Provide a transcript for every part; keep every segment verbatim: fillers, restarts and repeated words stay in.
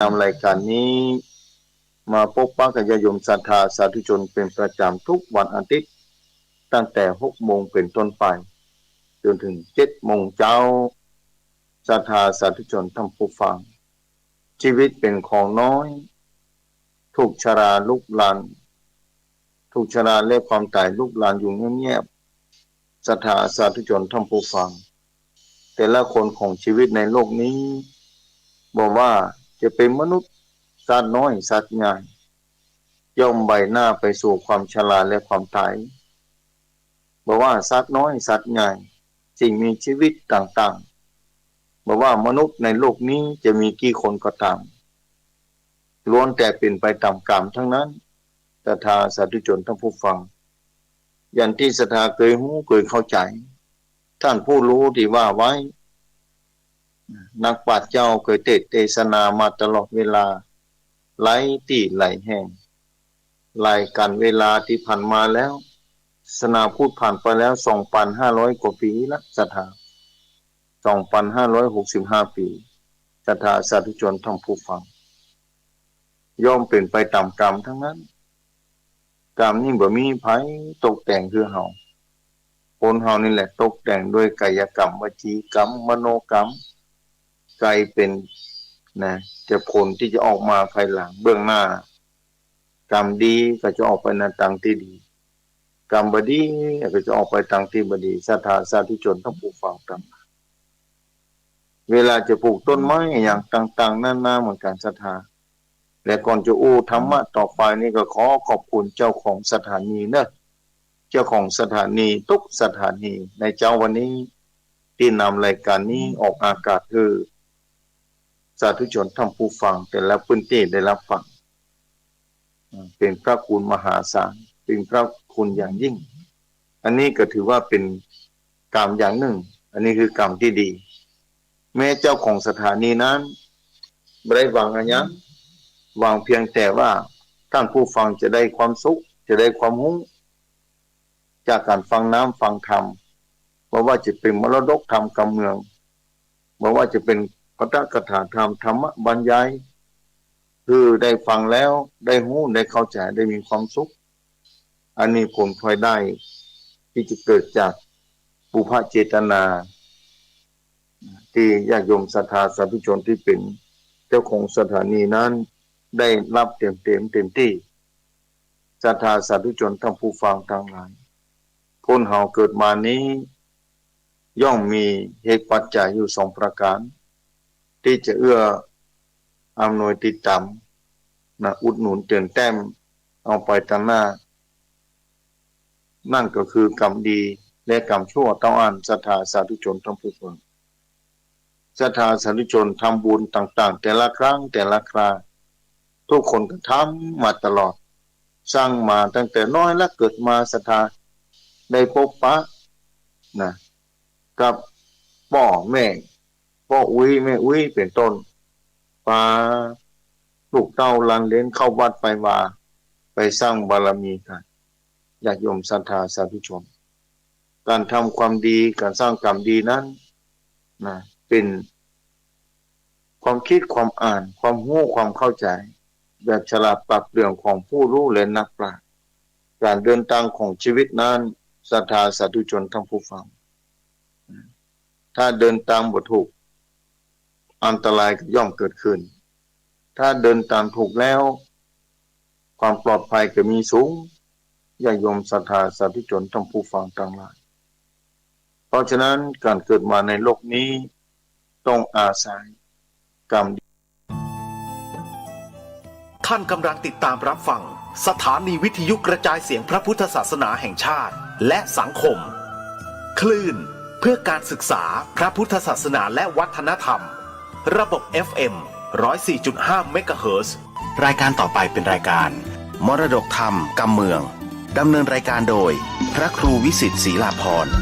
นำรายการนี้มาปะปะกับญาติโยมศรัทธาสาธุชนเป๋นประจ๋ำกู้วันอาทิตย์ ตั้งแต่หกโมงเป๋นต้นไป จ๋นถึงเจ็ดโมงเจ๊า ศรัทธาสาธุชนต้านผู้ฟัง จีวิตเป๋นของน้อย ถูกชราลุกลาน ถูกชราและความต๋ายลุกลานอยู่เงียบๆ ศรัทธาสาธุชนต้านผู้ฟัง แต่ละคนของจีวิตในโลกนี้ บ่ว่าจะเป๋นมนุษย์ สัตว์น้อย สัตว์ใหญ่ ย่อมใบ้หน้าไปสู่ความชราและความต๋าย บ่ว่าสัตว์น้อย สัตว์ใหญ่ สิ่งมีจีวิตต่างๆ บ่ว่ามนุษย์ในโลกนี้จะมีกี่คนก็ต๋าม ล้วนแต่เป๋นไปต๋ามก๋รรมตังนั้น ศรัทธาสาธุชนต้านผู้ฟัง อย่างตี้ศรัทธาเกยฮู้เกยเข้าใจ๋ ต้านผู้ฮู้ตี้ว่าไว้ นักปราชญ์เจ้าเกยเตสน์เตสนามาตลอดเวลา หลายตี้หลายแห่ง หลายก๋าลเวลาตี้ผ่านมาแล้ว ศาสนาพุทธผ่านไปแล้วสองปันห้าร้อยกว่าปี๋ละ ศรัทธา สองปันห้าร้อยหกสิบห้าปี๋ ศรัทธาสาธุชนต้านผู้ฟัง ย่อมเป๋นไปต๋ามก๋รรมตังนั้น ก๋รรมนี้บ่มีใผตกแต่งหื้อเฮา คนเฮานี่แหละตกแต่งด้วยก๋ายก๋รรม วจีก๋รรม มโนก๋รรม ก๋ายเป๋นนะ จะผลตี้จะออกมาภายหลังเบื้องหน้า ก๋รรมดีก็จะออกไปในตางตี้ดี ก๋รรมบ่ดีก็จะออกไปตางตี้บ่ดี ศรัทธาสาธุชนต้านผู้ฟังตังหลาย เวลาจะปลูกต้นไม้อะหยังต่างๆ นานาเหมือนกั๋นศรัทธา และก่อนจะอู้ธรรมะต่อไปนี้ก็ขอขอบคุณเจ้าของสถานีเนาะ เจ้าของสถานีกู้สถานีในเจ๊าวันนี้ ตี้นำรายการนี้ออกอากาศหื้อสาธุชนต้านผู้ฟังแต่ละพื้นตี้ได้ฮับฟัง เป๋นพระคุณมหาศาล เป๋นพระคุณอย่างยิ่ง อันนี้ก็ถือว่าเป๋นก๋รรมอย่างนึ่ง อันนี้คือก๋รรมตี้ดี แม้เจ้าของสถานีนั้นบ่ได้หวังอะหยัง หวังเพียงแต่ว่าต้านผู้ฟังจะได้ความสุข จะได้ความฮู้ จากก๋านฟังน้ำฟังธรรม บ่ว่าจะเป๋นมรดกธรรมกำเมือง บ่ว่าจะเป๋นปาฐกถาธรรม ธรรมะบรรยาย คือได้ฟังแล้วได้ฮู้ ได้เข้าใจ๋ ได้มีความสุข อันนี้ผลพลอยได้ตี้จะเกิดจากปุพพะเจตนา ตี้ญาติโยมศรัทธาสาธุชนตี้เป๋นเจ้าของสถานีนั้นได้ฮับเต๋มๆ เต๋มตี้ ศรัทธาสาธุชนต้านผู้ฟังตังหลาย คนเฮาเกิดมานี้ ย่อมมีเหตุปัจจัยอยู่สองประก๋าน ตี้จะเอื้ออำนวยติดต๋ามนะ อุดหนุนเติ่นแต้มเอาไปตังหน้า นั้นก็คือก๋รรมดีและก๋รรมชั่วเต้าอั้น ศรัทธาสาธุชนต้านผู้ฟัง ศรัทธาสาธุชนทำบุญต่างๆ แต่ละครั้งแต่ละครา กู้คนก็ทำมาตลอด สร้างมาตั้งแต่น้อยละ เกิดมาศรัทธาได้ปะปะนะ กับป้อแม่ ป้ออุ๊ยแม่อุ๊ยเป๋นต้น ปาลูกเต้าหลานเหลนเข้าวัดไปวา ไปสร้างบารมีกั๋น ญาติโยมศรัทธาสาธุชน ก๋านทำความดี ก๋านสร้างก๋รรมดีนั้นนะ เป๋นความกึ๊ดความอ่าน ความฮู้ความเข้าใจ๋ แบบฉลาดปราดเปรื่องของผู้ฮู้และนักปราชญ์ ก๋านเดินตางของจีวิตนั้น ศรัทธาสาธุชนต้านผู้ฟัง ถ้าเดินตางบ่ถูก อันตรายก็ย่อมเกิดขึ้น ถ้าเดินตางถูกแล้ว ความปลอดภัยก็มีสูง ญาติโยมศรัทธาสาธุชนต้านผู้ฟังตังหลาย เพราะฉะนั้นก๋านเกิดมาในโลกนี้ต้องอาศัยก๋รรมดี ท่านกำลังติดตามรับฟังสถานีวิทยุกระจายเสียงพระพุทธศาสนาแห่งชาติและสังคม คลื่นเพื่อการศึกษาพระพุทธศาสนาและวัฒนธรรม ระบบ เอฟ เอ็ม ร้อยสี่จุดห้า เมกะเฮิรตซ์ รายการต่อไปเป็นรายการมรดกธรรมกำเมือง ดำเนินรายการโดยพระครูวิสิทธิ์ศรีลาภรณ์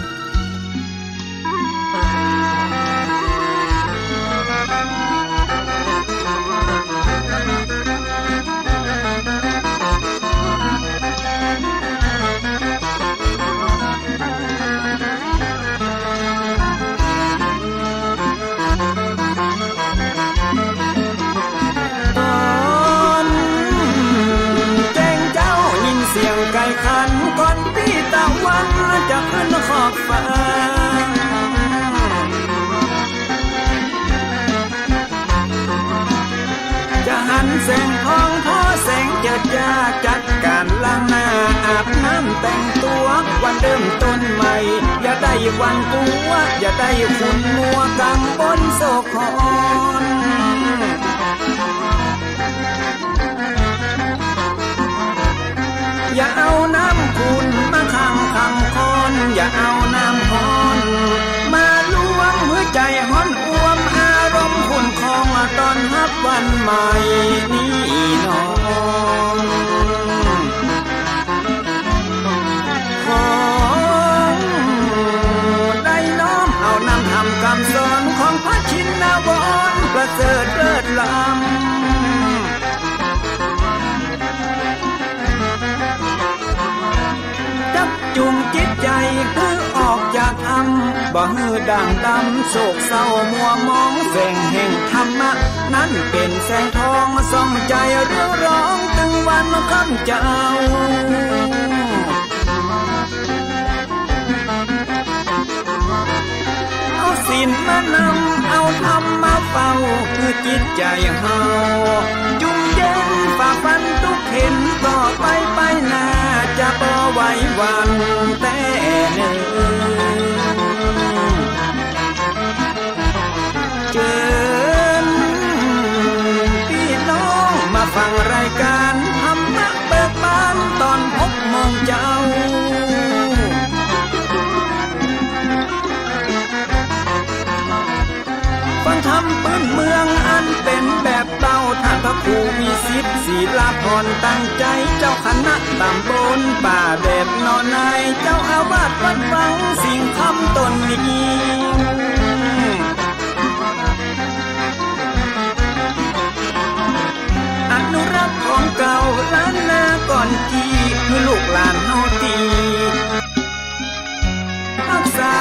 แสงทองผ่อแสงเจิดจ้า จัดก๋านล้างหน้า อาบน้ำแต่งตั๋ว วันเริ่มต้นใหม่ อย่าได้หวั่นกั๋ว อย่าได้ขุ่นมัว กังวลโศกหอน อย่าเอาน้ำขุ่นมาขังคำคอน อย่าเอาน้ำฮ้อนมาลวง หื้อใจ๋ฮ้อนอ่วม อารมณ์ขุ่นคอง ต้อนฮับวันใหม่นี้นอ ขอได้น้อมเอานำธรรมกำสอน ของพระชินวรประเสริฐเลิศล้ำ จักจุงจิตใจ๋หื้อออกจากถ้ำ บ่หื้อด่างดำ โศกเศร้ามัวหมอง แสงแห่งธรรมะนั้นเป๋นแสงทอง ส่องใจ๋เรืองรอง ตึงวันค่ำเจ้า เอาศีลมานำ เอาธรรมมาเฝ้า หื้อจิตใจ๋เฮาจุ่มเย็น ฝ่าฟันทุกข์เข็ญ ต่อไปไปหน้า จะบ่ไหวหวั่นแต๊เน่อ เจิญปี้น้องมาฟังรายก๋านธรรมะเบิกบาน ต๋อนหกโมงเจ๊า ฟังธรรมปื้นเมืองอันเป๋นแบบเบา ต้านพระครูวิสิทธิ์ ศิลาพร ตั้งใจ๋ เจ้าคณะต๋ำบลป่าแดดหนอใน เจ้าอาวาสวัดวังสิงห์คำต๋นนี้ อนุรักษ์ของเก่าล้านนาก่อนตี้ หื้อลูกหลานเฮาตี้ฮักษา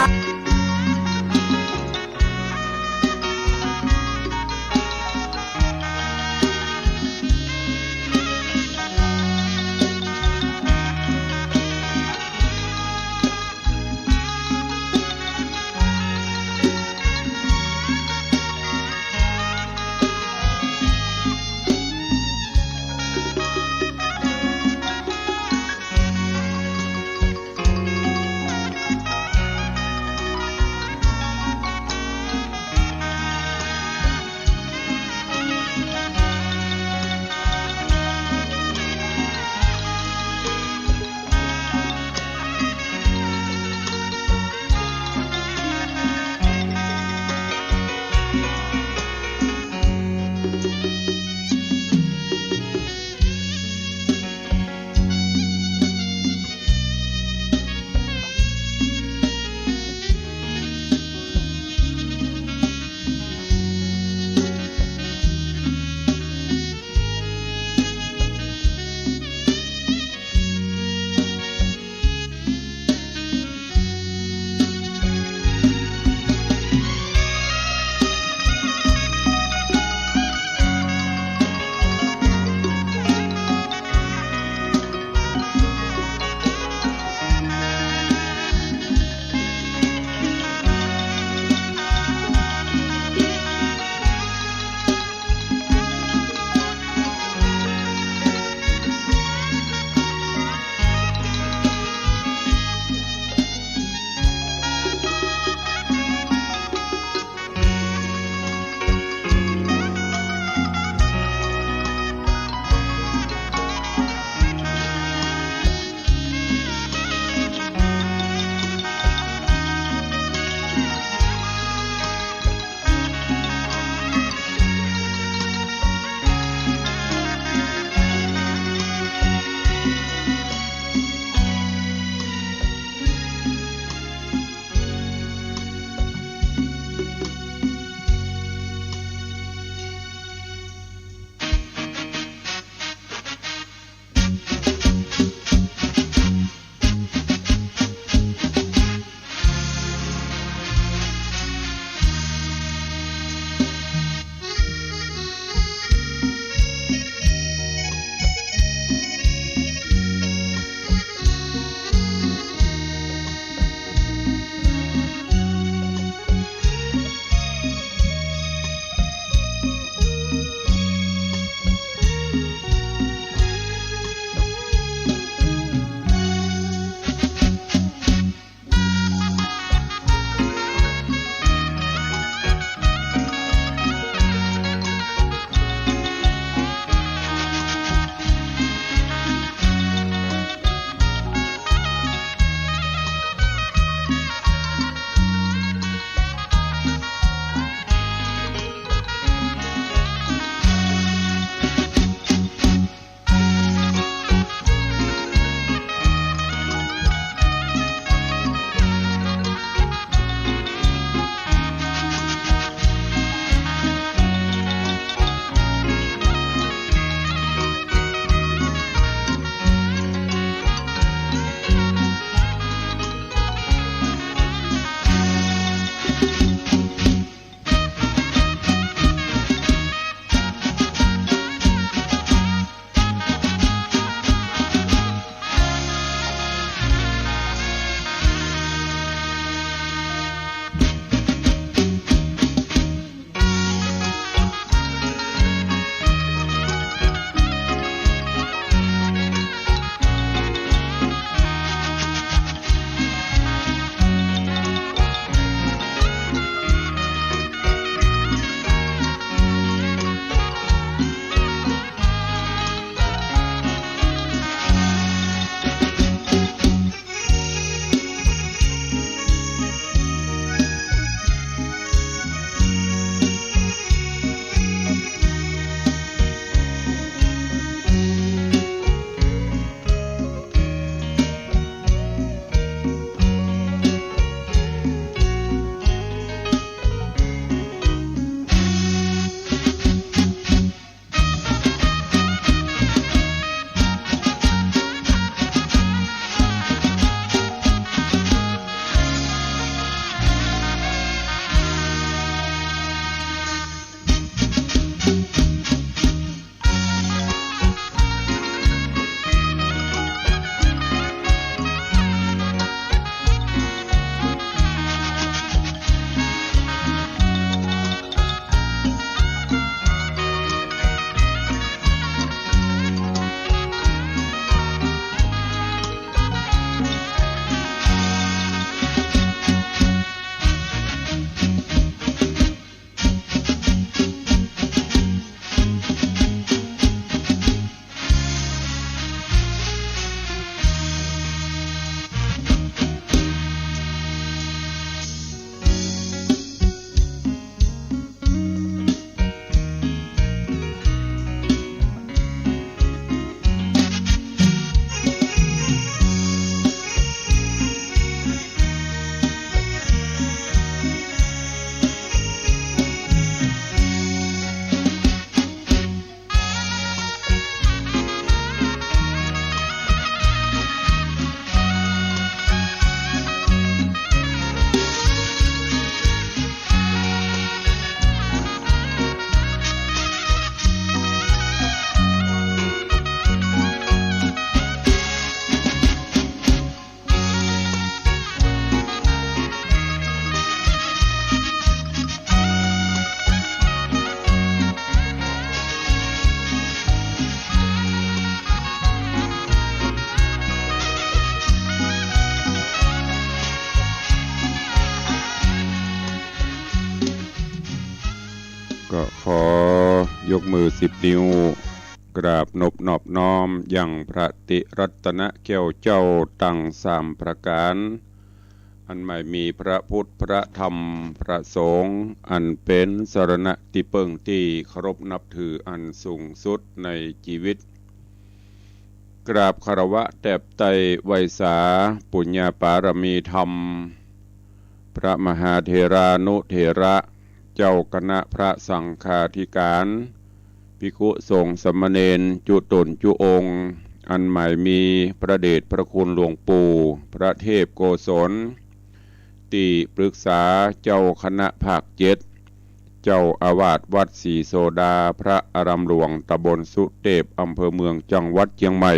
ยกมือสิบนิ้ว กราบนบนอบน้อมยังพระติรัตนแก้วเจ้าตังสามประก๋าน อันหมายมีพระพุทธ พระธรรม พระสงฆ์ อันเป๋นสรณะตี้เปิ้งตี้เคารพนับถืออันสูงสุดในจีวิต กราบคารวะแตบไต้ไหว้สาปุญญาปารมีธรรม พระมหาเถรานุเถระ เจ้าคณะพระสังฆาธิก๋าน ภิกขุสงฆ์สามเณรจุ๊ต๋นจุ๊องค์ อันหมายมีพระเดชพระคุณหลวงปู่พระเทพโกศล ตี้ปรึกษาเจ้าคณะภาคเจ็ด เจ้าอาวาสวัดศรีโสดา พระอารามหลวงตำบลสุเตพ อำเภอเมือง จังหวัดเจียงใหม่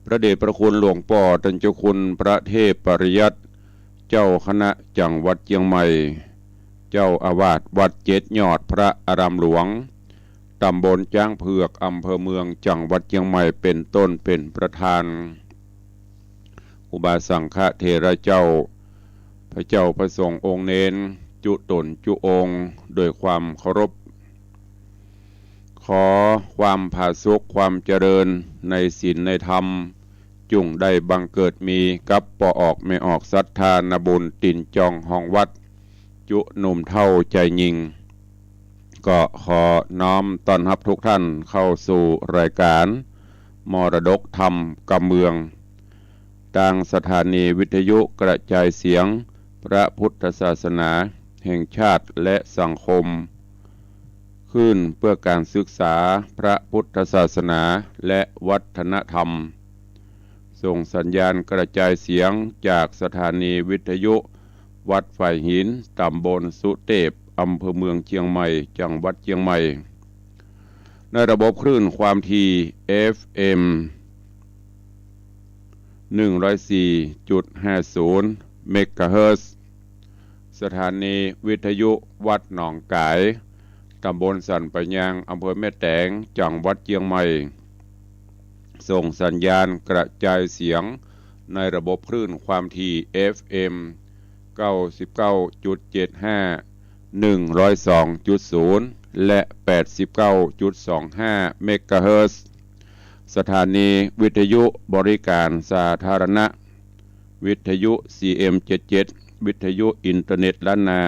พระเดชพระคุณหลวงป้อต้านเจ้าคุณพระเทพปริยัติ เจ้าคณะจังหวัดเจียงใหม่ เจ้าอาวาสวัดเจ็ดยอด พระอารามหลวง ตำบลจ๊างเผือก อำเภอเมือง จังหวัดเจียงใหม่ เป๋นต้นเป๋นประธาน ครูบาสังฆเถระเจ้า พระเจ้าพระสงฆ์องค์เณร จุ๊ต๋นจุ๊องค์ โดยความเคารพ ขอความผาสุกความเจริญในศีลในธรรม จุ่งได้บังเกิดมีกับป้อออกแม่ออกศรัทธานาบุญตี๋นจองฮองวัด จุ๊หนุ่มเฒ่าจายญิง ก็ขอน้อมต้อนฮับทุกท่านเข้าสู่รายการมรดกธรรมกำเมือง ตางสถานีวิทยุกระจายเสียงพระพุทธศาสนาแห่งชาติและสังคม คลื่นเพื่อการศึกษาพระพุทธศาสนาและวัฒนธรรม ส่งสัญญาณกระจายเสียงจากสถานีวิทยุวัดฝายหิน ตำบลสุเตพ อำเภอเมืองเจียงใหม่ จังหวัดเจียงใหม่ ในระบบคลื่นความถี่ เอฟเอ็ม หนึ่งร้อยสี่จุดห้าศูนย์ เมกะเฮิรตซ์ สถานีวิทยุวัดหนองก๋าย ตำบลสันป่ายาง อำเภอแม่แตง จังหวัดเจียงใหม่ ส่งสัญญาณกระจายเสียงในระบบคลื่นความถี่ เอฟเอ็ม เก้าสิบเก้าจุดเจ็ดห้า หนึ่งร้อยสองจุดศูนย์ และ แปดสิบเก้าจุดสองห้า เมกะเฮิรตซ์ สถานีวิทยุบริการสาธารณะ วิทยุ ซีเอ็มเจ็ดเจ็ด วิทยุอินเทอร์เน็ตล้านนา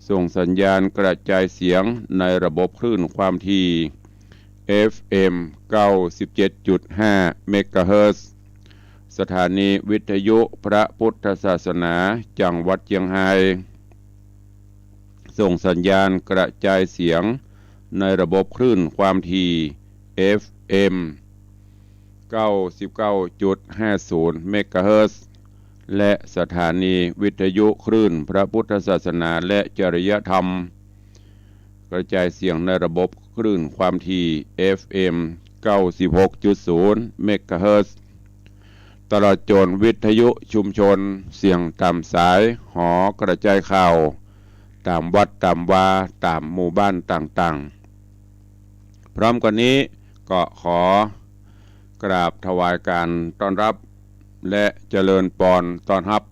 ส่งสัญญาณกระจายเสียงในระบบคลื่นความถี่ เอฟเอ็ม เก้าสิบเจ็ดจุดห้า เมกะเฮิรตซ์ สถานีวิทยุพระพุทธศาสนาจังหวัดเจียงฮาย ส่งสัญญาณกระจายเสียงในระบบคลื่นความถี่ เอฟเอ็ม เก้าสิบเก้าจุดห้าศูนย์ เมกะเฮิรตซ์ และสถานีวิทยุคลื่นพระพุทธศาสนาและจริยธรรม กระจายเสียงในระบบคลื่นความถี่ เอฟเอ็ม เก้าสิบหกจุดศูนย์ เมกะเฮิรตซ์ ตลอดจ๋นวิทยุชุมชนเสียงต๋ามสายหอกระจายข่าว ต๋ามวัดต๋ามวา ต๋ามหมู่บ้านต่างๆ พร้อมกั๋นนี้ก็ขอกราบถวายการต้อนรับ และเจริญปอนต้อนฮับ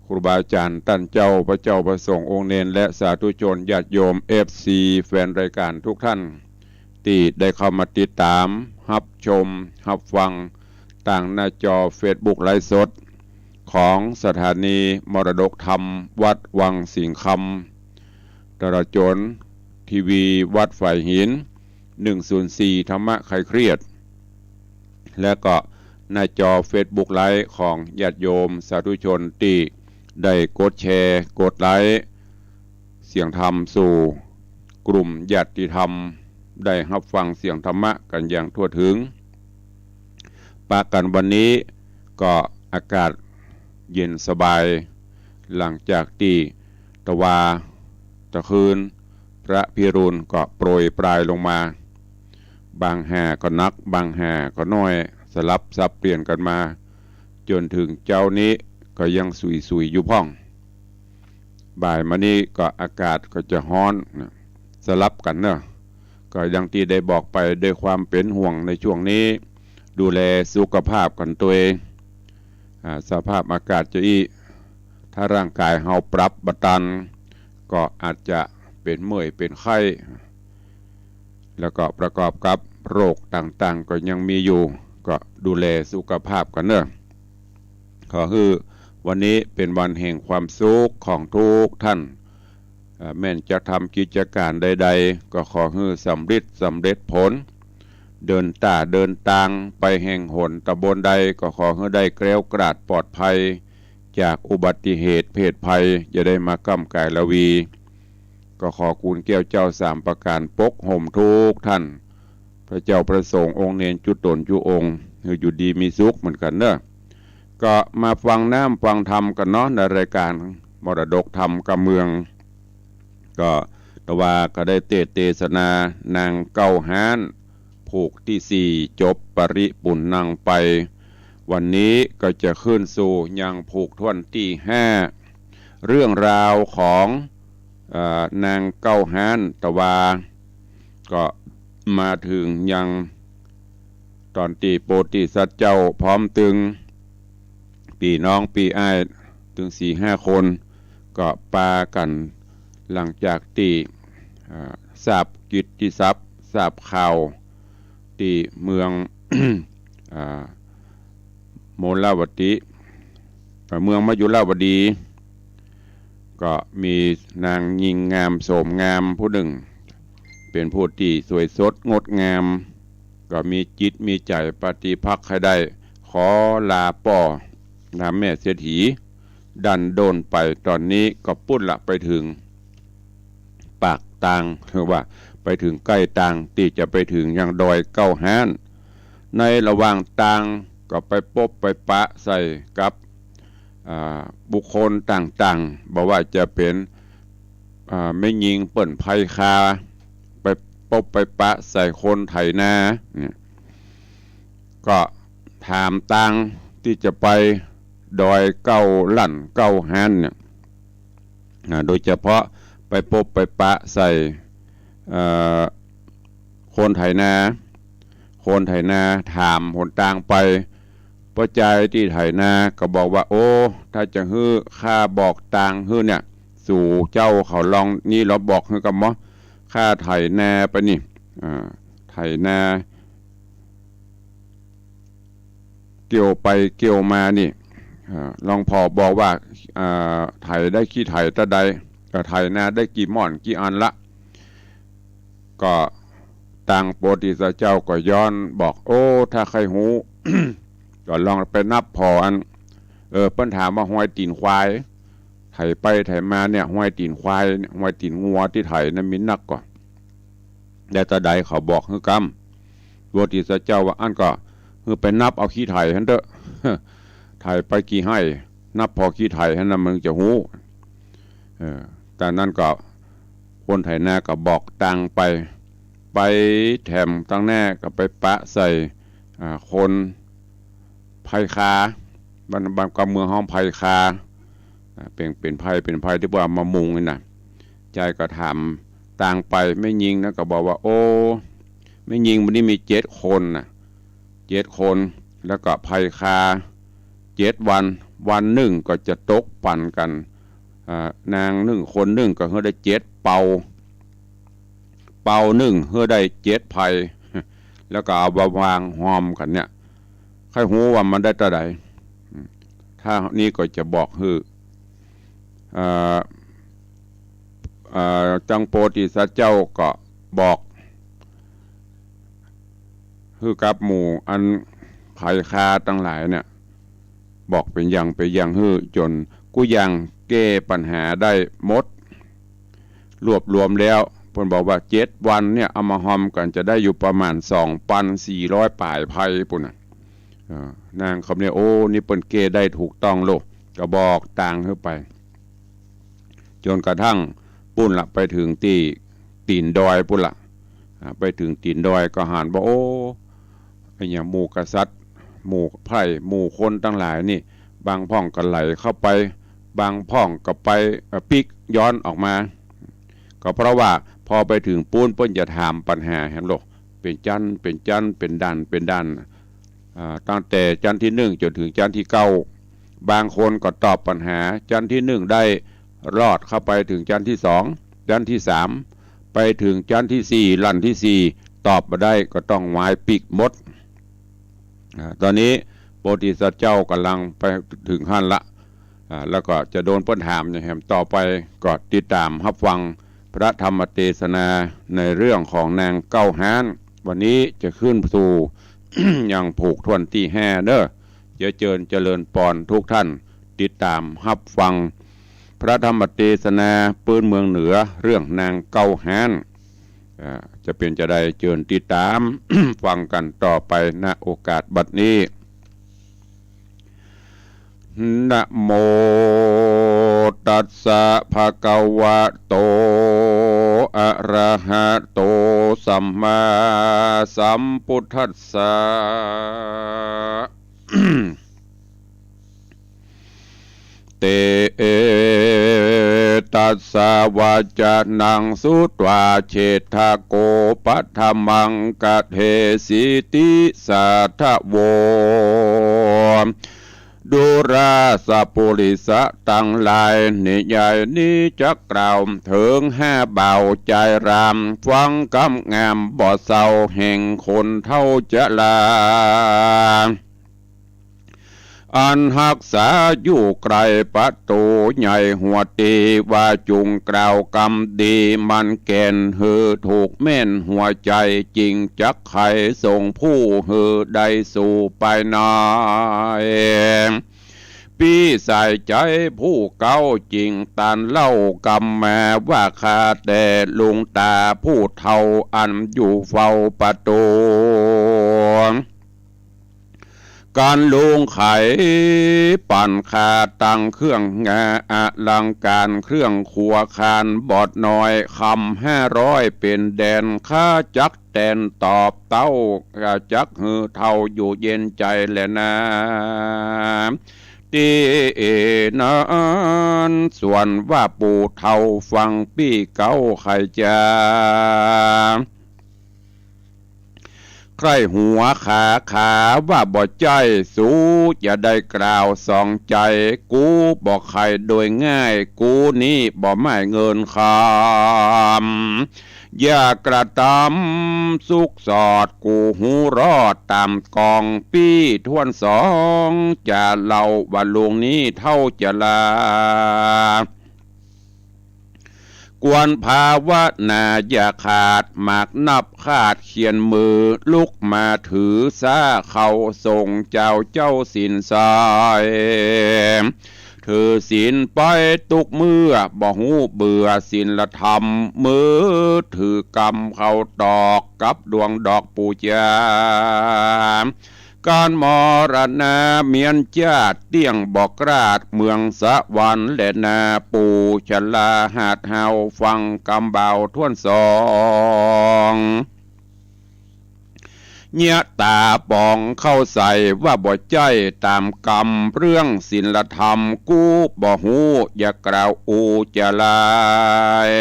ครูบาอาจ๋ารย์ต้านเจ้า พระเจ้าพระสงฆ์องค์เณร และสาธุชนญาติโยม เอฟซี แฟนรายการทุกท่าน ตี้ได้เข้ามาติดต๋าม ฮับชม ฮับฟัง ตางหน้าจอเฟซบุ๊กไลฟ์สด ของสถานีมรดกธรรมวัดวังสิงห์คำ ตลอดจ๋นทีวีวัดฝายหิน หนึ่งศูนย์สี่ ธรรมะคลายเครียด และก็หน้าจอเฟซบุ๊กไลฟ์ของญาติโยมสาธุชนตี้ได้กดแชร์ กดไลค์ เสียงธรรมสู่กลุ่มญาติธรรม ได้ฮับฟังเสียงธรรมะกั๋นอย่างทั่วถึง ปะกั๋นวันนี้ก็อากาศเย็นสบาย หลังจากตี้ตะวาตะคืน พระพิรุณก็โปรยปรายลงมา บางห่าก็หนัก บางห่าก็น้อย สลับสับเปลี่ยนกั๋นมา จ๋นเถิงเจ๊านี้ก็ยังสุยๆ อยู่พ่อง บ่ายมานี้ก็อากาศก็จะฮ้อนนะ สลับกั๋นเนาะ ก็อย่างตี้ได้บอกไป ด้วยความเป๋นห่วงในช่วงนี้ ดูแลสุขภาพกั๋นตวย อ่า สภาพอากาศจะอี้ ถ้าร่างก๋ายเฮาปรับบ่ตัน ก็อาจจะ เป็นเมื่อยเป็นไข้ แล้วก็ประกอบกับโรคต่างๆ ก็ยังมีอยู่ ก็ดูแลสุขภาพกั๋นเน่อ ขอหื้อวันนี้เป๋นวันแห่งความสุขของทุกท่าน เอ่อ แม้นจะทำกิจก๋านใดๆ ก็ขอหื้อสำริดสำเร็จผล เดินต้าเดินตางไปแห่งหนตำบลใด ก็ขอหื้อได้แคล้วคลาดปลอดภัย จากอุบัติเหตุเพศภัย อย่าได้มาก้ำก๋ายระวี ก็ขอคุณแก้วเจ้าสามประก๋านปกโฮมทุกท่าน พระเจ้าพระสงฆ์องค์เณรจุ๊ต๋นจุ๊องค์ หื้ออยู่ดีมีสุขเหมือนกั๋นเน่อ ก็มาฟังน้ำฟังธรรมกั๋นเนาะ ในรายก๋านมรดกธรรมกำเมือง ก็ตะวาก็ได้เตสน์เตสนานางเก๊าฮ้าน ผูกตี้สี่ จบปริปุณณังไป วันนี้ก็จะขึ้นสู่ยังผูกถ้วนตี้ห้า เรื่องราวของ เอ่อ นางเก๊าฮ้าน ตะวาก็มาเถิงยังต๋อนตี้โพธิสัตว์เจ้าพร้อมตึง ปี้น้องปี้อ้ายตึงสี่ห้าคน ก็ปากั๋น หลังจากตี้ อ่า ทราบกิตติศัพท์ ทราบข่าว ตี้เมือง อ่า มลาวดี เอ่อ เมืองมยุราวดี ก็มีนางญิงงามโสมงามผู้นึ่ง เป๋นผู้ตี้สวยสดงดงาม ก็มีจิตมีใจ๋ปฏิภักษ์ใค่ได้ ขอลาป้อ ลาแม่เศรษฐี ดั้นด้นไป ต๋อนนี้ก็ปู๊นละไปเถิงปากตาง คือว่าไปเถิงใก้ตาง ตี้จะไปเถิงยังดอยเก๊าฮ้าน ในระหว่างตางก็ไปปบไปปะใส่กับ อ่า บุคคลต่างๆ บ่ว่าจะเป๋น อ่า แม่ญิงเปิ้นไพคา ไปปบไปปะใส่คนไถนาเนี่ย ก็ถามตางตี้จะไปดอยเก๊าฮ้าน เก๊าฮ้านเนี่ย อ่า โดยเฉพาะไปปบไปปะใส่ เอ่อ คนไถนา คนไถนาถามหนตางไป ป้อจายตี้ไถนาก็บอกว่า โอ้ ถ้าจะหื้อข้าบอกตางหื้อเนี่ย สูเจ้าเขาลองนี่ลองบอกหื้อกำบ่ ข้าไถนาไปนี่ อ่า ไถนา เกี่ยวไปเกี่ยวมานี่ อ่า ลองผ่อบอกว่า อ่า ไถได้ขี้ไถเต้าใด ก็ไถนาได้กี่ม่อนกี่อันละ ก็ตางโพธิสัตว์เจ้าก็ย้อนบอก โอ้ ถ้าใค่ฮู้ ก็ลองไปนับผ่ออัน เออ เปิ้นถามว่าฮอยตี๋นควาย ไถไปไถมาเนี่ย ฮอยตี๋นควายเนี่ย ฮอยตี๋นงัวตี้ไถนั้นมีนักก่อ ได้เต้าใดเขาบอกหื้อกำ โพธิสัตว์เจ้าว่า อั้นก็หื้อไปนับเอาขี้ไถหั้นเต๊อะ ไถไปกี่ไฮ่ นับผ่อขี้ไถหั้นนะ มึงจะฮู้ เออ ตางนั้นก็คนไถนาก็บอกตางไป ไปแถมตางแน่ก็ไปปะใส่ อ่า คนไพคา บ้าน บ้านกำเมืองฮ้องไพคา อ่า เป๋น เป๋นไพ เป๋นไพตี้ว่ามามุงนี่นะ จายก็ถามตางไป แม่ญิงนั้นก็บอกว่า โอ้ แม่ญิงวันนี้มีเจ็ดคนน่ะ เจ็ดคน แล้วก็ไพคา เจ็ดวัน วันนึ่งก็จะตกปั๋นกั๋น อ่า นางนึ่งคนนึ่งก็หื้อได้เจ็ดเปา เปานึ่งหื้อได้เจ็ดไพ แล้วก็เอามาวางฮอมกั๋นเนี่ย ใค่ฮู้ว่ามันได้เต้าใด อืม ถ้านี้ก็จะบอกหื้อ เอ่อ เอ่อ จังโพธิสัตว์เจ้าก็บอก หื้อกับหมู่อันไพคาตังหลายเนี่ย บอกเป๋นอย่างเป๋นอย่างหื้อ จ๋นกู้อย่างแก้ปัญหาได้หมด รวบรวมแล้ว เปิ้นบอกว่าเจ็ดวันเนี่ย เอามาฮอมกั๋นจะได้อยู่ประมาณสองปันสี่ร้อยป๋ายไพปู้นน่ะ เอ่อ นางกำเนี่ย โอ้ นี่เปิ้นแก้ได้ถูกต้องโลด ก็บอกตางหื้อไป จ๋นกระทั่งปู้นละ ไปเถิงตี้ตี๋นดอยปู้นละ อ่า ไปเถิงตี๋นดอยก็หันว่า โอ้ อะหยังหมู่กษัตริย์ หมู่ไพร่ หมู่คนตังหลายนี่ บางพ่องก็ไหลเข้าไป บางพ่องก็ไป เอ่อ ปิ๊กย้อนออกมา ก็เพราะว่าพอไปเถิงปู๊น เปิ้นจะถามปัญหาแหมโลด เป๋นจั้น เป๋นจั้น เป๋นดั้น เป๋นดั้น อ่า ตั้งแต่จั้นตี้นึ่งจ๋นเถิงจั้นตี้เก้า บางคนก็ตอบปัญหาจั้นตี้นึ่งได้ รอดเข้าไปเถิงจั้นตี้สอง จั๊นตี้สาม ไปเถิงจั๊นตี้สี่ ลันตี้สี่ ตอบบ่ได้ก็ต้องวายปิ๊กหมด อ่า ต๋อนนี้โพธิสัตว์เจ้าก่ำลังไปเถิงหั้นละ อ่า แล้วก็จะโดนเปิ้นถามอย่างแหม ต่อไปก็ติดต๋ามฮับฟังพระธรรมเตสนาในเรื่องของนางเก๊าฮ้าน วันนี้จะขึ้นสู่ ยังผูกถ้วนตี้ห้าเน้อ จะเจิญเจริญปอนทุกท่าน ติดต๋ามฮับฟังพระธรรมเตสนาปื๊นเมืองเหนือเรื่องนางเก๊าฮ้าน อ่า จะเป๋นจาใดเจิญติดต๋าม ฟังกั๋นต่อไป ณ โอกาสบัดนี้ นะโมตัสสะ ภะคะวะโต อะระหะโต สัมมาสัมพุทธัสสะ เต ตัสสะ วะจะนัง สุตวา เชฏฐะโก ปะทะมัง กะเทสิติ สาทะโว ดูราสะปุริสะตังหลาย นิยายนี้จักกล่าวเถิงห้าบ่าวจายราม ฟังกำงามบ่เซา แห่งคนเฒ่าจรา อันฮักษาอยู่ใก้ประตู๋ใหญ่หัวตี ว่าจุ่งกล่าวกำดีมันแก่น หื้อถูกแม่นหัวใจ๋ จิ่งจักไขส่งผู้หื้อได้สู่ไปใน ปี้สายใจ๋ผู้เก๊าจิ่งตานเล่ากำมา ว่าข้าแต่ลุงต๋าผู้เฒ่าอันอยู่เฝ้าประตู๋ ก๋านลุงไขปั๋นข้าตั้งเครื่องงาอลังก๋าน เครื่องครัวคานบอดน้อย คำห้าร้อยเป๋นแดน ข้าจักแตนตอบเต้า จักหื้อเฒ่าอยู่เย็นใจ๋แลนา ตี้นั้นส่วนว่าปู่เฒ่าฟังปี้เก๊าไขจ๋า ใคร่หัวขาขาว่าบ่ใจ้ สูจะได้กล่าวสองใจ๋ กูบ่ใค่โดยง่าย กูนี้บ่หมายเงินคำ อย่ากระตำสุกสอด กูฮู้รอดต๋ามกอง ปี้ถ้วนสองจะเล่าว่าลุงนี้เฒ่าจรา ควรภาวนาอย่าขาด หมากนับคาดเขียนมือ ลุกมาถือสาเข้าส่งเจ้า เจ้าศีลใส ถือศีลไปตุ๊กเมื่อ บ่ฮู้เบื่อศีลธรรม มือถือกำเข้าตอก กับดวงดอกปู๋จา ก๋านมรณาเมียนจาติ เตี้ยงบ่กล้าด เมืองสวรรค์แลนา ปู่ชราหาดเฮา ฟังกำบ่าวถ้วนสอง เยียะต๋าป๋องเข้าใส่ ว่าบ่ใจ้ต๋ามกำ เรื่องศีลธรรม กูบ่ฮู้ อย่ากล่าวอู้จะหลาย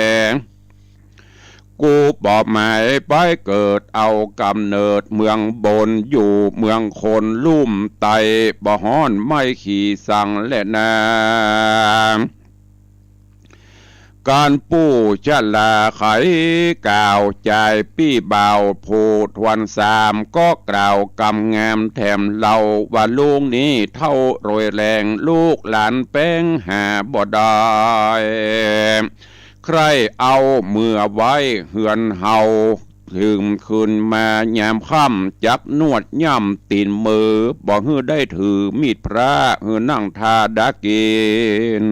กูบ่หมายไปเกิดเอาก๋ำเนิดเมืองบน อยู่เมืองคนลุ่มไต้ บ่ฮ้อนไหม้ขีสังแลนา ก๋านปู่ชราไขกล่าวจายปี้บ่าวผู้ถ้วนสาม ก็กล่าวกำงามแถมเล่า ว่าลุงนี้เฒ่าโรยแรง ลูกหลานแป๋งหาบ่ได้ ใคร่เอาเมือไว้เฮือนเฮา เถิงคืนมายามค่ำ จักนวดย่ำตี๋นมือ บ่หื้อได้ถือมีดพระ หื้อนั่งทาดากิ๋น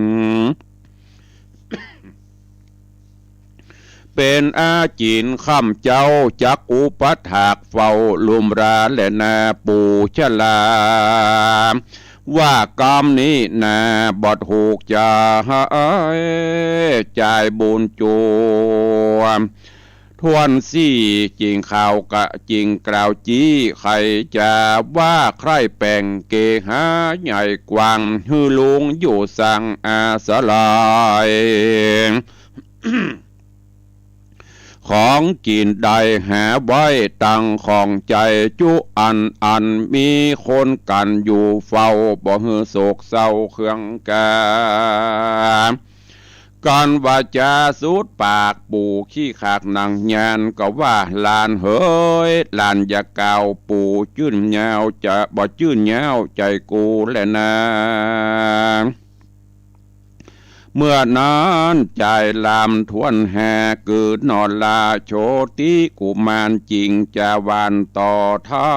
เป๋นอาจิ๋นค่ำเจ๊า จักอุปถากเฝ้าลุมราแลนา ปู่ชรา ว่ากำนี้นาบ่ถูกจะหาย จ่ายบุญจั่ว ถ้วนสี่จิ่งข่าวกะจิ่งกล่าวจี้ ใค่จ๋าว่าใคร่แป๋งเกหาใหญ่กว้าง หื้อลุงอยู่สังอาศรัย ของกิ๋นได้หาไว้ตังของใจ๋ จุอันอันมีคนกั๋นอยู่เฝ้า บ่หื้อโศกเศร้าเคืองกา กั๋นวาจ๋าสุดปากปู่ขี้ขลาดหนังยานก็ว่า หลานเหย หลานอย่ากล่าวปู่จื้นยาวจะ บ่จื้นยาวใจ๋กูแลนา เมื่อนั้นจายลามถ้วนแฮ กือหนอลาโชติกุมารจิ่งจะหว่านต่อเท้า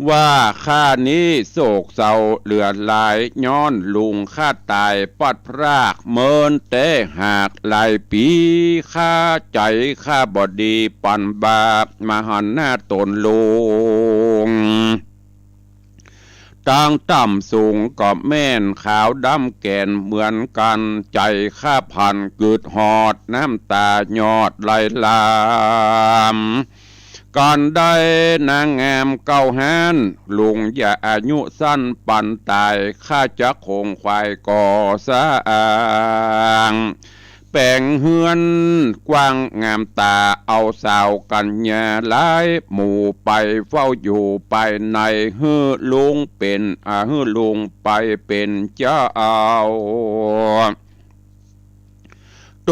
ว่าข้านี้โศกเศร้าเหลือหลาย ย้อนลุงข้าต๋ายปัดพราก เมินแต๊หากหลายปี๋ ข้าใจ๋ข้าบ่ดีปั๋นบาป มหันหน้าต๋นลุง ตังต่ำสูงก็แม่น ขาวดำแก่นเหมือนกั๋น ใจ๋ข้าพันกึดหอด น้ำต๋าหยอดไหลหลาม กั๋นได้นางงามเก้าฮ้าน ลุงอย่าอายุสั้นปั๋นต๋าย ข้าจักโขงขวายก่อสร้าง แป๋งเฮือนกว้างงามต๋า เอาสาวกัญญาหลายหมู่ ไปเฝ้าอยู่ภายใน หื้อลุงเป๋น อ่า หื้อลุงไปเป๋นเจ้า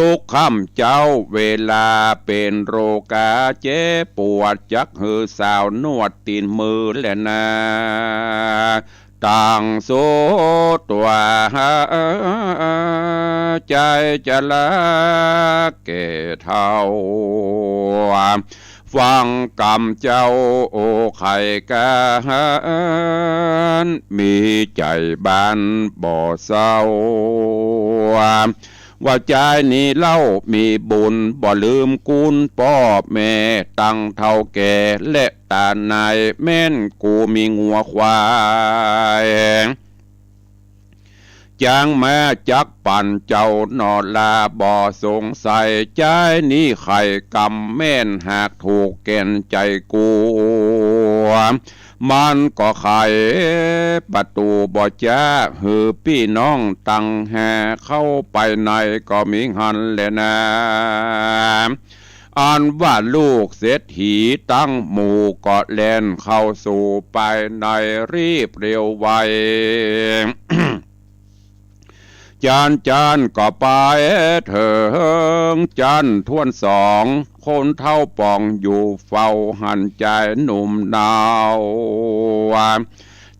ตุ๊กค่ำเจ๊าเวลาเป๋นโรคาเจ็บปวด จักหื้อสาวนวดตี๋นมือแลนา ตังสุดตั๋วใจ๋จะละแก่เฒ่า ฟังกำเจ้า โอ ไขก๋าน มีใจ๋บานบ่เศร้า ว่าจายนี้เล่ามีบุญ บ่ลืมคุณป้อแม่ ตังเฒ่าแก่และต๋านาย แม่นกูมีงัวควาย จ๋างมาจักปั๋นเจ้าหนอลา บ่สงสัย จายนี้ไขกำแม่น หากถูกแก่นใจ๋กู มันก็ไขประตู๋บ่จ๊า หื้อปี้น้องตังหา เข้าไปในก็มีหันแลนา อันว่าลูกเศรษฐีตังหมู่ก็แล่นเข้าสู่ภายในรีบเร็วไว จานจานก็ไปเถิงจานถ้วนสอง คนเฒ่าป๋องอยู่เฝ้าหันจายหนุ่มเนา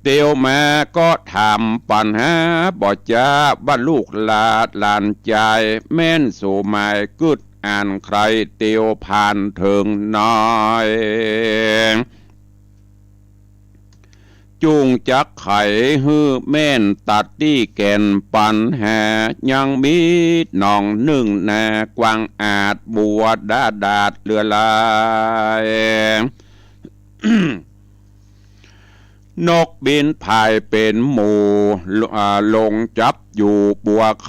เตียวมาก็ถามปั๋นหาบ่จ๊า ว่าลูกหลาหลานจาย แม่นสูหมายกึ๊ดอ่านใคร่เตียวผ่านเถิงหน้อย จุ่งจักไขหื้อแม่นตัดตี้แก่นปั๋นหา ยังมีหนองนึ่งนากว้างอาด บัวดาดาดเหลือหลาย นกบินผ่ายเป๋นหมู่ อ่า ลงจับอยู่บัวไข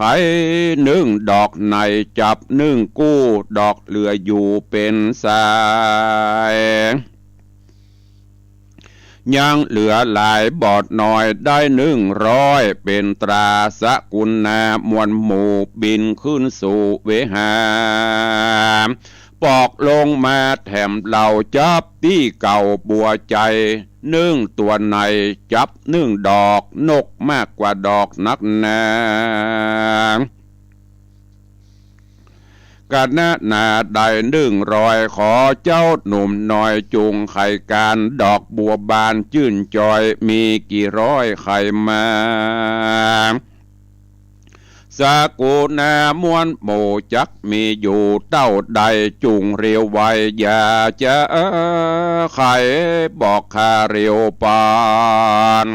นึ่งดอก ในจับนึ่งกู้ ดอกเหลืออยู่เป๋นสาย ยังเหลือหลายบ่น้อย ได้นึ่งร้อยเป๋นตราสกุณนามวลหมู่ บินขึ้นสู่เวหา ปอกลงมาแถมเหล่าจับตี้เก่าบัวใจ๋ นึ่งตั๋วในจับนึ่งดอก นกมากกว่าดอกนักหนา กัณณาได้นึ่งร้อย ขอเจ้าหนุ่มน้อยจุ่งไขก๋าน ดอกบัวบานจื้นจอย มีกี่ร้อยไขมา สกุณนามวลหมู่จักมีอยู่เต้าใด จุ่งเร็วไวอย่าจะไขบอกข้าเร็วปั๋น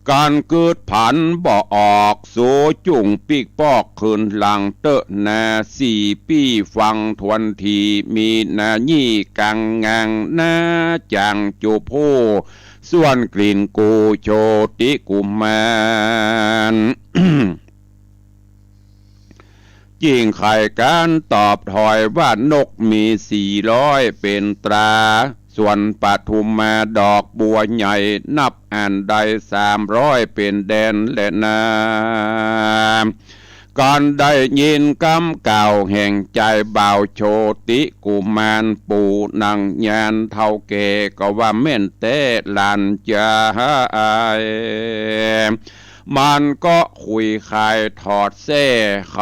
ก๋านกึ๊ดผันบ่ออก สูจุ่งปิ๊กปอกคืนหลังเต๊อะนา สี่ปี้ฟังถ้วนที มีนายี่กังงังนาจ๋างจุผู้ ส่วนกลิ่นกูโชติกุมาร จิ่งไขก๋านตอบถอยว่านกมีสี่ร้อยเป๋นตรา ส่วนปทุมมาดอกบัวใหญ่นับอ่านได้สามร้อยเป๋นแดนแลนา ก๋านได้ยินกำกล่าวแห่งจายบ่าวโชติกุมาร ปู่นางยานเฒ่าแก่ก็ว่าแม่นแต๊หลานจาย มันก็ขุยขายถอดแส้ไข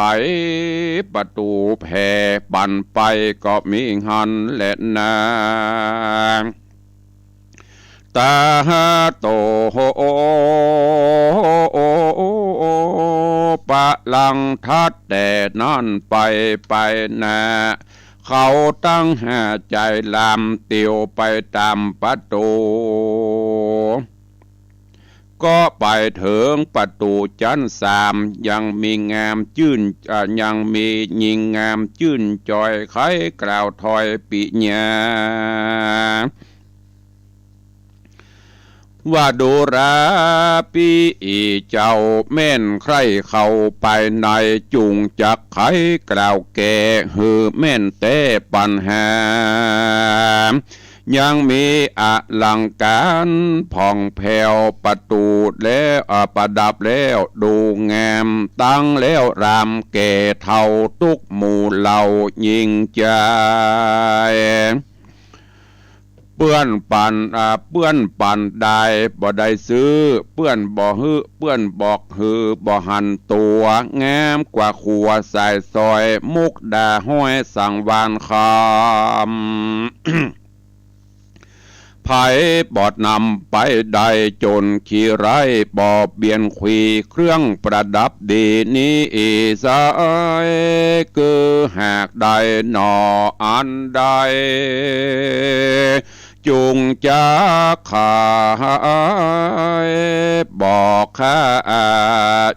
ประตู๋แผ่ปันไปก็มีหั้นแหละนา ตาโต ปะหลังถัดแต่นั้นไป ไปหน้า เขาตังห้าใจ๋ลำเตียวไปต๋ามประตู๋ ก็ไปเถิงประตู๋จั๊นสาม ยังมีงามจื้น อ่า ยังมีญิงงามจื้นจอย ใค่กล่าวถ้อยปิญญา ว่าดูราปี้เจ้า แม่นใคร่เข้าไปใน จุ่งจักไขกล่าวแก่ หื้อแม่นแต๊ปัญหา ยังมีอลังก๋านผ่องแผ้ว ประตู๋แล้ว อ่า ประดับแล้วดูงาม ตั้งแล้วรามแก่เฒ่า ตุ๊กหมู่เหล่าญิงจาย เปื้อนปัน อ่า เปื้อนปันได้บ่ได้ซื้อ เปื้อนบ่หื้อ เปื้อนบอกหื้อบ่หันตั๋ว งามกว่าขัวสายสร้อย มุกดาฮ้อยสังวาลย์คำ ไผบ่นำไปได้ จ๋นขี้ไร้บ่เบียนขวี เครื่องประดับดีนี้อีสาย คือหากได้หนออันใด จุ่งจักขายบอกข้า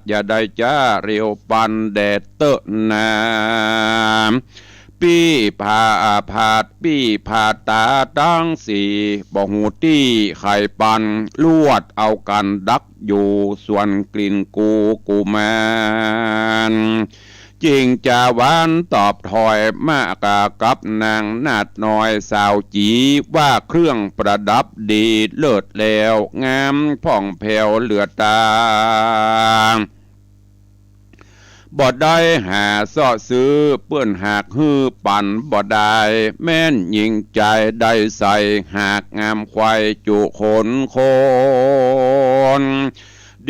อย่าได้จ๊าเร็วปันแด่เต๊อะนา ปี้ผา ผาดปี้ผาดต๋าตังสี่ บ่ฮู้ตี้ใค่ปัน ลวดเอากั๋นดักอยู่ ส่วนกลิ่นกูกุมาร จิ่งจ๋าหวานตอบถ้อยมา กากับนางนาฏน้อยสาวจี๋ ว่าเครื่องประดับดีเลิศแล้ว งามผ่องแผ้วเหลือต๋า บ่ได้หาเซาะซื้อ เปื้อนหากหื้อปันบ่ได้ แม่นญิงจายได้ใส่ หากงามไขว่จุคน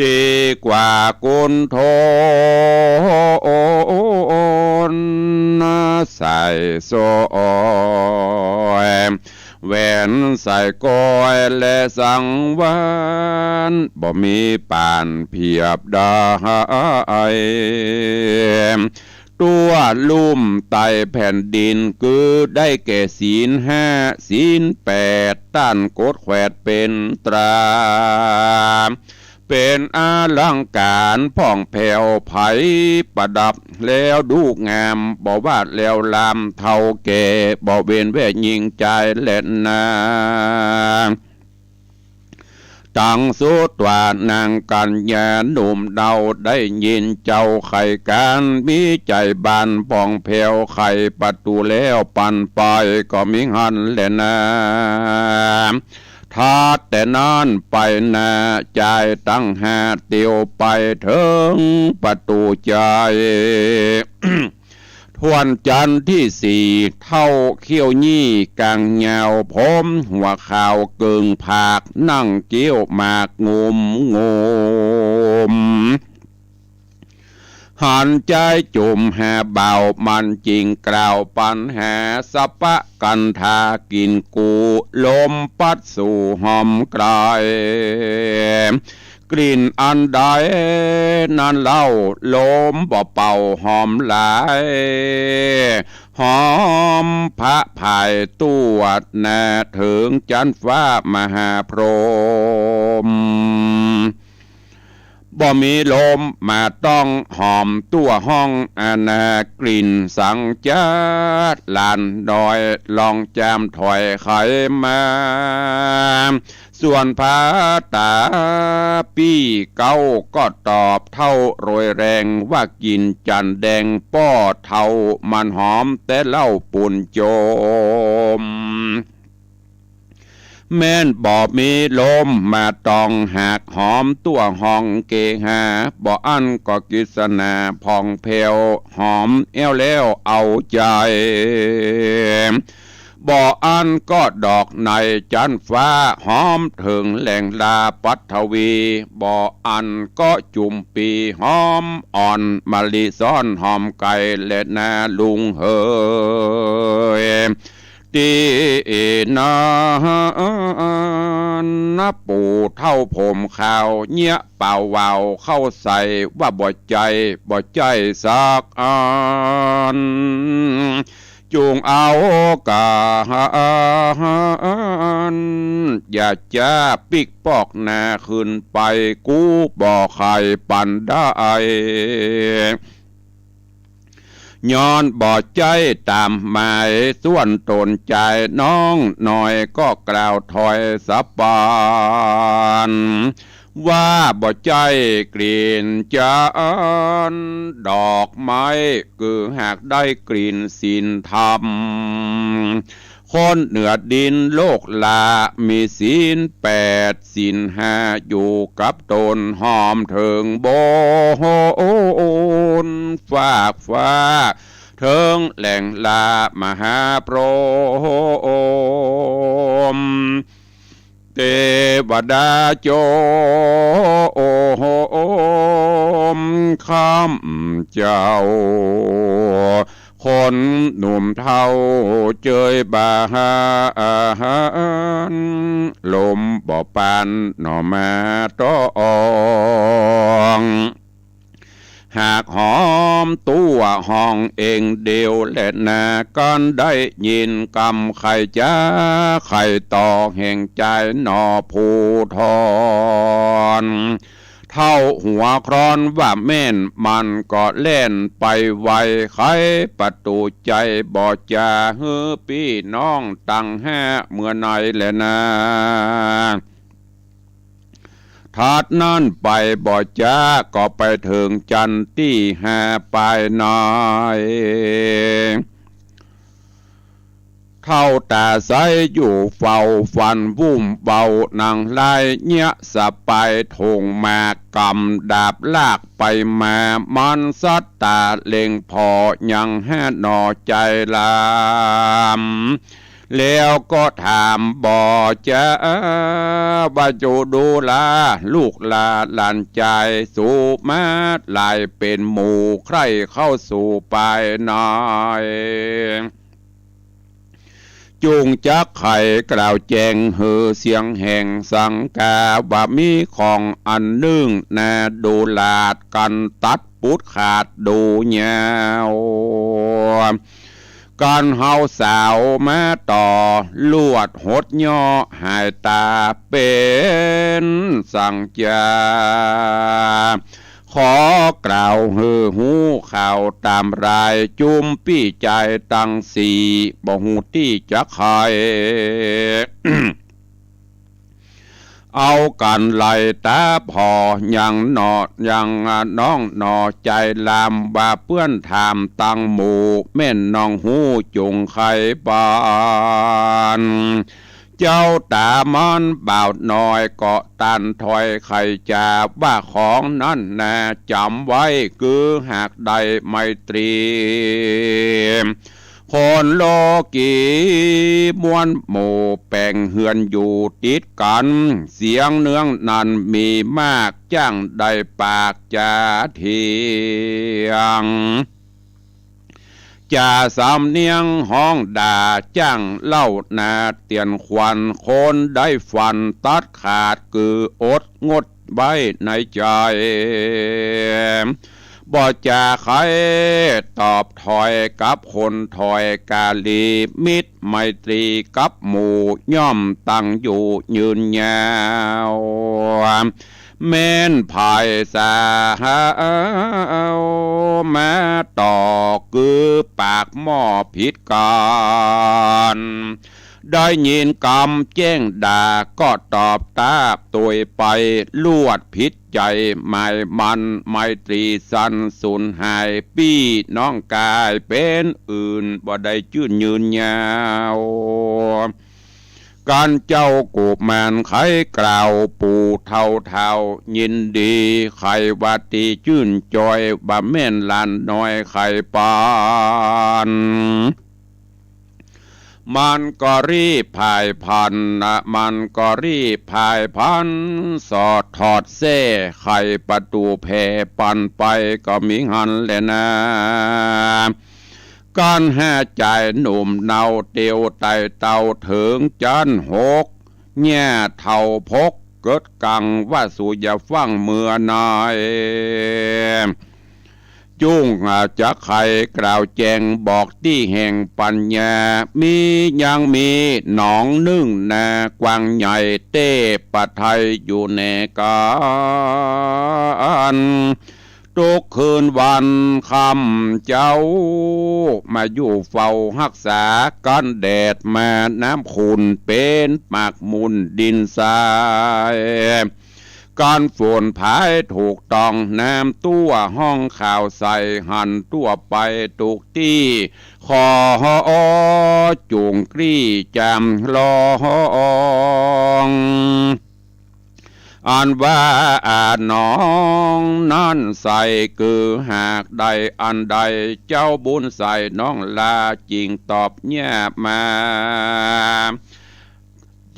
ดีกว่ากุนโทน ใส่สร้อย แหวนใส่ก้อยและสังวาลย์ บ่มีปานเปียบได้ ตั๋วลุ่มไต้แผ่นดิน คือได้แก่ศีลห้า ศีลแปด ต้านกฎแขวดเป๋นตรา เป๋นอลังก๋านผ่องแผ้วไพประดับ แล้วดูงาม บ่ว่าแลวลามเฒ่าแก่ บ่เว้นแว่ญิงจายแลนา ตังสุดว่านางกัญญาหนุ่มเฒ่า ได้ยินเจ้าใค่ก๋าน มีใจ๋บานผ่องแผ้วไขประตู๋แล้วปันไป ก็มีหั้นแลนา ถัดแต่นั้นไปนา จายตังห้าเตียวไปเถิงประตู๋จาย ถ้วนจั๊นตี้สี่ เฒ่าเขี้ยวยี่ ก๋างยาวผมหัวขาวเกิ่งผาก นั่งเกี้ยวหมากงุมงุม หันจายจุ่มหาบ่าว มันจิ่งกล่าวปัญหา สะปะกัณฑากิ๋นกู ลมปั๊ดสู่หอมไกล กลิ่นอันใดนั้นเล่า ลมบ่เป่าหอมหลาย หอมผะผายตวดหน้า เถิงจั๊นฟ้ามหาพรหม บ่มีลมมาต้องหอมตั๋วห้อง อาณากลิ่นสังจ๊าด หลานน้อยลองจามถอยไขมา ส่วนผาต๋าปี้เก๊าก็ตอบเฒ่าโรยแรง ว่ากิ๋นจั๋นแดงป้อเฒ่า มันหอมแต่เล่าปูนโจม แม่นบ่มีลมมาต้องหาก หอมตั๋วห้องเกหา บ่อั้นก็กฤษณาผ่องแผ้ว หอมแอ้วแล้วเอาใจ๋ บ่อั้นก็ดอกในจั๊นฟ้า หอมเถิงแหล่งลาปัทวี บ่อั้นก็จุ่มปีหอมอ่อน มะลิซ้อนหอมไก่แลนาลุงเหย ตี้นั้นนะ ปู่เฒ่าผมขาว เยียะเป่าว่าวเข้าใส่ ว่าบ่ใจ้ บ่ใจ้สักอัน จุ่งเอาก๋าน อย่าจ๊าปิ๊กปอกหน้าขึ้นไป กูบ่ใค่ปันได้ ย้อนบ่ใจ้ต๋ามหมาย ส่วนต๋นจายน้องน้อย ก็กล่าวถอยสะปาน ว่าบ่ใจ้กลิ่นจันทร์ดอกไม้ คือหากได้กลิ่นศีลธรรม คนเหนือดินโลกลา มีศีลแปดศีลห้า อยู่กับต๋นหอมเถิงบน ฟากฟ้าเถิงแหล่งลามหาพรหม เตวดาจง โอ้โห ข้าพเจ้า คนหนุ่มเฒ่าเจยบาหาร ลมบ่ปานหน่อมาต้อง หากหอมตั๋วห้องเองเดียวแลนา กันได้ยินกำใค่จ๊าใค่ต่อ แห่งจายหน่อผู้ทอง เฒ่าหัวครอนว่าแม่น มันก็แล่นไปไว ไขประตู๋ใจ๋บ่จ๋า หื้อปี้น้องตังห้าเมื่อในแลนา ถัดนั้นไปบ่จ๋า ก็ไปเถิงจั๊นตี้ห้าปายใน เฒ่าต๋าใสอยู่เฝ้า ฟันวุ่มเบาหนังลาย เยียะสะปายถงหมาก กำดาบลากไปมา มันสัตตาเล็งผ่อ ยังห้าหน่อใจ๋ลาม แล้วก็ถามบ่จ๋า ว่าโจดูรา ลูกหล้าหลานจาย สูมาหลายเป๋นหมู่ ใคร่เข้าสู่ปายใน จุ่งจักไขกล่าวแจ้งหื้อเสียงแหงสังกา ว่ามีของอันนึ่งนาดูหลาด กันตัดปุดขาดดูยาว กันเฮาสาวมาต่อ ลวดหดย่อหายต๋าเป๋นสังจา ขอกล่าวหื้อฮู้ข่าวต๋ามราย จุมปี้จายตังสี่ บ่ฮู้ตี้จะใค่ เอากั๋นไหลต๋าผ่อ ยังหน่อ ยังน้องหน่อใจ๋ลาม ว่าเปื้อนถามตังหมู่ แม่นน้องฮู้จุ่งใค่ปาน เจ้าต๋ามันบ่าวน้อย ก็ตันถ้อยใค่จ๋า ว่าของนั้นนาจ๋ำไว้ คือหากได้ไมตรี คนโลกีมวลหมู่ แป๋งเฮือนอยู่ติดกั๋น เสียงเนืองนั้นมีมาก จ้างได้ปากจ๋าเถียง จ๋าสำเนียงฮ้องด่า จ้างเล่านาเตียนขวัญ คนได้ฟันตัดขาด คืออดงดไว้ในใจ๋ บ่จ๋าใค่ตอบถ้อยกับคนถ้อยกาลี มิตรไมตรีกับหมู่ ย่อมตั้งอยู่ยืนยาว แม่นภายสาวมาต่อ คือปากหม้อผิดกั๋น ได้ยินกำแจ้งด่า ก็ตอบตาบตวยไป ลวดผิดใจ๋หมายมัน ไมตรีสั้นสูญหาย ปี้น้องก๋ายเป๋นอื่น บ่ได้จื้นยืนยาว กั๋นเจ้ากุมารใค่กล่าว ปู่เฒ่าเฒ่ายินดี ใค่ว่าตี้จื้นจอย บ่แม่นหลานน้อยใค่ปาน มันก็รีบผ่ายพลันนะ มันก็รีบผ่ายพลัน สอดถอดแส้ไขประตู๋แผ่ปันไป ก็มีหั้นแลนา กั๋นห้าจายหนุ่มเนาเตียวไต่เต้าเถิงจั๊นหก เยียะเฒ่าพกเกิดกั๋งว่าสูอย่าฟั่งเมือใน จุ่งอาจจะไขกล่าวแจ้งบอกตี้แห่งปัญญา มียังมีหนองนึ่งนากว้างใหญ่เต้ประไทยอยู่แน่กั๋น ตุ๊กคืนวันค่ำเจ้า มาอยู่เฝ้าฮักษากั๋นแดดมาน้ำขุ่นเป๋นปากหมุนดินทราย กั๋นฝนผายถูกต้องน้ำตั้วห้องข่าวใสหันตั้วไปทุกตี้ ขอจุ่งกลี้จำลอง อันว่าอาหนองนั้นใส คือหากใดอันใดเจ้าบุญใสน้องลา จิ่งตอบเยียะมา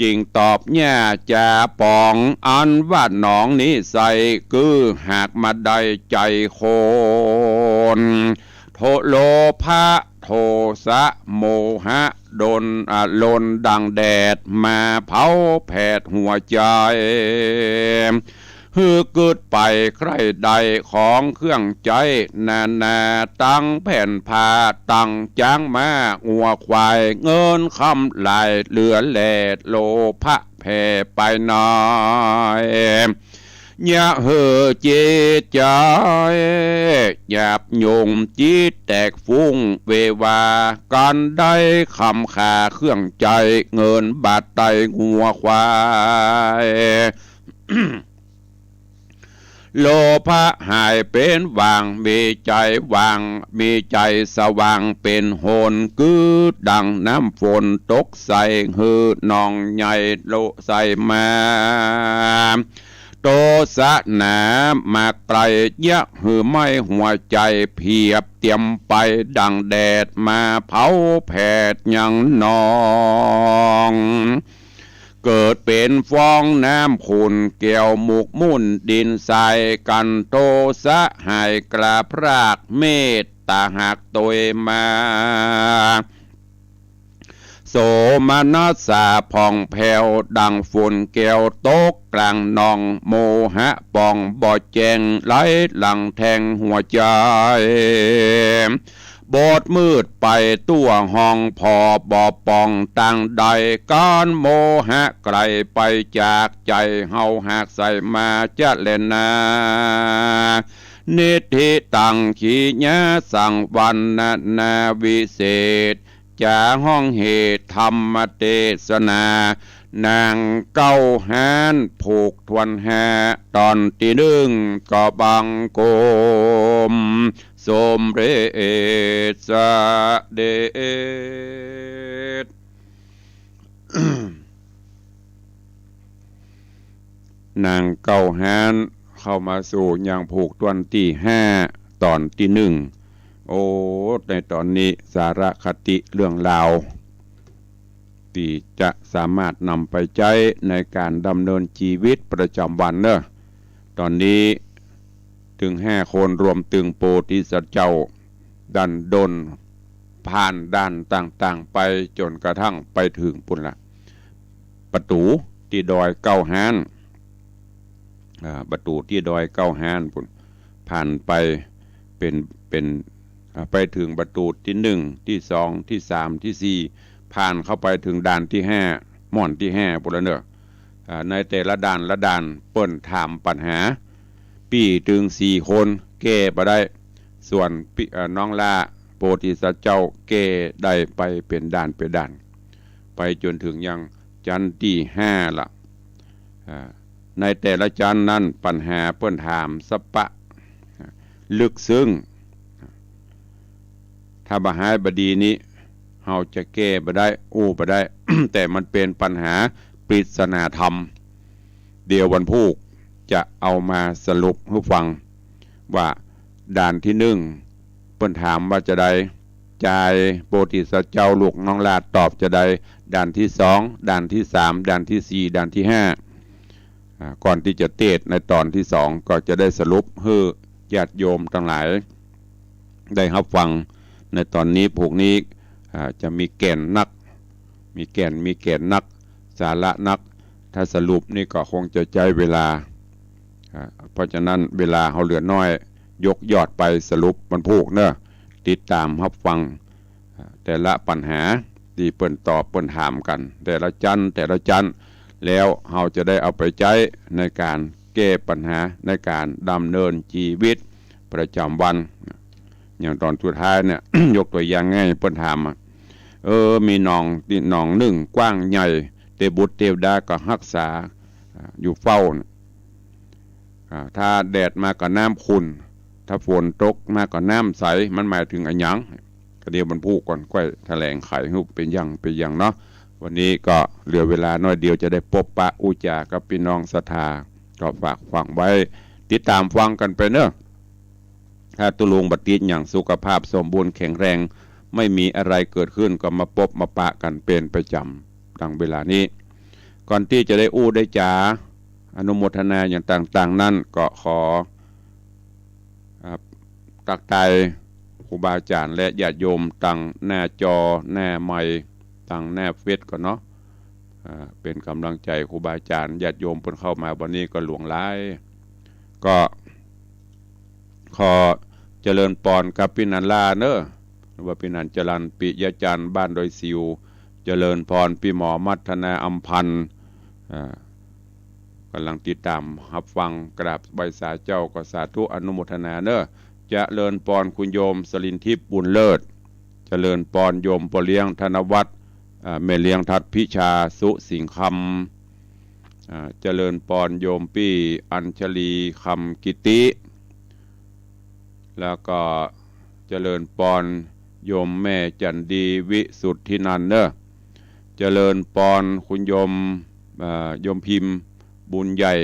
จิ่งตอบเยียะจ๋าป๋อง อันว่าหนองนี้ใส คือหากมาได้ใจ๋คน โท โลภะ โทสะ โมหะ ดน อ่า ลนดั่งแดดมาเผาแผดหัวใจ๋ หื้อกึ๊ดไปใคร่ได้ของเครื่องใจ๊นานา ตังแผ่นผ้า ตังจ๊างม้างัวควาย เงินคำหลายเหลือแหล่ โลภะแผ่ไปหน่อย อย่าหื้อจิตใจ๋หยาบหยุม จิตแตกฟุ้งเววา กั๋นได้คำขาเครื่องใจ๊ เงินบาทไตงัวควาย โลภะหายเป๋นว่าง มีใจ๋ว่าง มีใจ๋สว่างเป๋นหน กึ๊ดดั่งน้ำฝนตกใส่ หื้อหนองใหญ่โลใส่มา โทสะหนามาไกล อย่าหื้อไหม้หัวใจ๋ เผียบเตียมไปดั่งแดดมาเผาแผดยังหนอง เกิดเป๋นฟองน้ำขุ่นแก้วหมกมุ่นดินทราย กั๋นโทสะหายกล้าพราก เมตตาหากตวยมา โสมนัสสาผ่องแผ้วดั่งฝนแก้วตกกลางหนอง โมหะป่องบ่แจ้งไหลหลั่งแทงหัวใจ๋ บอดมืดไปตั้วห้อง ผ่อบ่ป่องตางใด กั๋นโมหะไกลไปจากใจ๋ เฮาหากใส่มาจะแลนา นิทธิตังขีญาสังวรรณนาวิเศษ จ๋าห้องเหตุธรรมเตสนา นางเก๊าฮ้านผูกถ้วนห้า ต๋อนตี้นึ่ง ก็บังคมสมเร็จเสด็จ นางเก๊าฮ้านเข้ามาสู่ยังผูกถ้วนตี้ห้า ต๋อนตี้นึ่ง โอ้ ในต๋อนนี้สาระคติเรื่องราว ตี้จะสามารถนำไปใจ๊ในก๋านดำเนินจีวิตประจ๋ำวันเนาะ ต๋อนนี้ ตึงห้าคนรวมตึงโพธิสัตว์เจ้าดั้นด้นผ่านด่านต่างๆ ไปจ๋นกระทั่งไปเถิงปู้นละ ประตู๋ตี้ดอยเก๊าฮ้าน อ่า ประตู๋ตี้ดอยเก๊าฮ้านปู้น ผ่านไปเป๋น เป๋น อ่า ไปเถิงประตู๋ตี้นึ่ง ตี้สอง ตี้สาม ตี้สี่ ผ่านเข้าไปเถิงด่านตี้ห้า ม่อนตี้ห้าปู้นละเนาะ อ่า ในแต่ละด่านละด่านเปิ้นถามปัญหา ปี้ตึงสี่คนแก้บ่ได้ ส่วนปี้ เอ่อ น้องล้าโพธิสัตว์เจ้าแก้ได้ไปเป๋นด่านเป๋นด่าน ไปจ๋นเถิงยังจั๊นตี้ห้าละ อ่า ในแต่ละจั๊นนั้นปัญหาเปิ้นถามสะปะ ลึกซึ้ง ถ้าบ่หายบ่ดีนี้ เฮาจะแก้บ่ได้ อู้บ่ได้ แต่มันเป๋นปัญหาปริศนาธรรม เดี๋ยววันพูกจะเอามาสรุปหื้อฟัง ว่าด่านตี้นึ่ง เปิ้นถามว่าจาใด จาย โปธิสัตว์เจ้าลูกน้องหลาดตอบจาใด ด่านตี้สอง ด่านตี้สาม ด่านตี้สี่ ด่านตี้ห้า อ่า ก่อนตี้จะเตสน์ในต๋อนตี้สอง ก็จะได้สรุปหื้อญาติโยมตังหลายได้ฮับฟังในต๋อนนี้ พวกนี้ อ่า จะมีแก่นนัก มีแก่น มีแก่นนัก สาระนัก ถ้าสรุปนี่ก็คงจะใจ๊เวลา อ่า เพราะฉะนั้นเวลาเฮาเหลือน้อย ยกยอดไปสรุปวันพูกเนาะ ติดต๋ามฮับฟัง อ่า แต่ละปัญหาตี้เปิ้นตอบเปิ้นถามกั๋น แต่ละจั๊น แต่ละจั๊น แล้วเฮาจะได้เอาไปใจ๊ในก๋านแก้ปัญหา ในก๋านดำเนินจีวิตประจ๋ำวัน อย่างต๋อนสุดท้ายเนี่ย ยกตั๋วอย่างง่าย เปิ้นถามอะ เออ มีหนองตี้ หนองนึ่งกว้างใหญ่ เตวบุตรเตวดาก็ฮักษา อ่า อยู่เฝ้าน่ะ อ่า ถ้าแดดมาก็น้ำขุ่น ถ้าฝนตกมาก็น้ำใส มันหมายเถิงอะหยัง ก็เดี๋ยววันพูกก่อน ก้อยแถลงไขหื้อเป๋นอย่างเป๋นอย่างเนาะ วันนี้ก็เหลือเวลาน้อยเดียวจะได้ปบปะอู้จ๋ากับปี้น้องศรัทธา ก็ฝากฟังไว้ ติดต๋ามฟังกั๋นไปเนาะ ถ้าตุ๊ลุงบ่ติดหยัง สุขภาพสมบูรณ์แข็งแรง ไม่มีอะไรเกิดขึ้น ก็มาปบมาปะกั๋นเป๋นประจ๋ำ ดังเวลานี้ ก่อนตี้จะได้อู้ได้จ๋า อนุโมทนาอย่างต่างๆ นั้น ก็ขอ อ่า ตักทายครูบาอาจ๋ารย์และญาติโยมตังหน้าจอ หน้าไมค์ ตังหน้าเฟซก่อนเนาะ อ่า เป๋นก๋ำลังใจ๋ครูบาอาจ๋ารย์ ญาติโยมเปิ้นเข้ามาวันนี้ก็หลวงหลาย ก็ขอเจริญปอนกับปี้นันลาเนาะ หรือว่าปี้นันจรัญ ปิยะจันทร์ บ้านดอยสิว เจริญปอน ปี้หมอมัทนา อำพันธ์ อ่า ก่ำลังติดต๋ามฮับฟัง กราบไหว้สาเจ้า ก็สาธุอนุโมทนาเนาะ เจริญปอนคุณโยมสลินทิพย์ บุญเลิศ เจริญปอนโยมป้อเลี้ยงธนวัฒน์ อ่า แม่เลี้ยงทัดพิชา สุสิงห์คำ อ่า เจริญปอนโยมปี้อัญชลี คำกิติ แล้วก็เจริญปอนโยมแม่จันดี วิสุทธินันท์เนาะ เจริญปอนคุณโยม เอ่อ โยมพิมพ์ บุญใหญ่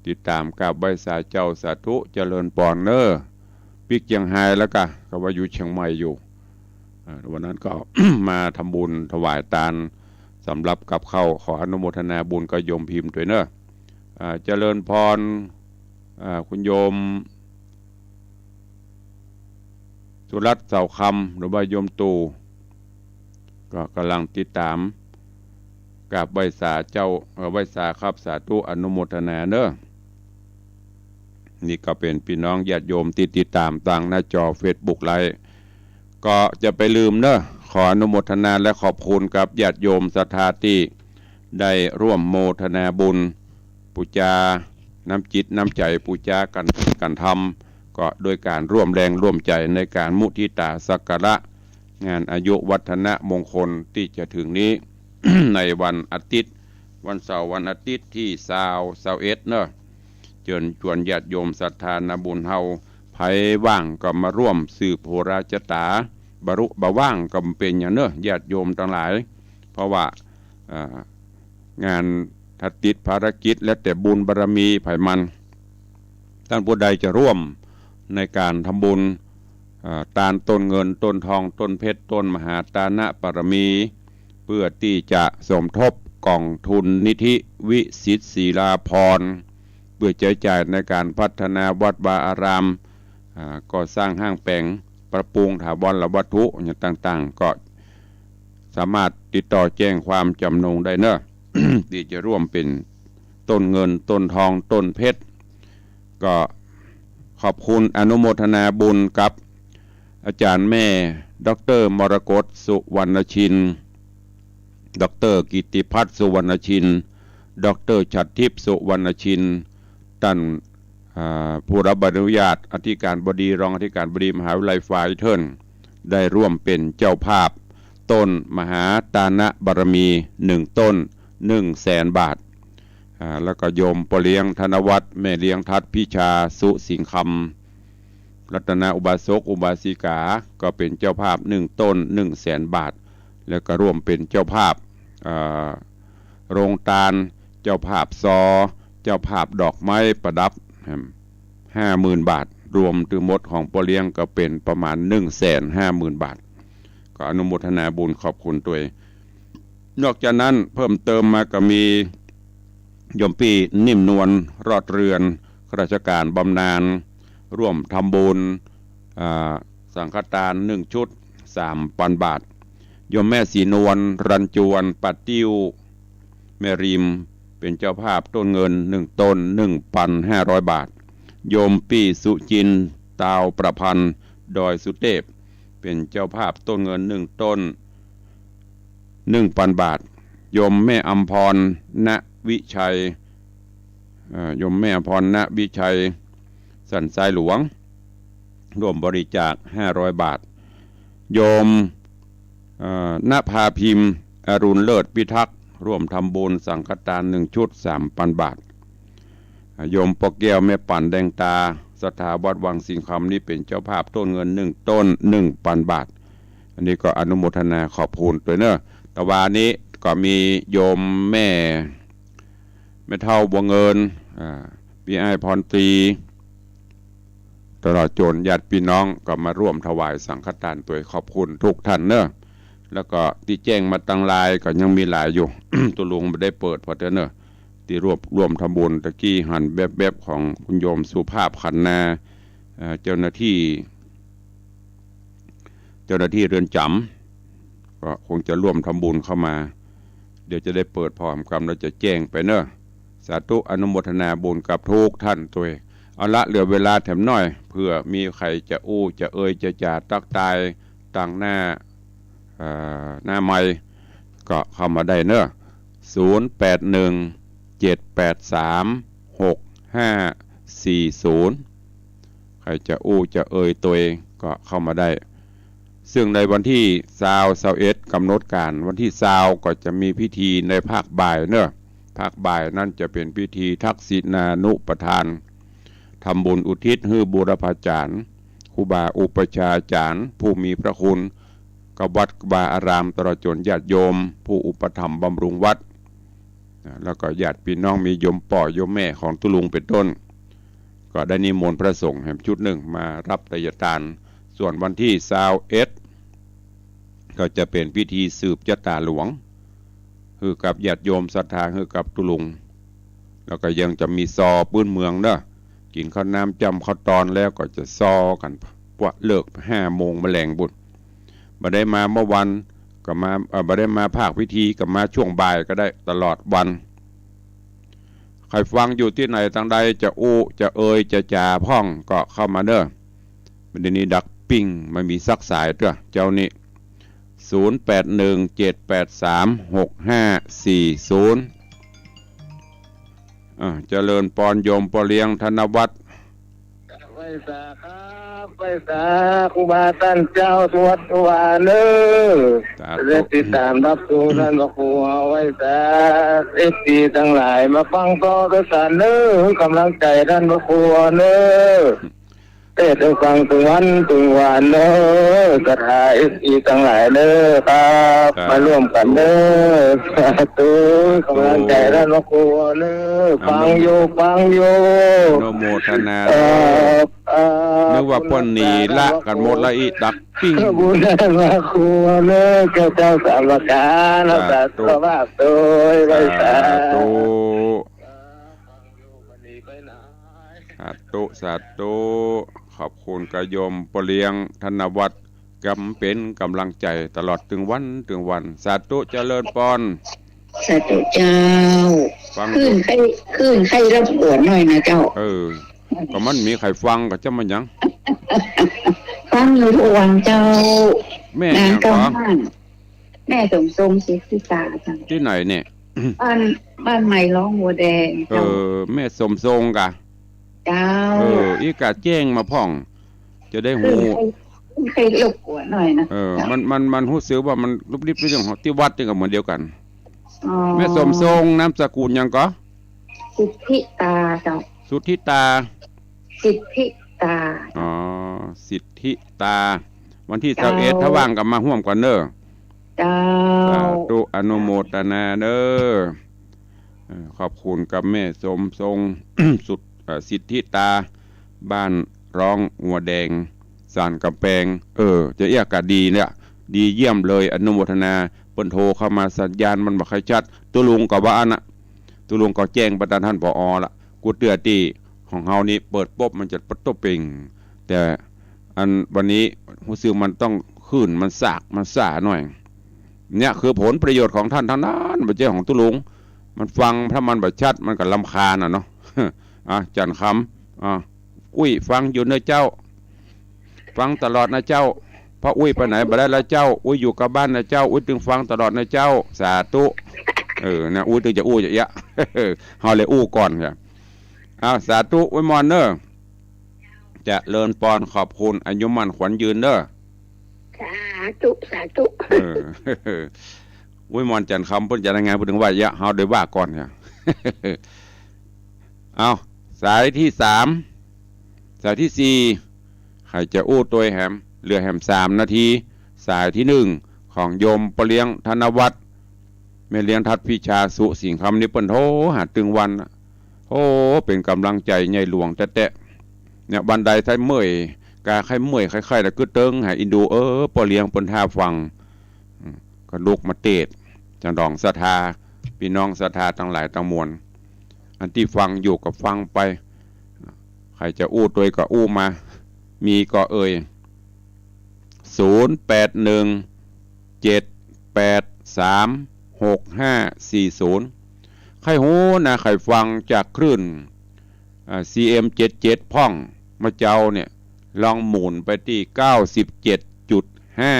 ติดต๋ามกราบไหว้สาเจ้า สาธุ เจริญปอนเนาะ ปิ๊กเจียงฮายแล้วกะ ก็ว่าอยู่เชียงใหม่อยู่ อ่า วันนั้นก็ มาทำบุญถวายตานสำหรับกับข้าว ขออนุโมทนาบุญกับโยมพิมพ์ด้วยเนาะ อ่า เจริญปอน อ่า คุณโยมสุรัตน์ เสาคำ หรือว่าโยมตู่ ก็ก่ำลังติดต๋าม กราบไหว้สาเจ้า เอ่อ ไหว้สาครับ สาธุอนุโมทนาเนาะ นี่ก็เป๋นปี้น้องญาติโยมตี้ติดต๋ามตางหน้าจอเฟซบุ๊กไลฟ์ ก็จะไปลืมเนาะ ขออนุโมทนาและขอบคุณกับญาติโยมศรัทธาตี้ได้ร่วมโมทนาบุญ ปู๋จาน้ำจิตน้ำใจ๋ ปู๋จากั๋น กั๋นธรรม ก็โดยก๋านร่วมแรงร่วมใจ๋ในก๋านมุทิตาสักการะ งานอายุวัฒนมงคลตี้จะเถิงนี้ ในวันอาทิตย์ วันเสาร์วันอาทิตย์ตี้ซาว ซาวเอ็ดเนาะ เจิญจวนญาติโยมศรัทธานาบุญเฮา ใผว่างก็มาร่วมสืบโหราชะต๋า บ่รู้ บ่ว่างก็บ่เป๋นหยังเนาะ ญาติโยมตังหลาย เพราะว่า อ่า งานถ้าติดภารกิจแล้วแต่บุญบารมีใผมัน ต้านผู้ใดจะร่วมในก๋านทำบุญ อ่า ตานต้นเงิน ต้นทอง ต้นเพชร ต้นมหาตานะบารมี เพื่อตี้จะสมทบกองทุนนิธิวิสิตศิลาภรณ์ เพื่อใจ๊จ่ายในก๋านพัฒนาวัดวาอาราม อ่า ก่อสร้างห้างแป๋ง ปรับปรุงถาวรวัตถุอย่างต่างๆ ก็สามารถติดต่อแจ้งความจ๋ำนงได้เนาะ ตี้จะร่วมเป๋นต้นเงิน ต้นทอง ต้นเพชร ก็ขอบคุณอนุโมทนาบุญกับอาจ๋ารย์แม่ ด็อกเตอร์ มรกต สุวรรณชิน ด็อกเตอร์ กิตติพัฒน์ สุวรรณชิน ด็อกเตอร์ ฉัตรทิพย์ สุวรรณชิน ต้าน อ่า ผู้รับใบอนุญาตอธิการบดี รองอธิการบดีมหาวิทยาลัยฝายเถิน ได้ร่วมเป๋นเจ้าภาพ ต้นมหาตานะบารมี หนึ่งต้น หนึ่งแสนบาท อ่า แล้วก็โยมป้อเลี้ยงธนวัฒน์ แม่เลี้ยงทัดพิชา สุสิงห์คำ รัตนอุบาสกอุบาสิกา ก็เป๋นเจ้าภาพ หนึ่งต้น หนึ่งแสนบาท แล้วก็ร่วมเป๋นเจ้าภาพ อ่า โรงตาน เจ้าภาพซอ เจ้าภาพดอกไม้ประดับ ห้าหมื่นบาท รวมตึงหมดของป้อเลี้ยงก็เป๋นประมาณ หนึ่งแสนห้าหมื่นบาท ก็อนุโมทนาบุญขอบคุณตวย นอกจากนั้นเพิ่มเติมมาก็มีโยมปี้นิ่มนวล รอดเรือน ข้าราชการบำนาญ ร่วมทำบุญ อ่า สังฆทานหนึ่งชุด สามปันบาท โยมแม่ศรีนวล รัญจวน ป่าติ้ว แม่ริม เป๋นเจ้าภาพต้นเงินหนึ่งต้น หนึ่งปันห้าร้อยบาท โยมปี้สุจิน ตาวประพันธ์ ดอยสุเตพ เป๋นเจ้าภาพต้นเงินหนึ่งต้น หนึ่งปันบาท โยมแม่อำพร ณ วิชัย เอ่อ โยมแม่อำพร ณ วิชัย สันทรายหลวง ร่วมบริจาคห้าร้อยบาท โยม เอ่อ ณภาพิมพ์ อรุณเลิศพิทักษ์ ร่วมทำบุญสังฆทานหนึ่งชุด สามปันบาท โยมป้อแก้ว แม่ปั่น แดงตา ศรัทธาวัดวังสิงห์คำ นี่เป๋นเจ้าภาพต้นเงินหนึ่งต้น หนึ่งปันบาท อันนี้ก็อนุโมทนาขอบคุณตวยเนาะ ตะวานี้ก็มีโยมแม่ แม่เฒ่าบัวเงิน อ่า ปี้อ้ายพรตรี ตลอดจ๋นญาติปี้น้องก็มาร่วมถวายสังฆทานตวย ขอบคุณทุกท่านเนาะ แล้วก็ตี้แจ้งมาตังไลน์ก็ยังมีหลายอยู่ ตุ๊ลุงบ่ได้เปิดผ่อเตื้อเนาะ ตี้ร่วม ร่วมทำบุญตะกี้หันแวบๆ ของคุณโยมสุภาพ ขันนา เอ่อ เจ้าหน้าที่ เจ้าหน้าที่เรือนจ๋ำ ก็คงจะร่วมทำบุญเข้ามา เดี๋ยวจะได้เปิดพร้อมกั๋น แล้วจะแจ้งไปเนาะ สาธุอนุโมทนาบุญกับทุกท่านตวย เอาละ เหลือเวลาแถมหน้อย เผื่อมีใผจะอู้จะเอ่ยจะจ๋าตั๊กตายตังหน้า เอ่อ หน้าไมค์ก็เข้ามาได้เนาะ ศูนย์แปดหนึ่ง เจ็ดแปดสาม หกห้าสี่ศูนย์ ใผจะอู้จะเอ่ยตวยก็เข้ามาได้ ซึ่งในวันตี้ซาว ซาวเอ็ด ก๋ำหนดก๋าน วันตี้ซาวก็จะมีพิธีในภาคบ่ายเนาะ ภาคบ่ายนั้นจะเป๋นพิธีทักษิณานุปทาน ทำบุญอุทิศหื้อบูรพาจ๋ารย์ ครูบาอุปัชฌาย์อาจ๋ารย์ ผู้มีพระคุณ กับวัดวาอาราม ตลอดจ๋นญาติโยม ผู้อุปถัมภ์บำรุงวัด นะ แล้วก็ญาติปี้น้อง มีโยมป้อโยมแม่ของตุ๊ลุงเป๋นต้น ก็ได้นิมนต์พระสงฆ์แหมชุดนึ่งมาฮับไตยทาน ส่วนวันตี้ซาวเอ็ด ก็จะเป๋นพิธีสืบจะต๋าหลวง หื้อกับญาติโยมศรัทธา หื้อกับตุ๊ลุง แล้วก็ยังจะมีซอปื๊นเมืองเนาะ กิ๋นข้าวน้ำจ้ำข้าวตอนแล้วก็จะซอกั๋น ปวเลิกห้าโมงแมลงปู้น บ่ได้มาเมื่อวันก็มา เอ่อ บ่ได้มาภาคพิธีก็มาช่วงบ่ายก็ได้ตลอดวัน ใผฟังอยู่ตี้ไหนตังใด จะอู้จะเอ่ยจะจ๋าพ่องก็เข้ามาเนาะ บ่าเดี่ยวนี้ดับปิ้ง บ่มีสักสายเตื้อ เจ้านี้ ศูนย์แปดหนึ่ง เจ็ดแปดสาม หกห้าสี่ศูนย์ อ่า เจริญปอนโยมป้อเลี้ยงธนวัฒน์ ไหว้สาครับ ไหว้สาครูบาต้านเจ้าทุกวัดทุกวาเนาะ สาธุ ได้ติดต๋ามฮับชมต้านพระครู ไหว้สา เอฟซีตังหลาย มาฟังต่อเต๊อะเนาะ ก๋ำลังใจ๋ต้านพระครูเนาะ เทศน์หื้อฟังตึงวันตึงวานเนาะ ศรัทธาเอฟซีตังหลายเนาะครับ สาธุ มาร่วมกั๋นเนาะ สาธุ ก๋ำลังใจ๋ต้านพระครูเนาะ อ่า ฟังอยู่ ฟังอยู่ อนุโมทนา เอ่อ นึกว่าป้นหนีละกั๋นหมดละอี้ ดับปิ้ง บุญต้านพระครูเนาะ เจ้า เจ้าสามประก๋าน สาธุ สาธุ สาธุ สาธุ สาธุ สาธุ ขอบคุณกะโยมป้อเลี้ยงธนวัฒน์ ก๋ำเป๋นก๋ำลังใจ๋ตลอดตึงวันตึงวัน สาธุเจริญปอน สาธุเจ้า ฟัง คลื่นใค่ คลื่นใค่รบกวนหน่อยนะเจ้า เออ ก็มันมีใผฟังก็จะมาหยัง ฟังอยู่ทุกวันเจ้า แม่หยังก่อ นางกำบ้าน แม่สมทรง สิทธิตาเจ้า ตี้ไหนเนี่ย บ้าน บ้านใหม่ร้องหัวแดง เอ เจ้า อ แม่สมทรงก่ะ เจ้า เออ อี้กะแจ้งมาพ่อง จะได้ฮู้ ใค่ ใค่รบกวนหน่อยนะ เออ มัน มัน มันฮู้สึกว่ามันลุบลิบเรื่องของตี้วัดนี่ก็เหมือนเดียวกั๋น อ๋อ แม่สมทรง นามสกุลหยังก่อ สิทธิตาเจ้า สุทธิตา สิทธิตา อ๋อ สิทธิตา วันตี้ เจ้า ซาวเอ็ด ถ้าว่างก็มาฮ่วมกั๋นเนาะ เจ้า สาธุ อนุโมทนาเนาะ เอ่อ ขอบคุณกับแม่สมทรง สุด เอ่อ สิทธิตา บ้านร้องหัวแดง สานก๋ำแปง เออ จะเอี้ยกะดีเนี่ย ดีเยี่ยมเลย อนุโมทนา เปิ้นโทรเข้ามาสัญญาณมันบ่ค่อยชัด ตุ๊ลุงก็ว่าอั้นน่ะ ตุ๊ลุงก็แจ้งไปตางต้าน ผอ. ละ กูเตื้อตี้ของเฮานี่เปิดปุ๊บมันจะปะตุ๊เป่ง แต่อันวันนี้ฮู้สึกมันต้องคลื่นมันสาก มันซ้าหน่อย เนี่ยคือผลประโยชน์ของต้านตังนั้น บ่ใจ้ของตุ๊ลุง มันฟังถ้ามันบ่ชัดมันก็รำคาญอะเนาะ อ่ะ จันทร์คำ อ่ะ อุ้ยฟังอยู่เน่อเจ้า ฟังตลอดนะเจ้า ป้ออุ๊ยไปไหนบ่ได้ละเจ้า อุ๊ยอยู่กับบ้านนะเจ้า อุ๊ยตึงฟังตลอดนะเจ้า สาธุ เออ นะ อุ๊ยตึงจะอู้จะเอี้ยะ เฮาเลยอู้ก่อนจ้ะ อ้าว สาธุ อุ๊ยมอนเน่อ เจริญปอน ขอบคุณ อายุมั่นขวัญยืนเน่อ สาธุ สาธุ เออ อุ๊ยมอน จันทร์คำเปิ้นจะรายงาน เปิ้นตึงว่าเอี้ยะ เฮาได้ว่าก่อนจ้ะ เอา สายตี้สาม สายตี้สี่ ใผจะอู้ตวยแหม เหลือแหมสามนาที สายตี้หนึ่ง ของโยมป้อเลี้ยงธนวัฒน์ แม่เลี้ยงทัดพิชา สุสิงห์คำ นี่เปิ้นโทรหาตึงวันน่ะ โอ้ เป๋นก๋ำลังใจ๋ใหญ่หลวงแต๊ๆ เนี่ย วันใดถ้าเมื่อย กาใค่เมื่อยใค่ๆ แล้วกึ๊ดเติ๊งหาอินดู เออ ป้อเลี้ยงเปิ้นถ้าฟัง อืม ก็ลุกมาเตสน์ ฉลองศรัทธา ปี้น้องศรัทธาตังหลายตังมวล อันตี้ฟังอยู่ก็ฟังไป ใผจะอู้ตวยก็อู้มา มีก็เอ่ย ศูนย์แปดหนึ่ง เจ็ดแปดสาม หกห้าสี่ศูนย์ ใผฮู้นะ ใผฟังจากคลื่น อ่า ซีเอ็มเจ็ดเจ็ด พ่อง เมื่อเจ๊าเนี่ย ลองหมุนไปตี้ เก้าสิบเจ็ดจุดห้า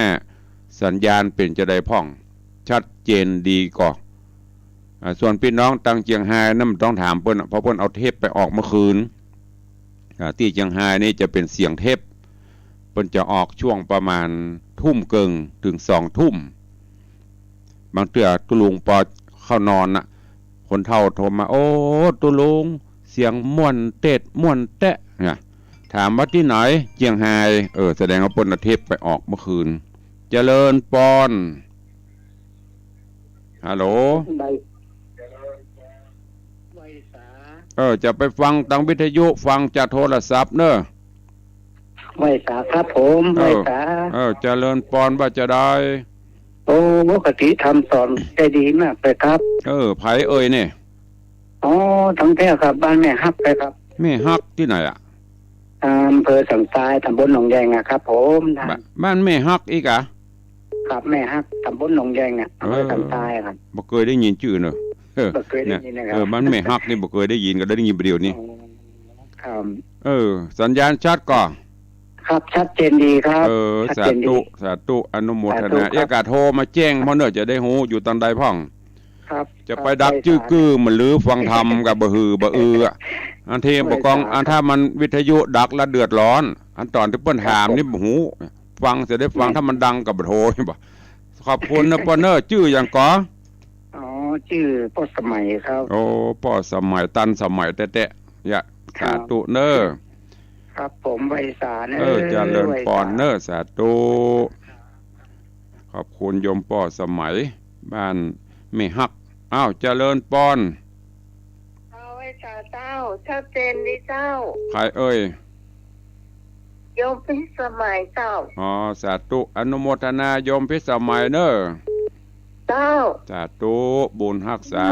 สัญญาณเป๋นจาใดพ่อง ชัดเจนดีก่อ อ่า ส่วนปี้น้องตังเจียงฮายนั้นบ่ต้องถามเปิ้นอะ เพราะเปิ้นเอาเทปไปออกเมื่อคืน อ่า ตี้เจียงฮายนี่จะเป๋นเสียงเทป เปิ้นจะออกช่วงประมาณทุ่มเกิ่งเถิงสองทุ่ม บางเตื้อตุ๊ลุงปอเข้านอนน่ะ คนเฒ่าโทรมา โอ้ ตุ๊ลุง เสียงม่วนเต๊ดม่วนแต๊ะ เนี่ย ถามว่าตี้ไหน เจียงฮาย เออ แสดงว่าเปิ้นเอาเทปไปออกเมื่อคืน เจริญปอน ฮัลโหล เออ จะไปฟังตางวิทยุ ฟังจากโทรศัพท์เน่อ ไหว้สาครับผม เออ ไหว้สา เออ เจริญปอน ว่าจาใด โอ้ ปกติธรรมสอนได้ดีมากเลยครับ เออ ใผเอ่ยเนี่ย อ๋อ ตังแท้ครับ บ้านแม่ฮักเลยครับ แม่ฮักตี้ไหนอะ อ่า อำเภอสันทราย ตำบลหนองแยงอะครับผม บ้าน บ้านแม่ฮักอี้กา ครับ แม่ฮัก ตำบลหนองแยงอะ อำเภอสันทรายครับ บ่เกยได้ยินจื้อเน่อ เออ บ่เกยได้ยินนะครับ เนี่ย เออ บ้านแม่ฮักนี่บ่เกยได้ยิน ก็ได้ยินบ่าเดี่ยวนี้ อ๋อ ครับ เออ สัญญาณชัดก่อ ครับ ชัดเจนดีครับ เออ ชัดเจนดี สาธุ สาธุ อนุโมทนา สาธุครับ เอี้ยะ กาโทรมาแจ้งพ่องเน่อ จะได้ฮู้ อยู่ตางใดพ่อง ครับ จะไปดักจื้อกื้อ บ่หื้อฟังธรรมก็บ่หื้อบ่อืออะ อันเทปบ่กอง อันถ้ามันวิทยุดักแล้วเดือดร้อน อันต๋อนตี้เปิ้นถามนี่บ่ฮู้ ฟังจะได้ฟัง ถ้ามันดังก็บ่โทร บ่ ขอบคุณนะปอนเน่อ จื้อหยังก่อ อ๋อ จื้อป้อสมัยครับ โอ้ ป้อสมัย ตันสมัยแต๊ๆ เอี้ยะ ครับ สาธุเน่อ ครับผม ไหว้สาเน่อ เออ เจริญปอนเน่อ ไหว้สา สาธุ ขอบคุณโยมป้อสมัย บ้านแม่ฮัก อ้าว เจริญปอน เอาไหว้สาเจ้า ชัดเจนดีเจ้า ใผเอ่ย โยมพิสมัยเจ้า อ๋อ สาธุ อนุโมทนาโยมพิสมัยเน่อ เจ้า สาธุ บุญฮักษา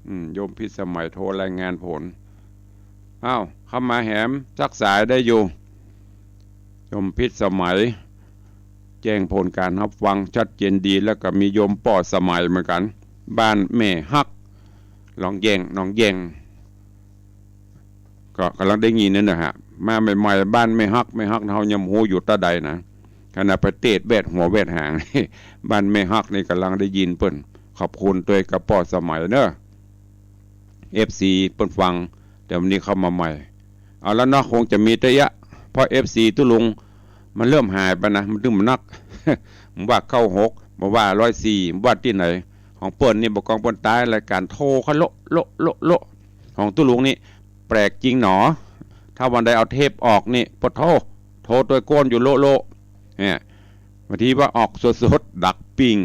อืม โยมพิสมัยโทรรายงานผล อ้าว เข้ามาแหมสักสายได้อยู่ โยมพิสมัย แจ้งผลการฮับฟังชัดเจนดี แล้วก็มีโยมป้อสมัยเหมือนกั๋น บ้านแม่ฮัก หนองแยง หนองแยง ก็ก่ำลังได้ยินนั่นนะฮะ มาใหม่ๆ บ้านแม่ฮัก แม่ฮัก เฮายังบ่ฮู้อยู่ตางใดนะ ขนาดไปเตสน์แวดหัวแวดหาง บ้านแม่ฮักนี่ก่ำลังได้ยินเปิ้น ขอบคุณตวยกับป้อสมัยเน่อ เอฟซี เปิ้นฟัง แต่วันนี้เข้ามาใหม่ เอาละเนาะ คงจะมีเตื้อเอี้ยะ เพราะ เอฟซี ตุ๊ลุง มันเริ่มหายไปนะ มันตึงบ่นัก บ่ว่าเก้าหก บ่ว่าร้อยสี่ บ่ว่าตี้ไหน ของเปิ้นนี่บ่กองเปิ้นตาย รายการโทรเข้าโละโละโละโละ ของตุ๊ลุงนี่แปลกจริงหนอ ถ้าวันใดเอาเทปออกนี่ ปะโธ่ โทรตวยก้นอยู่โละโละ เนี่ย บางทีว่าออกสดๆ ดักปิ้ง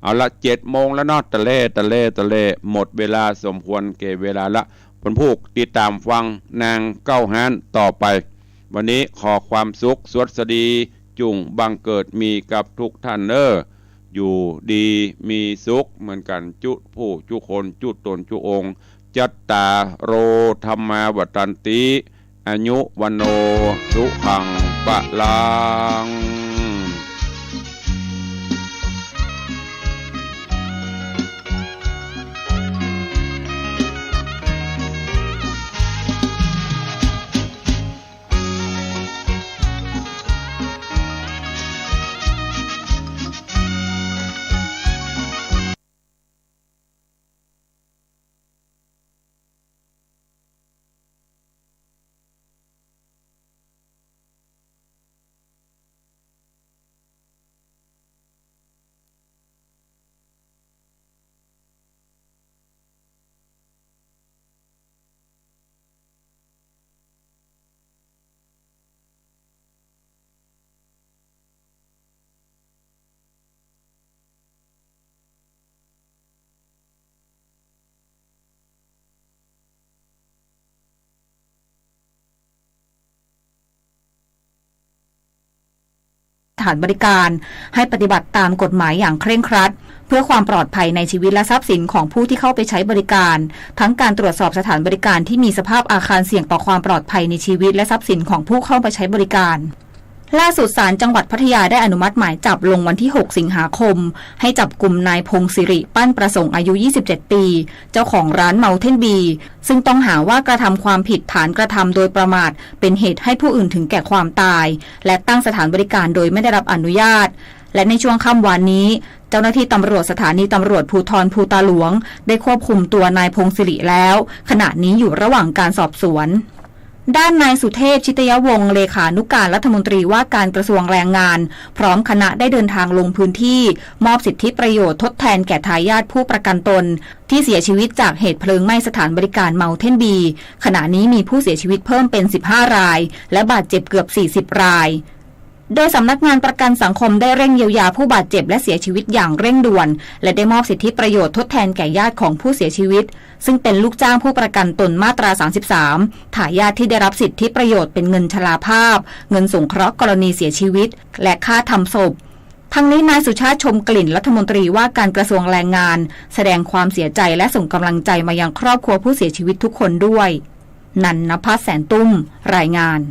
เอาละ เจ็ดโมงแล้วเนาะ ตะแล่ ตะแล่ ตะแล่ หมดเวลาสมควรแก่เวลาละ เปิ้นผู้ติดต๋ามฟังนางเก้าฮ้านต่อไป วันนี้ขอความสุขสวัสดี จุ่งบังเกิดมีกับทุกท่านเน่อ อยู่ดีมีสุขเหมือนกันจุผู้จุคนจุตนจุองค์ จัตตาโร ธัมมา วัฑฒันติ อายุ วัณโณ สุขัง พลัง สถานบริการให้ปฏิบัติตามกฎหมายอย่างเคร่งครัด เพื่อความปลอดภัยในชีวิตและทรัพย์สินของผู้ที่เข้าไปใช้บริการ ทั้งการตรวจสอบสถานบริการที่มีสภาพอาคารเสี่ยงต่อความปลอดภัยในชีวิตและทรัพย์สินของผู้เข้าไปใช้บริการ ล่าสุดศาลจังหวัดพัทยาได้อนุมัติหมายจับลงวันที่ หก สิงหาคม ให้จับกุมนายพงศิริ ปั้นประสงค์ อายุ ยี่สิบเจ็ด ปี เจ้าของร้าน Mountain Bee ซึ่งต้องหาว่ากระทำความผิดฐานกระทำโดยประมาทเป็นเหตุให้ผู้อื่นถึงแก่ความตาย และตั้งสถานบริการโดยไม่ได้รับอนุญาต และในช่วงค่ำวานนี้ เจ้าหน้าที่ตำรวจสถานีตำรวจภูธรภูตาหลวง ได้ควบคุมตัวนายพงศิริแล้ว ขณะนี้อยู่ระหว่างการสอบสวน ด้านนายสุเทพ ชิตยวงศ์ เลขานุการรัฐมนตรีว่าการกระทรวงแรงงาน พร้อมคณะได้เดินทางลงพื้นที่ มอบสิทธิประโยชน์ทดแทนแก่ทายาทผู้ประกันตน ที่เสียชีวิตจากเหตุเพลิงไหม้สถานบริการ Mountain Bee ขณะนี้มีผู้เสียชีวิตเพิ่มเป็น สิบห้า ราย และบาดเจ็บเกือบ สี่สิบ ราย โดยสำนักงานประกันสังคมได้เร่งเยียวยาผู้บาดเจ็บและเสียชีวิตอย่างเร่งด่วน และได้มอบสิทธิประโยชน์ทดแทนแก่ญาติของผู้เสียชีวิต ซึ่งเป็นลูกจ้างผู้ประกันตนมาตรา สามสิบสาม ทายาทที่ได้รับสิทธิประโยชน์เป็นเงินชราภาพ เงินสงเคราะห์กรณีเสียชีวิต และค่าทำศพ ทั้งนี้นายสุชาติ ชมกลิ่น รัฐมนตรีว่าการกระทรวงแรงงาน แสดงความเสียใจและส่งกำลังใจมายังครอบครัวผู้เสียชีวิตทุกคนด้วย นันทพัฒน์ แสนตุ้ม รายงาน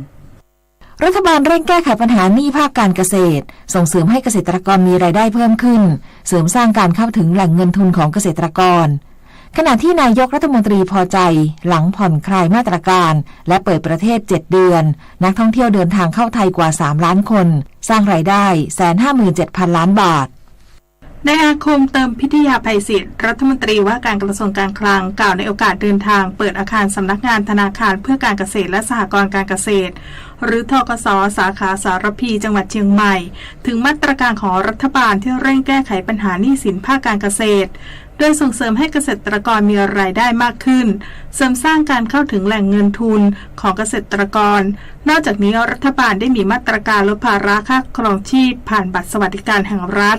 รัฐบาลเร่งแก้ไขปัญหาหนี้ภาคการเกษตร ส่งเสริมให้เกษตรกรมีรายได้เพิ่มขึ้น เสริมสร้างการเข้าถึงแหล่งเงินทุนของเกษตรกร ขณะที่นายกรัฐมนตรีพอใจ หลังผ่อนคลายมาตรการ และเปิดประเทศ เจ็ด เดือน นักท่องเที่ยวเดินทางเข้าไทยกว่า สาม ล้านคน สร้างรายได้ แสนห้าหมื่นเจ็ดพัน ล้านบาท นายอาคม เติมพิทยาภัยศิษย์ รัฐมนตรีว่าการกระทรวงการคลัง กล่าวในโอกาสเดินทางเปิดอาคารสำนักงานธนาคารเพื่อการเกษตรและสหกรณ์การเกษตร หรือ ธกส สาขาสารภี จังหวัดเชียงใหม่ ถึงมาตรการของรัฐบาลที่เร่งแก้ไขปัญหาหนี้สินภาคการเกษตร โดยส่งเสริมให้เกษตรกรมีรายได้มากขึ้น เสริมสร้างการเข้าถึงแหล่งเงินทุนของเกษตรกร นอกจากนี้รัฐบาลได้มีมาตรการลดภาระค่าครองชีพผ่านบัตรสวัสดิการแห่งรัฐ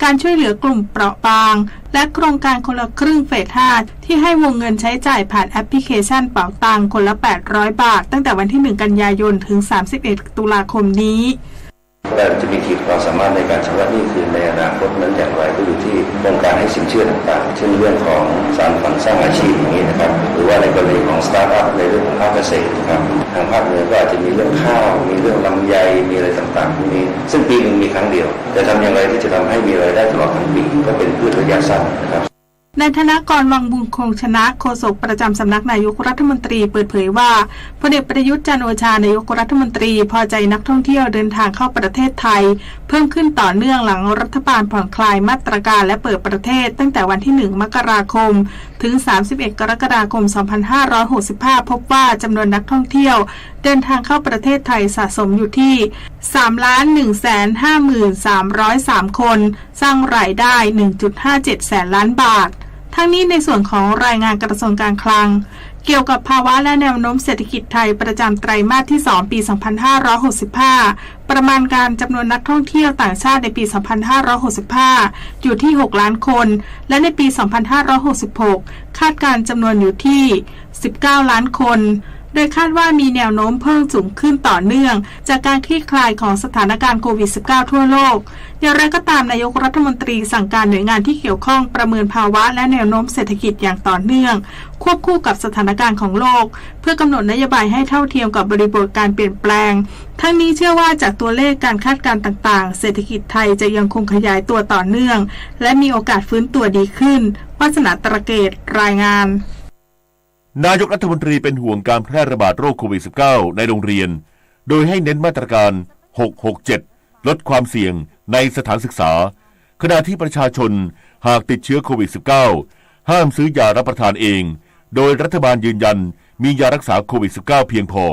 การช่วยเหลือกลุ่มเปราะบาง และโครงการคนละครึ่งเฟส ห้า ที่ให้วงเงินใช้จ่ายผ่านแอปพลิเคชันเป๋าตังคนละ แปดร้อย บาท ตั้งแต่วันที่ หนึ่ง กันยายน ถึง สามสิบเอ็ด ตุลาคมนี้ เราจะมีขีดความสามารถในการชำระหนี้คืนในอนาคตนั้นอย่างไร ก็อยู่ที่โครงการให้สินเชื่อต่างๆ เช่นเรื่องของสานฝันสร้างอาชีพอย่างนี้นะครับ หรือว่าในกรณีของสตาร์ทอัพในเรื่องของภาคเกษตรนะครับ ทางภาคเหนือก็อาจจะมีเรื่องข้าว มีเรื่องลำไย มีอะไรต่างๆพวกนี้ ซึ่งปีหนึ่งมีครั้งเดียว จะทำอย่างไรที่จะทำให้มีรายได้ตลอดทั้งปี ก็เป็นพืชระยะสั้นนะครับ นายธนกร วังบุญคงชนะ โฆษกประจำสำนักนายกรัฐมนตรี เปิดเผยว่า พลเอกประยุทธ์ จันทร์โอชา นายกรัฐมนตรี พอใจนักท่องเที่ยวเดินทางเข้าประเทศไทย เพิ่มขึ้นต่อเนื่องหลังรัฐบาลผ่อนคลายมาตรการและเปิดประเทศตั้งแต่วันที่ หนึ่ง มกราคม ถึง สามสิบเอ็ด กรกฎาคม สองพันห้าร้อยหกสิบห้า พบว่าจำนวนนักท่องเที่ยวเดินทางเข้าประเทศไทยสะสมอยู่ที่ สามล้านหนึ่งแสนห้าหมื่นสามร้อยสาม คน สร้างรายได้ หนึ่งจุดห้าเจ็ดแสนล้านบาท ทั้งนี้ในส่วนของรายงานกระทรวงการคลัง เกี่ยวกับภาวะและแนวโน้มเศรษฐกิจไทยประจำไตรมาสที่ สอง ปี สองพันห้าร้อยหกสิบห้า ประมาณการจำนวนนักท่องเที่ยวต่างชาติในปี สองพันห้าร้อยหกสิบห้า อยู่ที่ หก ล้านคน และในปี สองพันห้าร้อยหกสิบหก คาดการณ์จำนวนอยู่ที่ สิบเก้า ล้านคน โดยคาดว่ามีแนวโน้มเพิ่มสูงขึ้นต่อเนื่อง จากการคลี่คลายของสถานการณ์โควิดสิบเก้าทั่วโลก อย่างไรก็ตาม นายกรัฐมนตรีสั่งการหน่วยงานที่เกี่ยวข้องประเมินภาวะและแนวโน้มเศรษฐกิจอย่างต่อเนื่อง ควบคู่กับสถานการณ์ของโลก เพื่อกำหนดนโยบายให้เท่าเทียมกับบริบทการเปลี่ยนแปลง ทั้งนี้เชื่อว่าจากตัวเลขการคาดการณ์ต่างๆ เศรษฐกิจไทยจะยังคงขยายตัวต่อเนื่อง และมีโอกาสฟื้นตัวดีขึ้น วาสนา ตระเกต รายงาน นายกรัฐมนตรีเป็นห่วงการแพร่ระบาดโรคโควิดสิบเก้าในโรงเรียน โดยให้เน้นมาตรการ หกหกเจ็ด ลดความเสี่ยงในสถานศึกษา ขณะที่ประชาชนหากติดเชื้อโควิดสิบเก้า ห้ามซื้อยารับประทานเอง โดยรัฐบาลยืนยันมียารักษาโควิดสิบเก้าเพียงพอ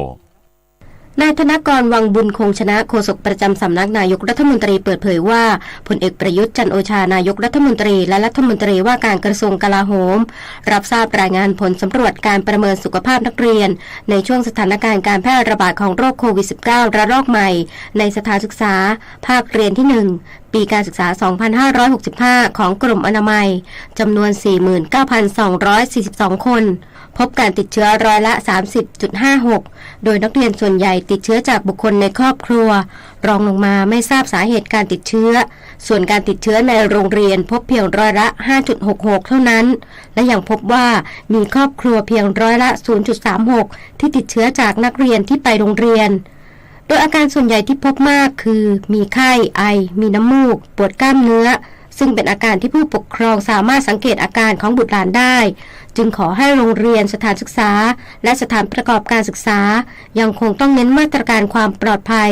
นายธนกร วังบุญคงชนะ โฆษกประจำสำนักนายกรัฐมนตรีเปิดเผยว่า พลเอกประยุทธ์ จันทร์โอชา นายกรัฐมนตรี และรัฐมนตรีว่าการกระทรวงกลาโหม รับทราบรายงานผลสำรวจการประเมินสุขภาพนักเรียน ในช่วงสถานการณ์การแพร่ระบาดของโรคโควิดสิบเก้า ระลอกใหม่ ในสถานศึกษา ภาคเรียนที่หนึ่ง ปีการศึกษา สองพันห้าร้อยหกสิบห้า ของกรมอนามัย จำนวน สี่หมื่นเก้าพันสองร้อยสี่สิบสองคน พบการติดเชื้อร้อยละ สามสิบจุดห้าหก โดยนักเรียนส่วนใหญ่ติดเชื้อจากบุคคลในครอบครัว รองลงมาไม่ทราบสาเหตุการติดเชื้อ ส่วนการติดเชื้อในโรงเรียนพบเพียงร้อยละ ห้าจุดหกหก เท่านั้น และยังพบว่ามีครอบครัวเพียงร้อยละ ศูนย์จุดสามหก ที่ติดเชื้อจากนักเรียนที่ไปโรงเรียน โดยอาการส่วนใหญ่ที่พบมากคือ มีไข้ ไอ มีน้ำมูก ปวดกล้ามเนื้อ ซึ่งเป็นอาการที่ผู้ปกครองสามารถสังเกตอาการของบุตรหลานได้ จึงขอให้โรงเรียน สถานศึกษา และสถานประกอบการศึกษา ยังคงต้องเน้นมาตรการความปลอดภัย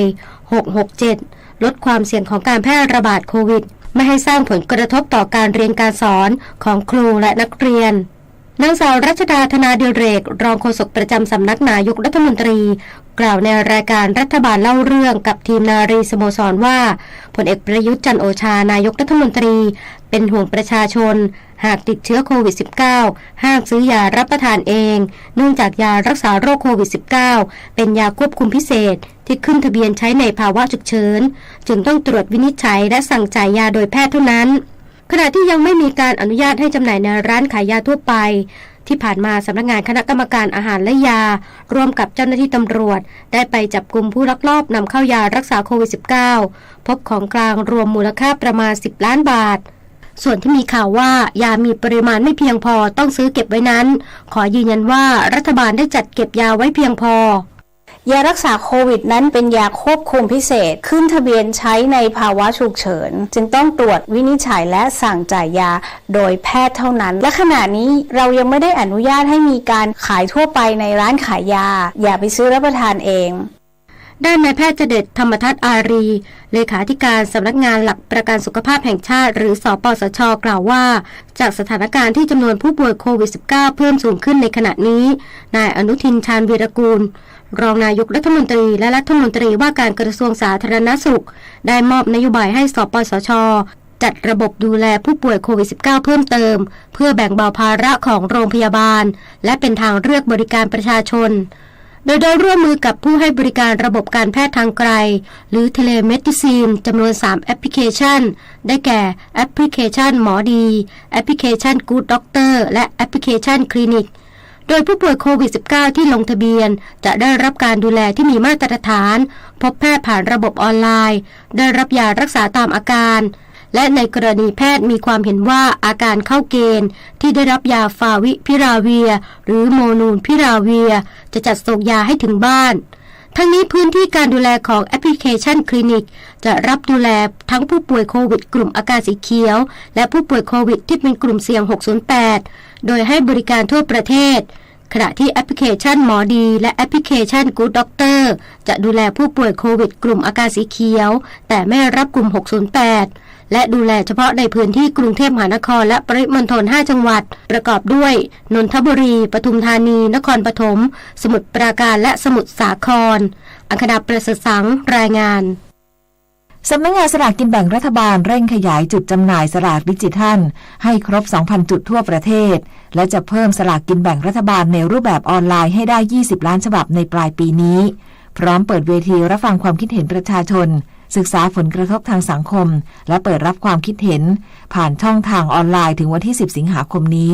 หกหกเจ็ด ลดความเสี่ยงของการแพร่ระบาดโควิด ไม่ให้สร้างผลกระทบต่อการเรียนการสอนของครูและนักเรียน นางสาวรัชดา ธนาดิเรก รองโฆษกประจำสำนักนายกรัฐมนตรี กล่าวในรายการรัฐบาลเล่าเรื่องกับทีมนารีสโมสรว่า พลเอกประยุทธ์ จันทร์โอชา นายกรัฐมนตรี เป็นห่วงประชาชน หากติดเชื้อโควิดสิบเก้า ห้ามซื้อยารับประทานเอง เนื่องจากยารักษาโรคโควิดสิบเก้า เป็นยาควบคุมพิเศษ ที่ขึ้นทะเบียนใช้ในภาวะฉุกเฉิน จึงต้องตรวจวินิจฉัยและสั่งจ่ายยาโดยแพทย์เท่านั้น ขณะที่ยังไม่มีการอนุญาตให้จำหน่ายในร้านขายยาทั่วไป ที่ผ่านมาสำนักงานคณะกรรมการอาหารและยา ร่วมกับเจ้าหน้าที่ตำรวจ ได้ไปจับกุมผู้ลักลอบนำเข้ายารักษาโควิดสิบเก้า พบของกลางรวมมูลค่าประมาณ สิบล้านบาท ส่วนที่มีข่าวว่ายามีปริมาณไม่เพียงพอต้องซื้อเก็บไว้นั้น ขอยืนยันว่ารัฐบาลได้จัดเก็บยาไว้เพียงพอ ยารักษาโควิดนั้นเป็นยาควบคุมพิเศษ ขึ้นทะเบียนใช้ในภาวะฉุกเฉิน จึงต้องตรวจวินิจฉัยและสั่งจ่ายยาโดยแพทย์เท่านั้น และขณะนี้เรายังไม่ได้อนุญาตให้มีการขายทั่วไปในร้านขายยา อย่าไปซื้อรับประทานเอง ด้านนายแพทย์จเดช ธรรมทัศน์อารี เลขาธิการสำนักงานหลักประกันสุขภาพแห่งชาติ หรือ สปสช กล่าวว่า จากสถานการณ์ที่จำนวนผู้ป่วยโควิดสิบเก้า เพิ่มสูงขึ้นในขณะนี้ นายอนุทิน ชาญวีรกูล รองนายกรัฐมนตรี และรัฐมนตรีว่าการกระทรวงสาธารณสุข ได้มอบนโยบายให้ สปสช จัดระบบดูแลผู้ป่วยโควิดสิบเก้า เพิ่มเติม เพื่อแบ่งเบาภาระของโรงพยาบาล และเป็นทางเลือกบริการประชาชน โดยได้ร่วมมือกับผู้ให้บริการระบบการแพทย์ทางไกล หรือ telemedicine จำนวน สาม แอปพลิเคชัน ได้แก่ แอปพลิเคชันหมอดี แอปพลิเคชัน Good Doctor และแอปพลิเคชันคลินิก โดยผู้ป่วยโควิดสิบเก้า ที่ลงทะเบียน จะได้รับการดูแลที่มีมาตรฐาน พบแพทย์ผ่านระบบออนไลน์ ได้รับยารักษาตามอาการ และในกรณีแพทย์มีความเห็นว่าอาการเข้าเกณฑ์ ที่ได้รับยาฟาวิพิราเวีย หรือโมนูลพิราเวีย จะจัดส่งยาให้ถึงบ้าน ทั้งนี้พื้นที่การดูแลของแอปพลิเคชันคลินิก จะรับดูแลทั้งผู้ป่วยโควิดกลุ่มอาการสีเขียว และผู้ป่วยโควิดที่เป็นกลุ่มเสี่ยง หกศูนย์แปด โดยให้บริการทั่วประเทศ ขณะที่แอปพลิเคชันหมอดี และแอปพลิเคชัน Good Doctor จะดูแลผู้ป่วยโควิดกลุ่มอาการสีเขียว แต่ไม่รับกลุ่ม หกศูนย์แปด และดูแลเฉพาะในพื้นที่กรุงเทพมหานคร และปริมณฑล ห้า จังหวัด ประกอบด้วย นนทบุรี ปทุมธานี นครปฐม สมุทรปราการ และสมุทรสาคร อังคณา ประเสริฐสัง รายงาน สำนักงานสลากกินแบ่งรัฐบาลเร่งขยายจุดจำหน่ายสลากดิจิทัลให้ครบ สองพัน จุดทั่วประเทศ และจะเพิ่มสลากกินแบ่งรัฐบาลในรูปแบบออนไลน์ให้ได้ ยี่สิบล้านฉบับในปลายปีนี้ พร้อมเปิดเวทีรับฟังความคิดเห็นประชาชน ศึกษาผลกระทบทางสังคม และเปิดรับความคิดเห็น ผ่านช่องทางออนไลน์ถึงวันที่ สิบ สิงหาคมนี้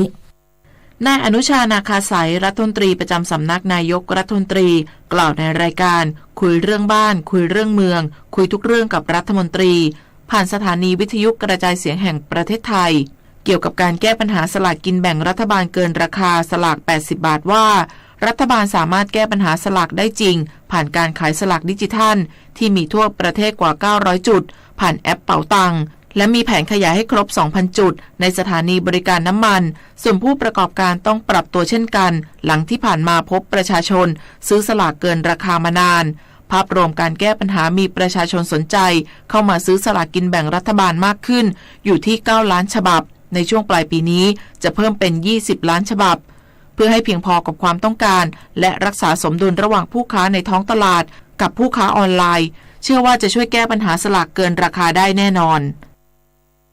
นายอนุชา นาคาสาย รัฐมนตรีประจำสำนักนายกรัฐมนตรี กล่าวในรายการคุยเรื่องบ้าน คุยเรื่องเมือง คุยทุกเรื่องกับรัฐมนตรี ผ่านสถานีวิทยุกระจายเสียงแห่งประเทศไทย เกี่ยวกับการแก้ปัญหาสลากกินแบ่งรัฐบาลเกินราคาสลากแปดสิบบาทว่า รัฐบาลสามารถแก้ปัญหาสลากได้จริง ผ่านการขายสลากดิจิทัลที่มีทั่วประเทศกว่าเก้าร้อยจุด ผ่านแอปเป๋าตัง และมีแผนขยายให้ครบสองพันจุด ในสถานีบริการน้ำมัน ส่วนผู้ประกอบการต้องปรับตัวเช่นกัน หลังที่ผ่านมาพบประชาชนซื้อสลากเกินราคามานาน ภาพรวมการแก้ปัญหามีประชาชนสนใจเข้ามาซื้อสลากกินแบ่งรัฐบาลมากขึ้น อยู่ที่เก้าล้านฉบับ ในช่วงปลายปีนี้จะเพิ่มเป็นยี่สิบล้านฉบับ เพื่อให้เพียงพอกับความต้องการ และรักษาสมดุลระหว่างผู้ค้าในท้องตลาดกับผู้ค้าออนไลน์ เชื่อว่าจะช่วยแก้ปัญหาสลากเกินราคาได้แน่นอน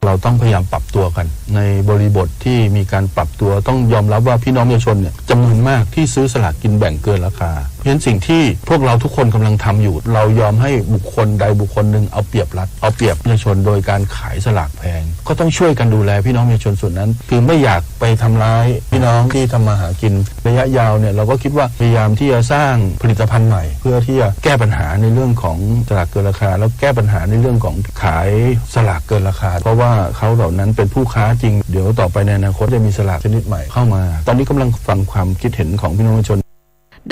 เราต้องพยายามปรับตัวกัน ในบริบทที่มีการปรับตัว ต้องยอมรับว่าพี่น้องประชาชนเนี่ยจำนวนมากที่ซื้อสลากกินแบ่งเกินราคา เพราะฉะนั้นสิ่งที่พวกเราทุกคนกำลังทำอยู่ เรายอมให้บุคคลใดบุคคลหนึ่งเอาเปรียบรัฐ เอาเปรียบประชาชนโดยการขายสลากแพง ก็ต้องช่วยกันดูแลพี่น้องประชาชนส่วนนั้น คือไม่อยากไปทำร้ายพี่น้องที่ทำมาหากิน ระยะยาวเนี่ยเราก็คิดว่าพยายามที่จะสร้างผลิตภัณฑ์ใหม่ เพื่อที่จะแก้ปัญหาในเรื่องของสลากเกินราคา แล้วแก้ปัญหาในเรื่องของขายสลากเกินราคา เพราะว่าเขาเหล่านั้นเป็นผู้ค้าจริง เดี๋ยวต่อไปในอนาคตจะมีสลากชนิดใหม่เข้ามา ตอนนี้กำลังฟังความคิดเห็นของพี่น้องประชาชน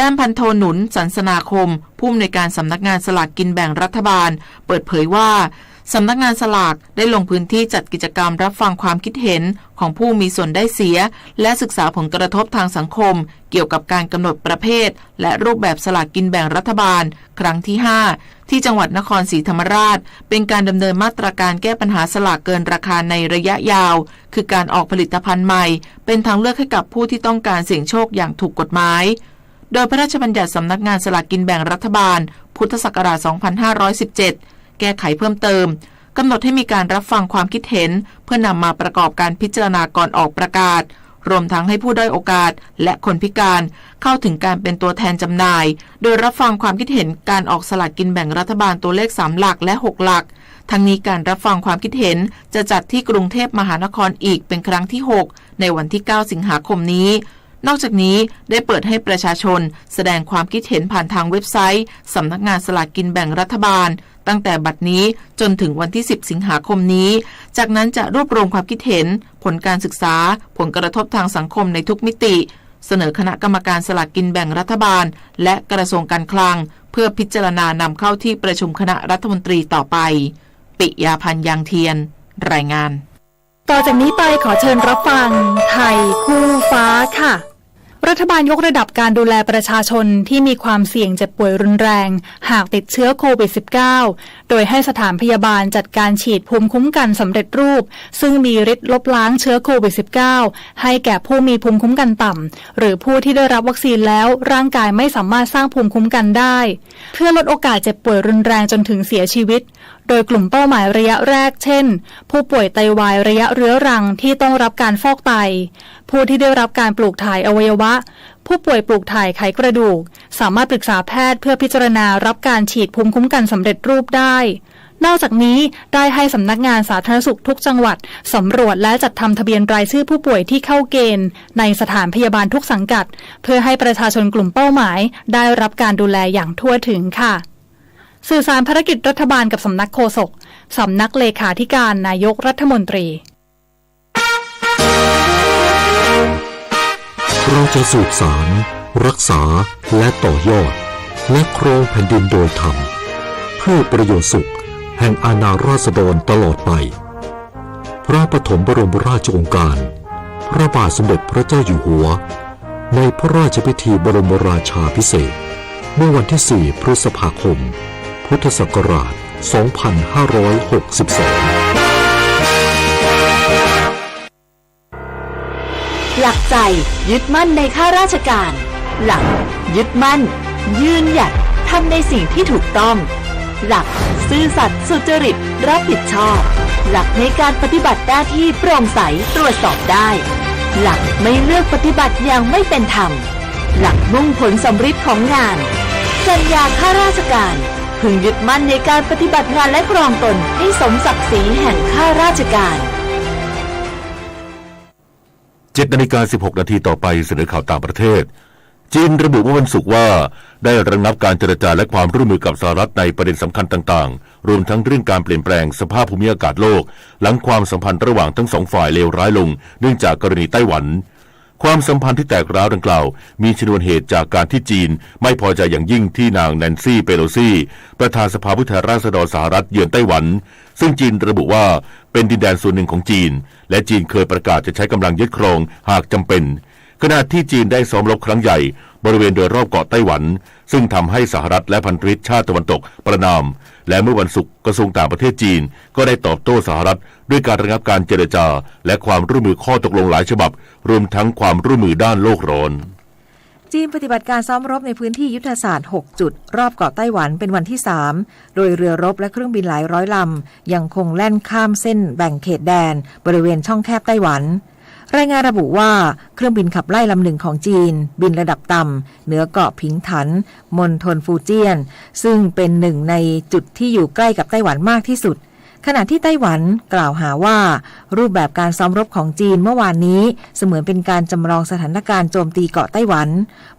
ด้านพันโท หนุน สันสนาคม ผู้อำนวยการสำนักงานสลากกินแบ่งรัฐบาล เปิดเผยว่า สำนักงานสลากได้ลงพื้นที่จัดกิจกรรมรับฟังความคิดเห็นของผู้มีส่วนได้เสีย และศึกษาผลกระทบทางสังคม เกี่ยวกับการกำหนดประเภท และรูปแบบสลากกินแบ่งรัฐบาล ครั้งที่ห้า ที่จังหวัดนครศรีธรรมราช เป็นการดำเนินมาตรการแก้ปัญหาสลากเกินราคาในระยะยาว คือการออกผลิตภัณฑ์ใหม่ เป็นทางเลือกให้กับผู้ที่ต้องการเสี่ยงโชคอย่างถูกกฎหมาย โดยพระราชบัญญัติสำนักงานสลากกินแบ่งรัฐบาล พุทธศักราช สองพันห้าร้อยสิบเจ็ด แก้ไขเพิ่มเติม กำหนดให้มีการรับฟังความคิดเห็น เพื่อนำมาประกอบการพิจารณาก่อนออกประกาศ รวมทั้งให้ผู้ด้อยโอกาส และคนพิการเข้าถึงการเป็นตัวแทนจำหน่าย โดยรับฟังความคิดเห็นการออกสลากกินแบ่งรัฐบาลตัวเลขสามหลักและหกหลัก ทั้งนี้การรับฟังความคิดเห็นจะจัดที่กรุงเทพมหานครอีกเป็นครั้งที่หก ในวันที่เก้าสิงหาคมนี้ นอกจากนี้ได้เปิดให้ประชาชนแสดงความคิดเห็นผ่านทางเว็บไซต์สำนักงานสลากกินแบ่งรัฐบาล ตั้งแต่บัดนี้จนถึงวันที่สิบสิงหาคมนี้ จากนั้นจะรวบรวมความคิดเห็น ผลการศึกษา ผลกระทบทางสังคมในทุกมิติ เสนอคณะกรรมการสลากกินแบ่งรัฐบาล และกระทรวงการคลัง เพื่อพิจารณานำเข้าที่ประชุมคณะรัฐมนตรีต่อไป ปิยาพันธ์ ยางเทียน รายงาน ต่อจากนี้ไปขอเชิญรับฟังไทยคู่ฟ้าค่ะ รัฐบาลยกระดับการดูแลประชาชนที่มีความเสี่ยงเจ็บป่วยรุนแรง หากติดเชื้อโควิดสิบเก้า โดยให้สถานพยาบาลจัดการฉีดภูมิคุ้มกันสำเร็จรูป ซึ่งมีฤทธิ์ลบล้างเชื้อโควิดสิบเก้า ให้แก่ผู้มีภูมิคุ้มกันต่ำ หรือผู้ที่ได้รับวัคซีนแล้วร่างกายไม่สามารถสร้างภูมิคุ้มกันได้ เพื่อลดโอกาสเจ็บป่วยรุนแรงจนถึงเสียชีวิต โดยกลุ่มเป้าหมายระยะแรก เช่น ผู้ป่วยไตวายระยะเรื้อรังที่ต้องรับการฟอกไต ผู้ที่ได้รับการปลูกถ่ายอวัยวะ ผู้ป่วยปลูกถ่ายไขกระดูก สามารถปรึกษาแพทย์เพื่อพิจารณารับการฉีดภูมิคุ้มกันสำเร็จรูปได้ นอกจากนี้ได้ให้สำนักงานสาธารณสุขทุกจังหวัด สำรวจและจัดทำทะเบียนรายชื่อผู้ป่วยที่เข้าเกณฑ์ ในสถานพยาบาลทุกสังกัด เพื่อให้ประชาชนกลุ่มเป้าหมายได้รับการดูแลอย่างทั่วถึงค่ะ สื่อสารภารกิจรัฐบาลกับสำนักโฆษก สำนักเลขาธิการนายกรัฐมนตรี เราจะสืบสาน รักษา และต่อยอด และครองแผ่นดินโดยธรรม เพื่อประโยชน์สุขแห่งอาณาราษฎรตลอดไป พระปฐมบรมราชโองการ พระบาทสมเด็จพระเจ้าอยู่หัว ในพระราชพิธีบรมราชาภิเษก เมื่อวันที่สี่ พฤษภาคม พุทธศักราช สองพันห้าร้อยหกสิบสอง หลักใจยึดมั่นในข้าราชการ หลักยึดมั่น ยืนหยัดทำในสิ่งที่ถูกต้อง หลักซื่อสัตย์สุจริตรับผิดชอบ หลักในการปฏิบัติหน้าที่โปร่งใสตรวจสอบได้ หลักไม่เลือกปฏิบัติอย่างไม่เป็นธรรม หลักมุ่งผลสำเร็จของงาน จรรยาข้าราชการ พึงยึดมั่นในการปฏิบัติงานและครองตนให้สมศักดิ์ศรีแห่งข้าราชการ เจ็ดนาฬิกาสิบหกนาทีต่อไปเสนอข่าวต่างประเทศ จีนระบุเมื่อวันศุกร์ว่าได้ระงับการเจรจาและความร่วมมือกับสหรัฐในประเด็นสำคัญต่างๆ รวมทั้งเรื่องการเปลี่ยนแปลงสภาพภูมิอากาศโลก หลังความสัมพันธ์ระหว่างทั้งสองฝ่ายเลวร้ายลงเนื่องจากกรณีไต้หวัน ความสัมพันธ์ที่แตกร้าวดังกล่าว มีชนวนเหตุจากการที่จีนไม่พอใจอย่างยิ่งที่นางแนนซี่ เปโลซี ประธานสภาผู้แทนราษฎรสหรัฐเยือนไต้หวัน ซึ่งจีนระบุว่าเป็นดินแดนส่วนหนึ่งของจีน และจีนเคยประกาศจะใช้กำลังยึดครองหากจำเป็น ขณะที่จีนได้ซ้อมรบครั้งใหญ่บริเวณโดยรอบเกาะไต้หวัน ซึ่งทำให้สหรัฐและพันธมิตรชาติตะวันตกประณาม และเมื่อวันศุกร์กระทรวงต่างประเทศจีนก็ได้ตอบโต้สหรัฐด้วยการระงับการเจรจา และความร่วมมือข้อตกลงหลายฉบับ รวมทั้งความร่วมมือด้านโลกร้อน จีนปฏิบัติการซ้อมรบในพื้นที่ยุทธศาสตร์หกจุดรอบเกาะไต้หวันเป็นวันที่สาม โดยเรือรบและเครื่องบินหลายร้อยลำยังคงแล่นข้ามเส้นแบ่งเขตแดนบริเวณช่องแคบไต้หวัน รายงานระบุว่าเครื่องบินขับไล่ลำหนึ่งของจีนบินระดับต่ำเหนือเกาะผิงถัน มณฑลฟูเจี้ยน ซึ่งเป็นหนึ่งในจุดที่อยู่ใกล้กับไต้หวันมากที่สุด ขณะที่ไต้หวันกล่าวหาว่า รูปแบบการซ้อมรบของจีนเมื่อวานนี้เสมือนเป็นการจำลองสถานการณ์โจมตีเกาะไต้หวัน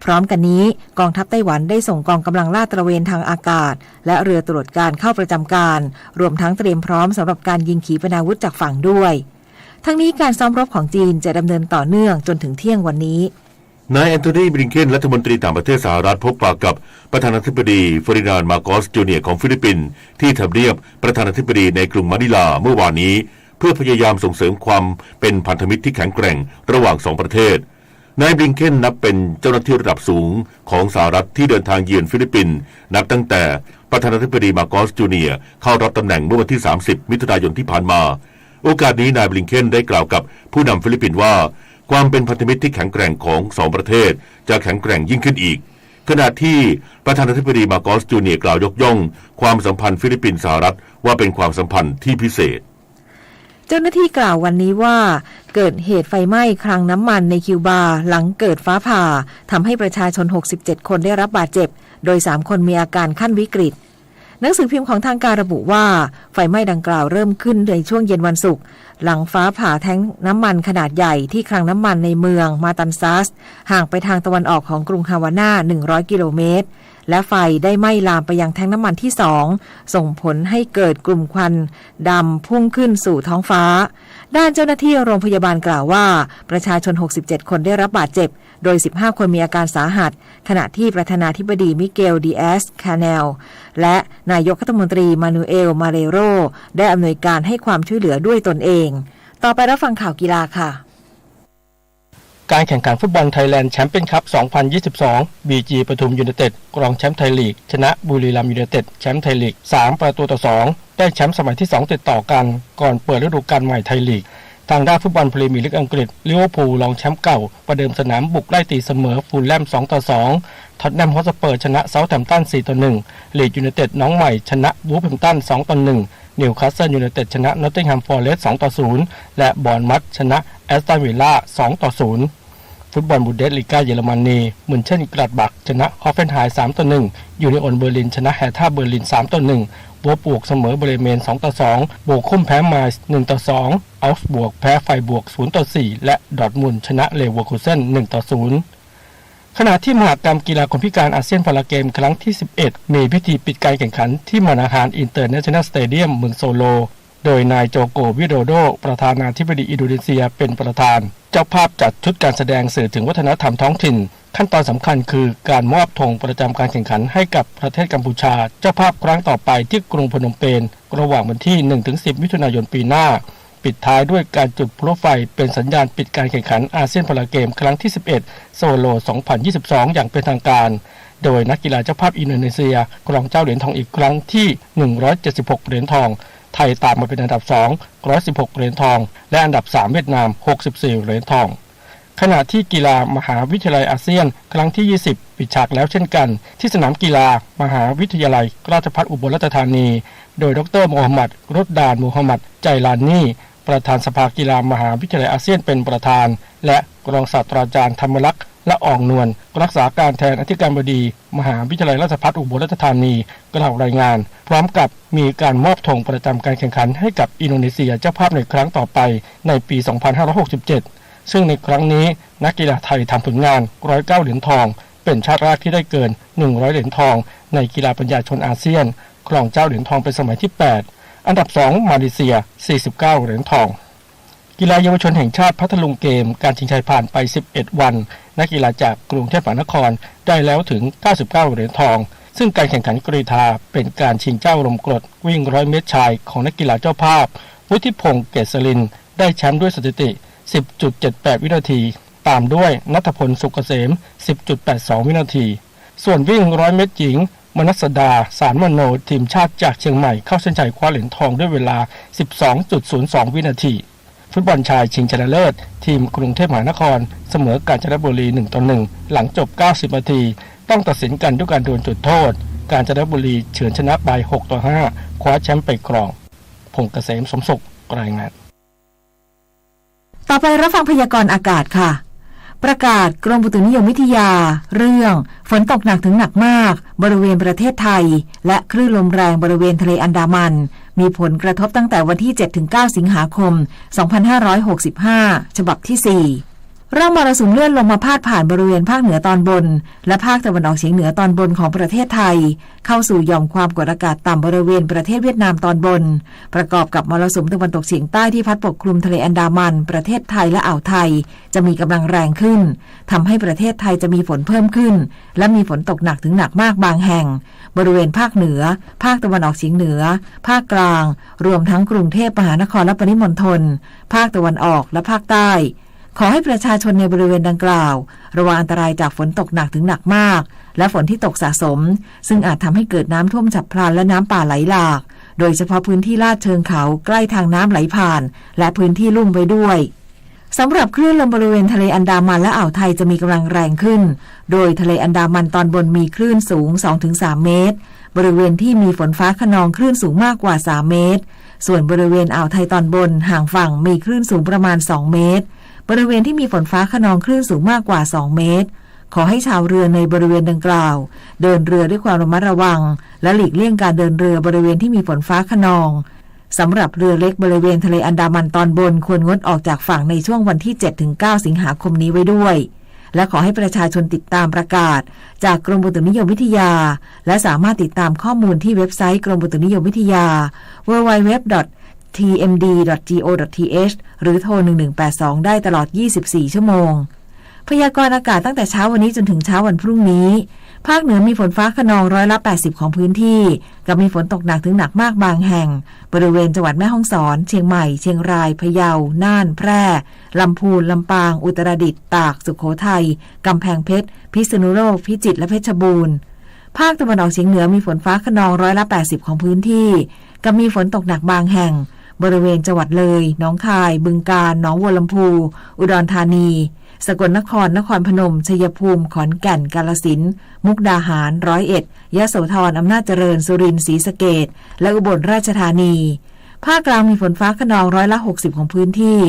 พร้อมกันนี้กองทัพไต้หวันได้ส่งกองกำลังลาดตระเวนทางอากาศ และเรือตรวจการเข้าประจำการ รวมทั้งเตรียมพร้อมสำหรับการยิงขีปนาวุธจากฝั่งด้วย ทั้งนี้การซ้อมรบของจีนจะดำเนินต่อเนื่องจนถึงเที่ยงวันนี้ นายแอนโทนี บลิงเคน รัฐมนตรีต่างประเทศสหรัฐพบปะกับประธานาธิบดีเฟอร์ดินานด์ มาโกส จูเนียร์ ของฟิลิปปินส์ที่ทำเนียบประธานาธิบดีในกรุงมะนิลาเมื่อวานนี้ เพื่อพยายามส่งเสริมความเป็นพันธมิตรที่แข็งแกร่งระหว่างสองประเทศ นายบลิงเคนนับเป็นเจ้าหน้าที่ระดับสูงของสหรัฐที่เดินทางเยือนฟิลิปปินส์นับตั้งแต่ประธานาธิบดีมาโกส จูเนียร์ เข้ารับตำแหน่งเมื่อวันที่สามสิบมิถุนายนที่ผ่านมา โอกาสนี้นายบลิงเคนได้กล่าวกับผู้นำฟิลิปปินส์ว่า ความเป็นพันธมิตรที่แข็งแกร่งของสองประเทศจะแข็งแกร่งยิ่งขึ้นอีก ขณะที่ประธานาธิบดีมาโกส จูเนียร์ กล่าวยกย่องความสัมพันธ์ฟิลิปปินส์สหรัฐว่าเป็นความสัมพันธ์ที่พิเศษ เจ้าหน้าที่กล่าววันนี้ว่า เกิดเหตุไฟไหม้คลังน้ำมันในคิวบาหลังเกิดฟ้าผ่าทำให้ประชาชนหกสิบเจ็ดคนได้รับบาดเจ็บ โดยสามคนมีอาการขั้นวิกฤต หนังสือพิมพ์ของทางการระบุว่า ไฟไหม้ดังกล่าวเริ่มขึ้นในช่วงเย็นวันศุกร์ หลังฟ้าผ่าแท้งน้ำมันขนาดใหญ่ที่คลังน้ำมันในเมืองมาตันซัส ห่างไปทางตะวันออกของกรุงฮาวาน่าหนึ่งร้อยกิโลเมตร และไฟได้ไหม้ลามไปยังแท้งน้ำมันที่สอง ส่งผลให้เกิดกลุ่มควันดำพุ่งขึ้นสู่ท้องฟ้า ด้านเจ้าหน้าที่โรงพยาบาลกล่าวว่า ประชาชนหกสิบเจ็ดคนได้รับบาดเจ็บ โดยสิบห้าคนมีอาการสาหัส ขณะที่ประธานาธิบดีมิเกล ดีแอส คาเนล และนายกรัฐมนตรีมานูเอล มาเรโร ได้อำนวยการให้ความช่วยเหลือด้วยตนเอง ต่อไปรับฟังข่าวกีฬาค่ะ การแข่งขันฟุตบอลไทยแลนด์แชมเปี้ยนคัพ สองพันยี่สิบสอง บีจี ปทุมยูไนเต็ด รองแชมป์ไทยลีก ชนะบุรีรัมย์ยูไนเต็ด แชมป์ไทยลีก สามประตูต่อสอง ได้แชมป์สมัยที่สองติดต่อกัน ก่อนเปิดฤดูกาลใหม่ไทยลีก ทางด้านฟุตบอลพรีเมียร์ลีกอังกฤษ ลิเวอร์พูลรองแชมป์เก่า ประเดิมสนามบุกไล่ตีเสมอฟูลแลม สองต่อสอง ท็อตแนมฮอตสเปอร์ชนะเซาท์แฮมป์ตัน สี่ต่อหนึ่ง ลีดส์ยูไนเต็ดน้องใหม่ชนะเวลแฮมป์ตัน สองต่อหนึ่ง นิวคาสเซิลยูไนเต็ดชนะนอตติงแฮมฟอเรสต์ สองต่อศูนย์ และบอร์นมัธชนะแอสตันวิลล่า สองต่อศูนย์ ฟุตบอลบุนเดสลีกาเยอรมนี มินเชนกลาดบักชนะฮอฟเฟนไฮม์ สามต่อหนึ่ง ยูนิโอนเบอร์ลินชนะแฮท่าเบอร์ลิน สามต่อหนึ่ง วอล์ฟสบวร์กเสมอเบรเมน สองต่อสอง โบคุมแพ้ไมน์ หนึ่งต่อสอง อัลฟสบวร์กแพ้ไฟรบวร์ก ศูนย์ต่อสี่ และดอร์ทมุนด์ชนะเลเวอร์คูเซน หนึ่งต่อศูนย์ ขณะที่มหกรรมกีฬาคนพิการอาเซียนพาราเกมครั้งที่สิบเอ็ด มีพิธีปิดการแข่งขันที่มณฑลอินเตอร์เนชั่นแนลสเตเดียมเมืองโซโล โดยนายโจโก วิโดโด ประธานาธิบดีอินโดนีเซียเป็นประธาน เจ้าภาพจัดชุดการแสดงสื่อถึงวัฒนธรรมท้องถิ่น ขั้นตอนสำคัญคือการมอบธงประจำการแข่งขันให้กับประเทศกัมพูชา เจ้าภาพครั้งต่อไปที่กรุงพนมเปญ ระหว่างวันที่หนึ่งถึงสิบมิถุนายนปีหน้า ปิดท้ายด้วยการจุดพลุไฟเป็นสัญญาณปิดการแข่งขันอาเซียนพาราเกมครั้งที่สิบเอ็ด โซโล สองพันยี่สิบสอง อย่างเป็นทางการ โดยนักกีฬาเจ้าภาพอินโดนีเซียครองเจ้าเหรียญทองอีกครั้งที่ หนึ่งร้อยเจ็ดสิบหก เหรียญทอง ไทยตามมาเป็นอันดับสอง ร้อยสิบหก เหรียญทอง และอันดับสาม เวียดนาม หกสิบสี่ เหรียญทอง ขณะที่กีฬามหาวิทยาลัยอาเซียนครั้งที่ยี่สิบ ปิดฉากแล้วเช่นกัน ที่สนามกีฬามหาวิทยาลัยราชภัฏอุบลราชธานี โดยดอกเตอร์ โมฮัมหมัด รุดดาน โมฮัมหมัด ไจลานี ประธานสภากีฬามหาวิทยาลัยอาเซียนเป็นประธาน และรองศาสตราจารย์ธรรมลักษณ์ ละอองนวล รักษาการแทนอธิการบดีมหาวิทยาลัยราชภัฏอุบลราชธานี กล่าวรายงาน พร้อมกับมีการมอบธงประจำการแข่งขันให้กับอินโดนีเซียเจ้าภาพในครั้งต่อไปในปี สองพันห้าร้อยหกสิบเจ็ด ซึ่งในครั้งนี้นักกีฬาไทยทำผลงาน ร้อยเก้า เหรียญทอง เป็นชาติแรกที่ได้เกิน หนึ่งร้อย เหรียญทอง ในกีฬาปัญญาชนอาเซียน ครองเจ้าเหรียญทองเป็นสมัยที่ แปด อันดับ สอง มาเลเซีย สี่สิบเก้า เหรียญทอง กีฬาเยาวชนแห่งชาติพัทลุงเกม การชิงชัยผ่านไป สิบเอ็ด วัน นักกีฬาจากกรุงเทพมหานครได้แล้วถึง เก้าสิบเก้า เหรียญทอง ซึ่งการแข่งขันกรีฑาเป็นการชิงเจ้าลมกรดวิ่ง ร้อย เมตรชายของนักกีฬาเจ้าภาพ วุฒิพงษ์ เกษรินทร์ ได้แชมป์ด้วยสถิติ สิบจุดเจ็ดแปด วินาที ตามด้วยณัฐพล สุขเกษม สิบจุดแปดสอง วินาที ส่วนวิ่ง ร้อย เมตรหญิง มนัสดา สารมโน ทีมชาติจากเชียงใหม่ เข้าเส้นชัยคว้าเหรียญทองด้วยเวลา สิบสองจุดศูนย์สอง วินาที ฟุตบอลชายชิงชนะเลิศ ทีมกรุงเทพมหานครเสมอกาญจนบุรี หนึ่งต่อหนึ่ง หลังจบ เก้าสิบ นาที ต้องตัดสินกันด้วยการดวลจุดโทษ กาญจนบุรีเฉือนชนะไป หกต่อห้า คว้าแชมป์ไปครอง พงษ์เกษม สมสุข รายงาน ต่อไปรับฟังพยากรณ์อากาศค่ะ ประกาศกรมอุตุนิยมวิทยา เรื่องฝนตกหนักถึงหนักมากบริเวณประเทศไทย และคลื่นลมแรงบริเวณทะเลอันดามัน มีผลกระทบตั้งแต่วันที่ เจ็ดถึงเก้า สิงหาคม สองพันห้าร้อยหกสิบห้า ฉบับที่ สี่ ร่องมรสุมเลื่อนลมมาพาดผ่านบริเวณภาคเหนือตอนบน และภาคตะวันออกเฉียงเหนือตอนบนของประเทศไทย เข้าสู่หย่อมความกดอากาศต่ำบริเวณประเทศเวียดนามตอนบน ประกอบกับมรสุมตะวันตกเฉียงใต้ที่พัดปกคลุมทะเลอันดามัน ประเทศไทยและอ่าวไทย จะมีกำลังแรงขึ้น ทำให้ประเทศไทยจะมีฝนเพิ่มขึ้น และมีฝนตกหนักถึงหนักมากบางแห่ง บริเวณภาคเหนือ ภาคตะวันออกเฉียงเหนือ ภาคกลาง รวมทั้งกรุงเทพมหานครและปริมณฑล ภาคตะวันออกและภาคใต้ ขอให้ประชาชนในบริเวณดังกล่าว ระวังอันตรายจากฝนตกหนักถึงหนักมาก และฝนที่ตกสะสม ซึ่งอาจทำให้เกิดน้ำท่วมฉับพลันและน้ำป่าไหลหลาก โดยเฉพาะพื้นที่ลาดเชิงเขาใกล้ทางน้ำไหลผ่าน และพื้นที่ลุ่มไว้ด้วย สำหรับคลื่นลมบริเวณทะเลอันดามันและอ่าวไทยจะมีกำลังแรงขึ้น โดยทะเลอันดามันตอนบนมีคลื่นสูง สองถึงสาม เมตร บริเวณที่มีฝนฟ้าคะนองคลื่นสูงมากกว่า สาม เมตร ส่วนบริเวณอ่าวไทยตอนบนห่างฝั่งมีคลื่นสูงประมาณ สอง เมตร บริเวณที่มีฝนฟ้าคะนองคลื่นสูงมากกว่า สอง เมตร ขอให้ชาวเรือในบริเวณดังกล่าว เดินเรือด้วยความระมัดระวัง และหลีกเลี่ยงการเดินเรือบริเวณที่มีฝนฟ้าคะนอง สำหรับเรือเล็กบริเวณทะเลอันดามันตอนบนควรงดออกจากฝั่งในช่วงวันที่ เจ็ดถึงเก้า สิงหาคมนี้ไว้ด้วย และขอให้ประชาชนติดตามประกาศจากกรมอุตุนิยมวิทยา และสามารถติดตามข้อมูลที่เว็บไซต์กรมอุตุนิยมวิทยา ดับเบิลยู ดับเบิลยู ดับเบิลยู ดอท ที เอ็ม ดี ดอท จี โอ ดอท ที เอช หรือโทร หนึ่งหนึ่งแปดสอง ได้ตลอด ยี่สิบสี่ ชั่วโมง พยากรณ์อากาศตั้งแต่เช้าวันนี้จนถึงเช้าวันพรุ่งนี้ ภาคเหนือมีฝนฟ้าคะนองร้อยละ แปดสิบ ของพื้นที่ กับมีฝนตกหนักถึงหนักมากบางแห่ง บริเวณจังหวัดแม่ฮ่องสอน เชียงใหม่ เชียงราย พะเยา น่าน แพร่ ลำพูน ลำปาง อุตรดิตถ์ ตาก สุโขทัย กำแพงเพชร พิษณุโลก พิจิตร และเพชรบูรณ์ ภาคตะวันออกเฉียงเหนือมีฝนฟ้าคะนองร้อยละ แปดสิบ ของพื้นที่ กับมีฝนตกหนักบางแห่ง บริเวณจังหวัดเลย หนองคาย บึงกาฬ หนองบัวลำภู อุดรธานี สกลนคร นครพนม ชัยภูมิ ขอนแก่น กาฬสินธุ์ มุกดาหาร ร้อยเอ็ด ยโสธร อำนาจเจริญ สุรินทร์ ศรีสะเกษ และอุบลราชธานี ภาคกลางมีฝนฟ้าคะนองร้อยละ หกสิบ ของพื้นที่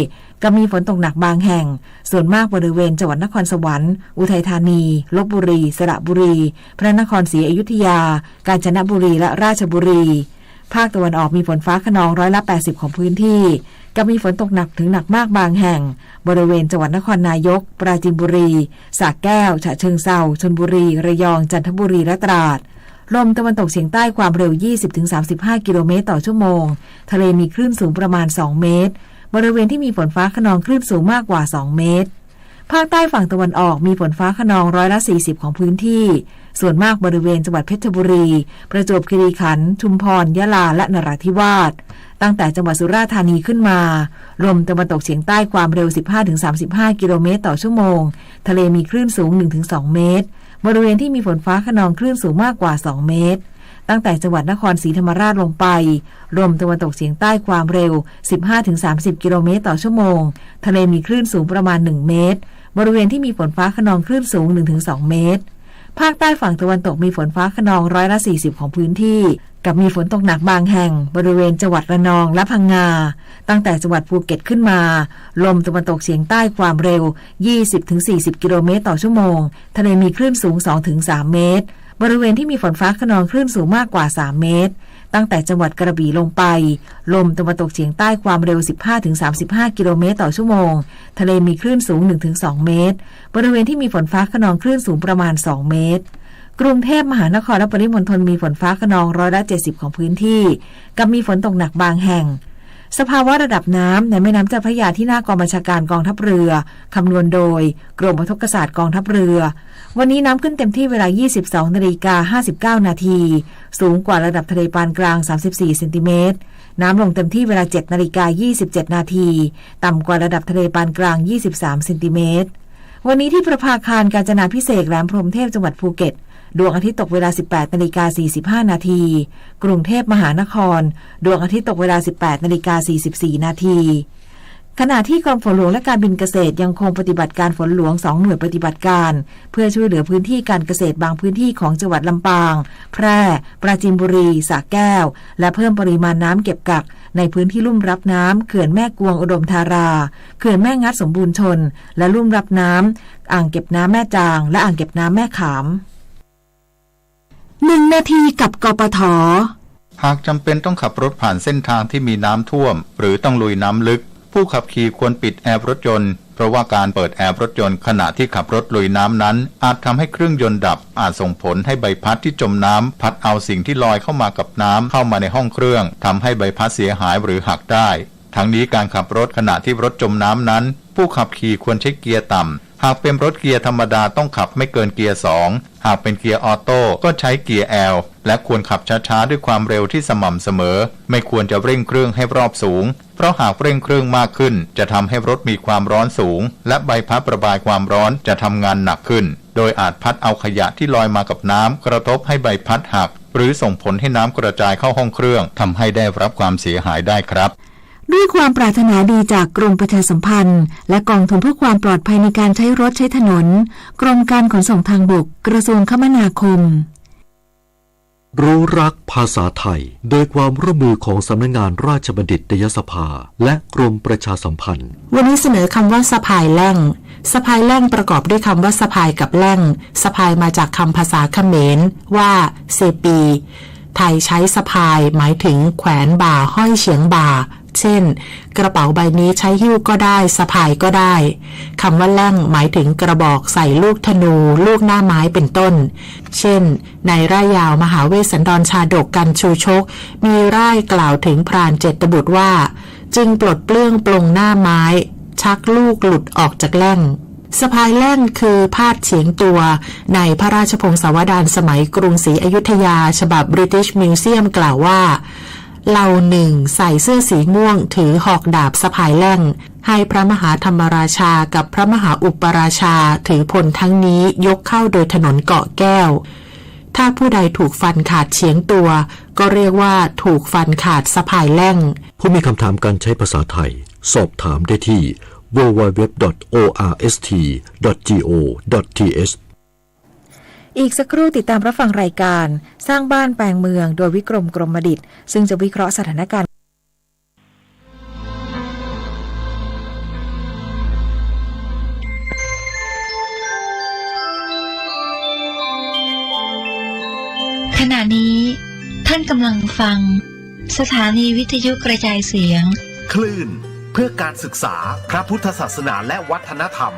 กับมีฝนตกหนักบางแห่ง ส่วนมากบริเวณจังหวัดนครสวรรค์ อุทัยธานี ลพบุรี สระบุรี พระนครศรีอยุธยา กาญจนบุรี และราชบุรี ภาคตะวันออกมีฝนฟ้าคะนองร้อยละ แปดสิบ ของพื้นที่ กับมีฝนตกหนักถึงหนักมากบางแห่ง บริเวณจังหวัดนครนายก ปราจีนบุรี สระแก้ว ฉะเชิงเทรา ชลบุรี ระยอง จันทบุรี และตราด ลมตะวันตกเฉียงใต้ความเร็ว ยี่สิบถึงสามสิบห้า กิโลเมตรต่อชั่วโมง ทะเลมีคลื่นสูงประมาณ สอง เมตร บริเวณที่มีฝนฟ้าคะนองคลื่นสูงมากกว่า สอง เมตร ภาคใต้ฝั่งตะวันออกมีฝนฟ้าคะนองร้อยละ สี่สิบ ของพื้นที่ ส่วนมากบริเวณจังหวัดเพชรบุรี ประจวบคีรีขันธ์ ชุมพร ยะลา และนราธิวาส ตั้งแต่จังหวัดสุราษฎร์ธานีขึ้นมา ลมตะวันตกเฉียงใต้ความเร็ว สิบห้าถึงสามสิบห้า กิโลเมตรต่อชั่วโมง ทะเลมีคลื่นสูง หนึ่งถึงสอง เมตร บริเวณที่มีฝนฟ้าคะนองคลื่นสูงมากกว่า สอง เมตร ตั้งแต่จังหวัดนครศรีธรรมราชลงไป ลมตะวันตกเฉียงใต้ความเร็ว สิบห้าถึงสามสิบ กิโลเมตรต่อชั่วโมง ทะเลมีคลื่นสูงประมาณ หนึ่ง เมตร บริเวณที่มีฝนฟ้าคะนองคลื่นสูง หนึ่งถึงสอง เมตร ภาคใต้ฝั่งตะวันตกมีฝนฟ้าคะนองร้อยละ สี่สิบ ของพื้นที่ กับมีฝนตกหนักบางแห่ง บริเวณจังหวัดระนองและพังงา ตั้งแต่จังหวัดภูเก็ตขึ้นมา ลมตะวันตกเฉียงใต้ความเร็ว ยี่สิบถึงสี่สิบ กิโลเมตรต่อชั่วโมง ทะเลมีคลื่นสูง สองถึงสาม เมตร บริเวณที่มีฝนฟ้าคะนองคลื่นสูงมากกว่าสามเมตร ตั้งแต่จังหวัดกระบี่ลงไป ลมตะวันตกเฉียงใต้ความเร็วสิบห้าถึงสามสิบห้ากิโลเมตรต่อชั่วโมง ทะเลมีคลื่นสูงหนึ่งถึงสองเมตร บริเวณที่มีฝนฟ้าคะนองคลื่นสูงประมาณสองเมตร กรุงเทพมหานครและปริมณฑลมีฝนฟ้าคะนองร้อยละเจ็ดสิบของพื้นที่ กับมีฝนตกหนักบางแห่ง สภาวะระดับน้ำในแม่น้ำเจ้าพระยาที่หน้ากองบัญชาการกองทัพเรือ คำนวณโดยกรมอุทกศาสตร์กองทัพเรือ วันนี้น้ำขึ้นเต็มที่เวลายี่สิบสองนาฬิกาห้าสิบเก้านาที สูงกว่าระดับทะเลปานกลางสามสิบสี่เซนติเมตร น้ำลงเต็มที่เวลาเจ็ดนาฬิกายี่สิบเจ็ดนาที ต่ำกว่าระดับทะเลปานกลางยี่สิบสามเซนติเมตร วันนี้ที่ประภาคารกาญจนาภิเษกแหลมพรหมเทพจังหวัดภูเก็ต ดวงอาทิตย์ตกเวลาสิบแปดนาฬิกาสี่สิบห้านาที กรุงเทพมหานคร ดวงอาทิตย์ตกเวลาสิบแปดนาฬิกาสี่สิบสี่นาที ขณะที่กรมฝนหลวงและการบินเกษตรยังคงปฏิบัติการฝนหลวงสองหน่วยปฏิบัติการ เพื่อช่วยเหลือพื้นที่การเกษตรบางพื้นที่ของจังหวัดลำปาง แพร่ ปราจีนบุรี สระแก้ว และเพิ่มปริมาณน้ำเก็บกักในพื้นที่ลุ่มรับน้ำเขื่อนแม่กวงอุดมธารา เขื่อนแม่งัดสมบูรณ์ชล และลุ่มรับน้ำอ่างเก็บน้ำแม่จาง และอ่างเก็บน้ำแม่ขาม หนึ่งนาทีกับ กปท. หากจำเป็นต้องขับรถผ่านเส้นทางที่มีน้ำท่วม หรือต้องลุยน้ำลึก ผู้ขับขี่ควรปิดแอร์รถยนต์ เพราะว่าการเปิดแอร์รถยนต์ขณะที่ขับรถลุยน้ำนั้น อาจทำให้เครื่องยนต์ดับ อาจส่งผลให้ใบพัดที่จมน้ำพัดเอาสิ่งที่ลอยเข้ามากับน้ำเข้ามาในห้องเครื่อง ทำให้ใบพัดเสียหายหรือหักได้ ทั้งนี้การขับรถขณะที่รถจมน้ำนั้น ผู้ขับขี่ควรใช้เกียร์ต่ำ หากเป็นรถเกียร์ธรรมดาต้องขับไม่เกินเกียร์สอง หากเป็นเกียร์ออโต้ก็ใช้เกียร์แอล และควรขับช้าๆ ด้วยความเร็วที่สม่ำเสมอ ไม่ควรจะเร่งเครื่องให้รอบสูง เพราะหากเร่งเครื่องมากขึ้น จะทำให้รถมีความร้อนสูง และใบพัดระบายความร้อนจะทำงานหนักขึ้น โดยอาจพัดเอาขยะที่ลอยมากับน้ำกระทบให้ใบพัดหัก หรือส่งผลให้น้ำกระจายเข้าห้องเครื่อง ทำให้ได้รับความเสียหายได้ครับ ด้วยความปรารถนาดีจากกรมประชาสัมพันธ์ และกองทุนเพื่อความปลอดภัยในการใช้รถใช้ถนน กรมการขนส่งทางบก กระทรวงคมนาคม รู้รักภาษาไทย โดยความร่วมมือของสำนักงานราชบัณฑิตยสภา และกรมประชาสัมพันธ์ วันนี้เสนอคำว่าสะพายแล่ง สะพายแล่งประกอบด้วยคำว่าสะพายกับแล่ง สะพายมาจากคำภาษาเขมรว่าเซปี ไทยใช้สะพายหมายถึงแขวนบ่าห้อยเฉียงบ่า เช่น กระเป๋าใบนี้ใช้หิ้วก็ได้ สะพายก็ได้ คำว่าแล่งหมายถึงกระบอกใส่ลูกธนู ลูกหน้าไม้เป็นต้น เช่น ในร่ายยาวมหาเวสสันดรชาดกกันชูชก มีร่ายกล่าวถึงพรานเจตบุตรว่า จึงปลดเปลื้องปลงหน้าไม้ ชักลูกหลุดออกจากแล่ง สะพายแล่งคือพาดเฉียงตัว ในพระราชพงศาวดารสมัยกรุงศรีอยุธยา ฉบับ British Museum กล่าวว่า เหล่าหนึ่งใส่เสื้อสีม่วง ถือหอกดาบสะพายแล่ง ให้พระมหาธรรมราชากับพระมหาอุปราชาถือพลทั้งนี้ยกเข้าโดยถนนเกาะแก้ว ถ้าผู้ใดถูกฟันขาดเฉียงตัว ก็เรียกว่าถูกฟันขาดสะพายแล่ง ผู้มีคำถามการใช้ภาษาไทย สอบถามได้ที่ ดับเบิลยู ดับเบิลยู ดับเบิลยู ดอท โอ อาร์ เอส ที ดอท จี โอ ดอท ที เอช อีกสักครู่ติดตามรับฟังรายการสร้างบ้านแปลงเมือง โดยวิกรม กรมดิต ซึ่งจะวิเคราะห์สถานการณ์ ขณะนี้ท่านกำลังฟังสถานีวิทยุกระจายเสียง คลื่นเพื่อการศึกษาพระพุทธศาสนาและวัฒนธรรม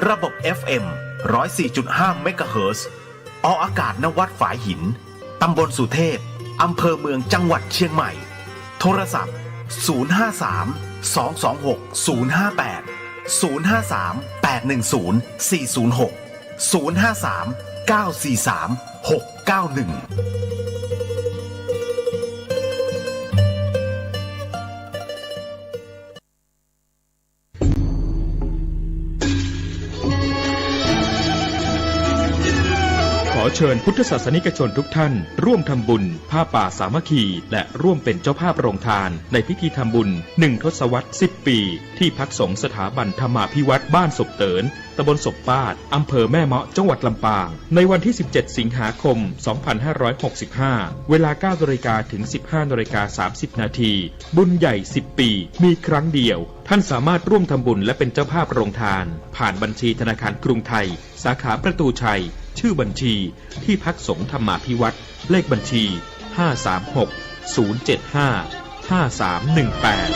ระบบ เอฟ เอ็ม ร้อยสี่จุดห้า เมกะเฮิรตซ์ ออกอากาศ ณ วัดฝายหิน ตำบลสุเทพ อำเภอเมือง จังหวัดเชียงใหม่ โทรศัพท์ ศูนย์ห้าสาม สองสองหก ศูนย์ห้าแปด ศูนย์ห้าสาม แปดหนึ่งศูนย์ สี่ศูนย์หก ศูนย์ห้าสาม เก้าสี่สาม หกเก้าหนึ่ง ขอเชิญพุทธศาสนิกชนทุกท่านร่วมทำบุญผ้าป่าสามัคคี และร่วมเป็นเจ้าภาพโรงทานในพิธีทำบุญหนึ่งทศวรรษสิบปี ที่พักสงฆ์สถาบันธรรมาภิวัฒน์บ้านศพเติน ตำบลศพปาด อำเภอแม่เมาะ จังหวัดลำปาง ในวันที่สิบเจ็ดสิงหาคมสองพันห้าร้อยหกสิบห้า เวลาเก้านาฬิกาถึงสิบห้านาฬิกาสามสิบนาที บุญใหญ่สิบปี มีครั้งเดียว ท่านสามารถร่วมทำบุญและเป็นเจ้าภาพโรงทาน ผ่านบัญชีธนาคารกรุงไทย สาขาประตูชัย ชื่อบัญชี ที่พักสงฆ์ธรรมาภิวัตน์ เลขบัญชี ห้าสามหก ศูนย์เจ็ดห้า ห้าสามหนึ่งแปด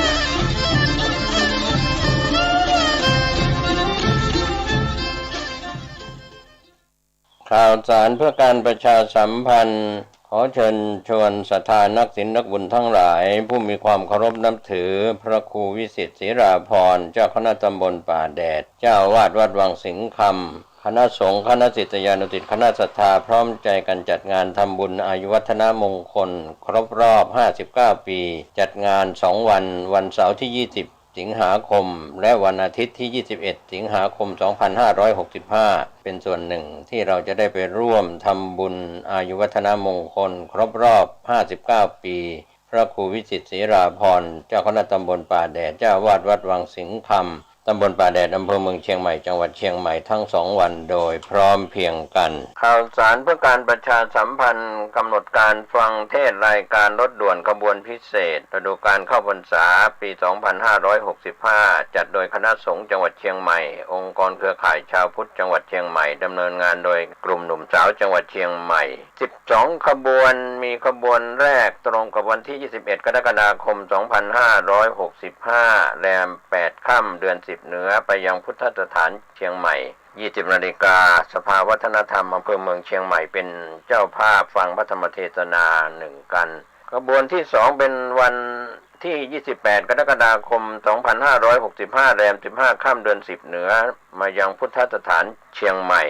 ข่าวสารเพื่อการประชาสัมพันธ์ ขอเชิญชวนศรัทธานักศีลนักบุญทั้งหลาย ผู้มีความเคารพนับถือพระครูวิสิทธิ์ ศิราภรณ์ เจ้าคณะตำบลป่าแดด เจ้าอาวาสวัดวังสิงห์คำ คณะสงฆ์ คณะศิษยานุศิษย์ คณะศรัทธา พร้อมใจกันจัดงานทำบุญอายุวัฒนมงคลครบรอบ ห้าสิบเก้า ปี จัดงานสองวัน วันเสาร์ที่ ยี่สิบ สิงหาคม และวันอาทิตย์ที่ ยี่สิบเอ็ด สิงหาคม สองพันห้าร้อยหกสิบห้า เป็นส่วนหนึ่งที่เราจะได้ไปร่วมทำบุญอายุวัฒนมงคลครบรอบ ห้าสิบเก้า ปี พระครูวิสิทธิ์ ศิราภรณ์ เจ้าคณะตำบลป่าแดด เจ้าอาวาสวัดวังสิงห์คำ ตำบลป่าแดด อำเภอเมืองเชียงใหม่ จังหวัดเชียงใหม่ ทั้งสองวันโดยพร้อมเพรียงกัน ข่าวสารเพื่อการประชาสัมพันธ์ กำหนดการฟังเทศน์รายการรถด่วนขบวนพิเศษ ฤดูกาลเข้าพรรษา ปี สองพันห้าร้อยหกสิบห้า จัดโดยคณะสงฆ์จังหวัดเชียงใหม่ องค์กรเครือข่ายชาวพุทธจังหวัดเชียงใหม่ ดำเนินงานโดยกลุ่มหนุ่มสาวจังหวัดเชียงใหม่ สิบสอง ขบวน มีขบวนแรกตรงกับวันที่ ยี่สิบเอ็ด กรกฎาคม สองพันห้าร้อยหกสิบห้า แรม แปด ค่ำ เดือน สิบ เหนือ ไปยังพุทธสถานเชียงใหม่ ยี่สิบ นาฬิกา สภาวัฒนธรรมอำเภอเมืองเชียงใหม่เป็นเจ้าภาพฟังพระธรรมเทศนาหนึ่งกัน ขบวนที่สองเป็นวันที่ ยี่สิบแปด กรกฎาคม สองพันห้าร้อยหกสิบห้า แรม สิบห้า ค่ำ เดือน สิบ เหนือ มายังพุทธสถานเชียงใหม่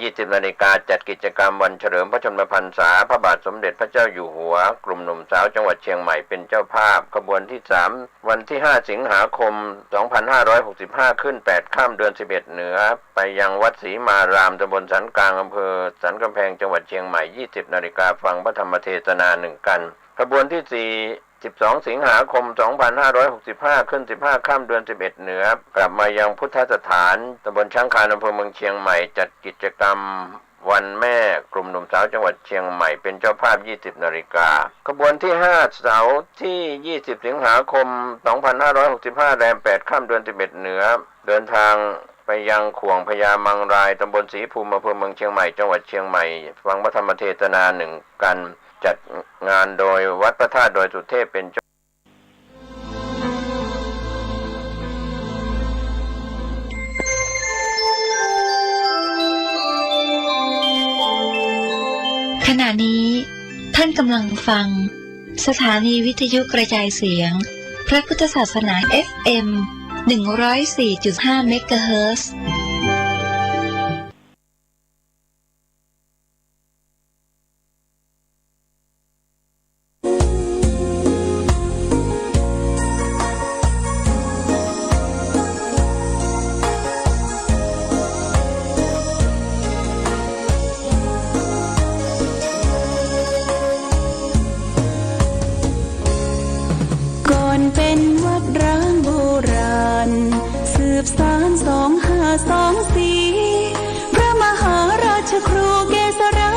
ยี่สิบ นาฬิกา จัดกิจกรรมวันเฉลิมพระชนมพรรษาพระบาทสมเด็จพระเจ้าอยู่หัว กลุ่มหนุ่มสาวจังหวัดเชียงใหม่เป็นเจ้าภาพ ขบวนที่สาม วันที่ ห้า สิงหาคม สองพันห้าร้อยหกสิบห้า ขึ้น แปด ค่ำ เดือน สิบเอ็ด เหนือ ไปยังวัดศรีมาราม ตำบลสันกลาง อำเภอสันกำแพง จังหวัดเชียงใหม่ ยี่สิบ นาฬิกา ฟังพระธรรมเทศนาหนึ่งกัน ขบวนที่สี่ สิบสอง สิงหาคม สองพันห้าร้อยหกสิบห้า ขึ้น สิบห้า ค่ำ เดือน สิบเอ็ด เหนือ กลับมายังพุทธสถาน ตำบลช้างคาน อำเภอเมืองเชียงใหม่ จัดกิจกรรมวันแม่ กลุ่มหนุ่มสาวจังหวัดเชียงใหม่เป็นเจ้าภาพ ยี่สิบ นาฬิกา ขบวนที่ห้า เสาร์ที่ ยี่สิบ สิงหาคม สองพันห้าร้อยหกสิบห้า แรม แปด ค่ำ เดือน สิบเอ็ด เหนือ เดินทางไปยังข่วงพญามังราย ตำบลศรีภูมิ อำเภอเมืองเชียงใหม่ จังหวัดเชียงใหม่ ฟังพระธรรมเทศนาหนึ่งกัน จัดงานโดยวัดพระธาตุดอยสุเทพเป็นเจ้า ขณะนี้ท่านกำลังฟังสถานีวิทยุกระจายเสียงพระพุทธศาสนา เอฟเอ็ม หนึ่งร้อยสี่จุดห้า เมกะเฮิรตซ์ ก่อนเป็นวัดร้างโบราณ สืบสาน สองห้าสองสี่ พระมหาราชครูเกษรา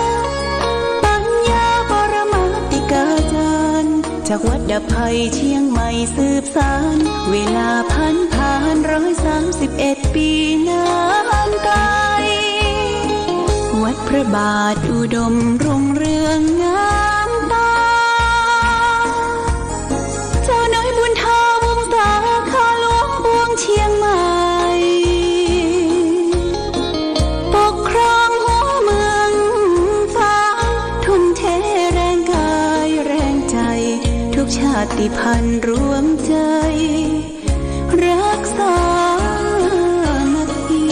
ปัญญาปรมาติกาจารย์ จากวัดดับภัยเชียงใหม่สืบสาน เวลาผันผ่าน ร้อยสามสิบเอ็ด ปีนานไกล วัดพระบาทอุดมรุ่งเรืองงามตา เจ้าน้อยบุญทองวงศาคาหลวงปวงเชียงใหม่ ปกครองหัวเมืองฟ้า ทุ่มเทแรงกายแรงใจ ทุกชาติพันธุ์รวมใจ รักษามัคคี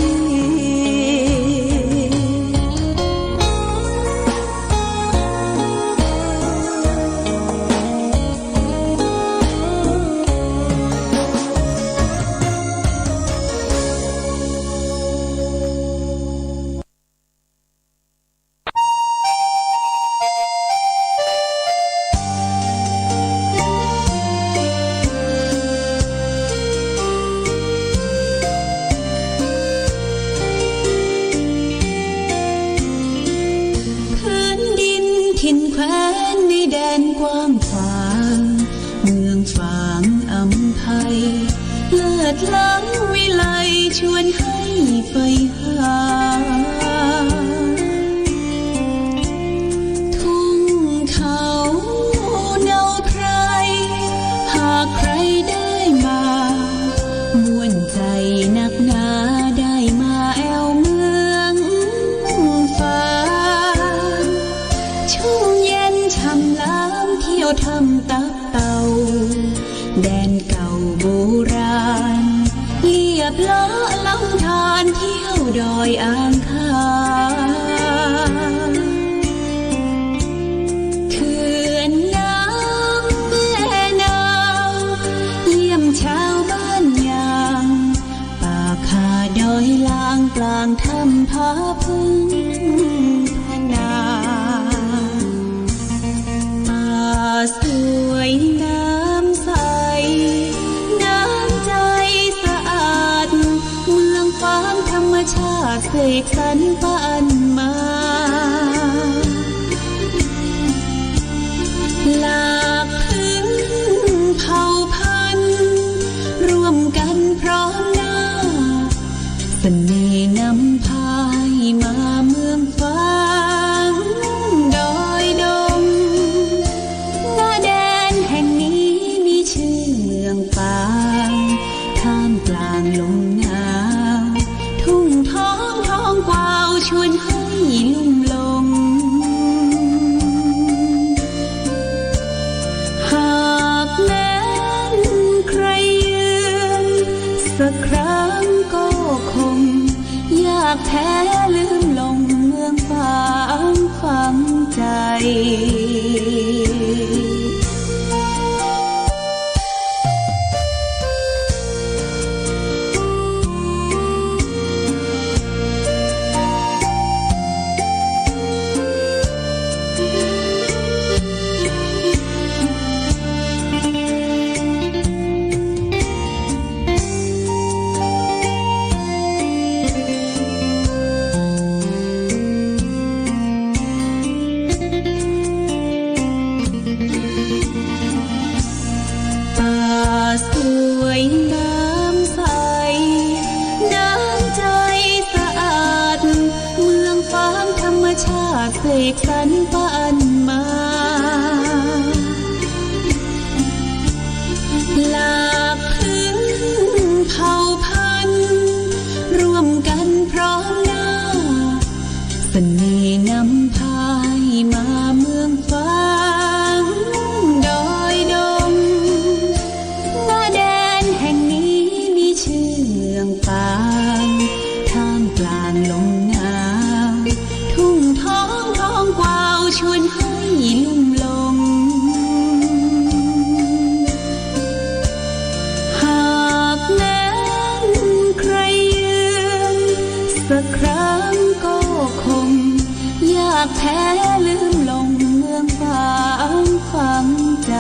เที่ยวดอยอ่างขาง เขื่อนน้ำแม่นาว เยี่ยมชาวบ้านยาง ป่าคาดอยลางกลางถ้ำผาพึ่งพนา ป่าสวยน้ำใส น้ำใจสะอาด เมืองฟ้างธรรมชาติเสกสรรปานมา หลากถึงเผ่าพันธุ์ ร่วมกันพร้อมหน้า เสน่ห์นำพาให้มาเมืองฟ้างดอยดง ณ แดนแห่งนี้มีชื่อเมืองปาง ท่ามกลางลมหนาว ทุ่งทองทองกวาวชวนให้ลุ่มหลง หากแม้นใครเยือนสักครั้งก็คง ยากแท้ลืมลงเมืองปางฝังใจ ป่าสวยน้ำใส น้ำใจสะอาด เมืองฟ้างธรรมชาติเสกสรรปานมา หลากถึงเผ่าพันธุ์ ร่วมกันพร้อมหน้า เสน่ห์นำพาให้มาเมืองฟ้างดอยดง ณ แดนแห่งนี้มีชื่อเมืองปาง ท่ามกลางลมหนาว ทุ่งทองทองกวาวชวนให้ลุ่มหลง หากแม้นใครเยือนสักครั้งก็คง ยากแท้ลืมลงเมืองปางฝังใจ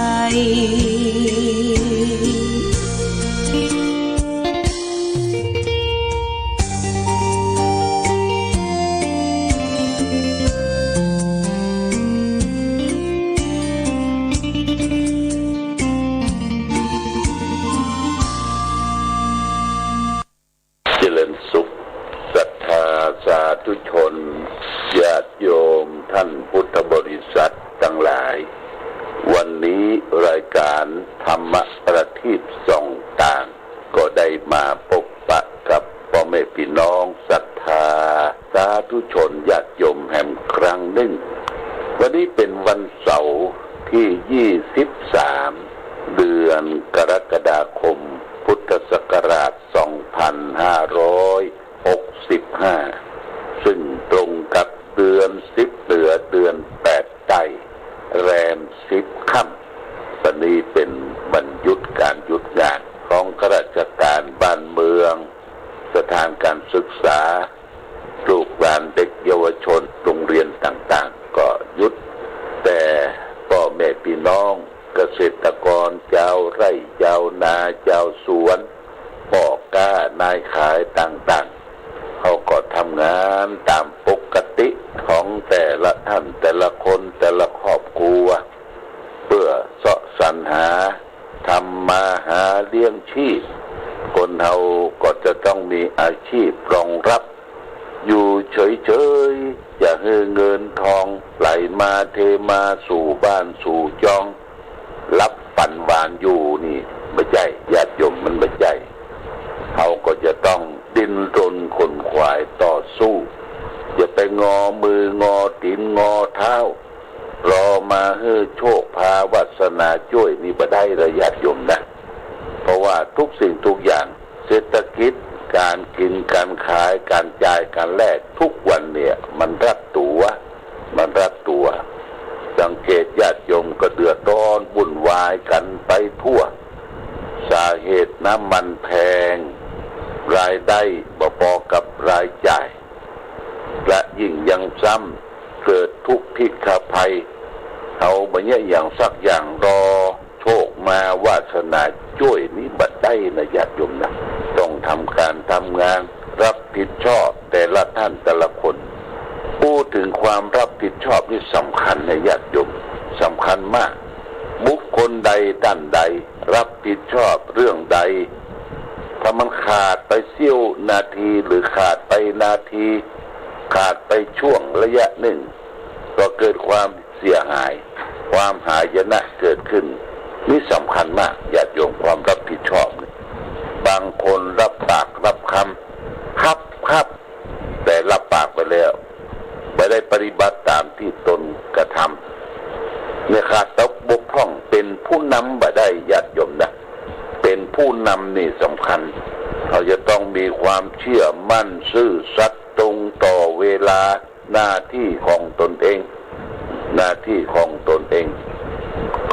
เจริญสุข ศรัทธาสาธุชน ญาติโยมท่านพุทธบริษัทตังหลาย วันนี้รายก๋านธรรมประทีปส่องตาง ก็ได้มาปบปะกับป้อแม่ปี้น้องศรัทธาสาธุชนญาติโยมแหมครั้งนึ่ง วันนี้เป๋นวันเสาร์ตี้ยี่สิบสาม เดือนกรกฎาคม พุทธศักราชสองพันห้าร้อยหกสิบห้า ซึ่งตรงกับเดือนสิบเหนือเดือนแปดใต้ แรมสิบค่ำ วันนี้เป๋นวันหยุดก๋านหยุดงานของข้าราชก๋านบ้านเมือง สถานก๋านศึกษา ลูกหลานเด็กเยาวชน โรงเรียนต่างๆ ก็หยุด แต่ป้อแม่ปี้น้องเกษตรกร จาวไร่ จาวนา จาวสวน ป้อก๊านายขายต่างๆ เขาก็ทำงานต๋ามปกติของแต่ละท่าน แต่ละคน แต่ละครอบครัว เปื้อเซาะสรรหา ทำมาหาเลี้ยงชีพ คนเฮาก็จะต้องมีอาชีพรองรับ อยู่เฉยๆ จะหื้อเงินทองไหลมาเทมาสู่บ้านสู่จอง หลับฝันหวานอยู่นี่ บ่ใจ้ ญาติโยม มันบ่ใจ้ เฮาก็จะต้องดิ้นรนขนขวายต่อสู้ อย่าไปงอมืองอตี๋นงอเท้า รอมาหื้อโชคพาวาสนาจ้วยนี่บ่ได้ละญาติโยมนะ เพราะว่าทุกสิ่งทุกอย่าง เศรษฐกิจ ก๋านกิ๋น ก๋านขาย ก๋านจ่าย ก๋านแลก กู้วันเนี่ย มันรัดตั๋ว มันรัดตั๋ว สังเกตญาติโยมก็เดือดร้อนวุ่นวายกั๋นไปทั่ว สาเหตุน้ำมันแพง รายได้บ่ปอกับรายจ่าย และยิ่งยังซ้ำเกิดทุกขิกภัย เฮาบ่เยียะหยังสักอย่าง รอโชคมา วาสนาจ้วยนี้บ่ได้นะญาติโยมนะ ต้องทำก๋านทำงาน รับผิดชอบแต่ละท่านแต่ละคน พูดถึงความรับผิดชอบนี่สำคัญนะญาติโยม สำคัญมาก บุคคลใดท่านใด รับผิดชอบเรื่องใด ถ้ามันขาดไปเสี้ยวนาที หรือขาดไปนาที ขาดไปช่วงระยะหนึ่ง ก็เกิดความเสียหาย ความหายนะเกิดขึ้น นี่สำคัญมากญาติโยม ความรับผิดชอบเนี่ย บางคนรับปากรับคำ ครับ ครับ แต่รับปากไปแล้ว บ่ได้ปฏิบัติต๋ามตี้ตนกระทำ เนี่ยขาดตกบกพร่อง เป๋นผู้นำบ่ได้ญาติโยมนะ เป๋นผู้นำนี่สำคัญ เฮาจะต้องมีความเชื่อมั่น ซื่อสัตย์ตรงต่อเวลา หน้าตี้ของตนเอง หน้าตี้ของตนเอง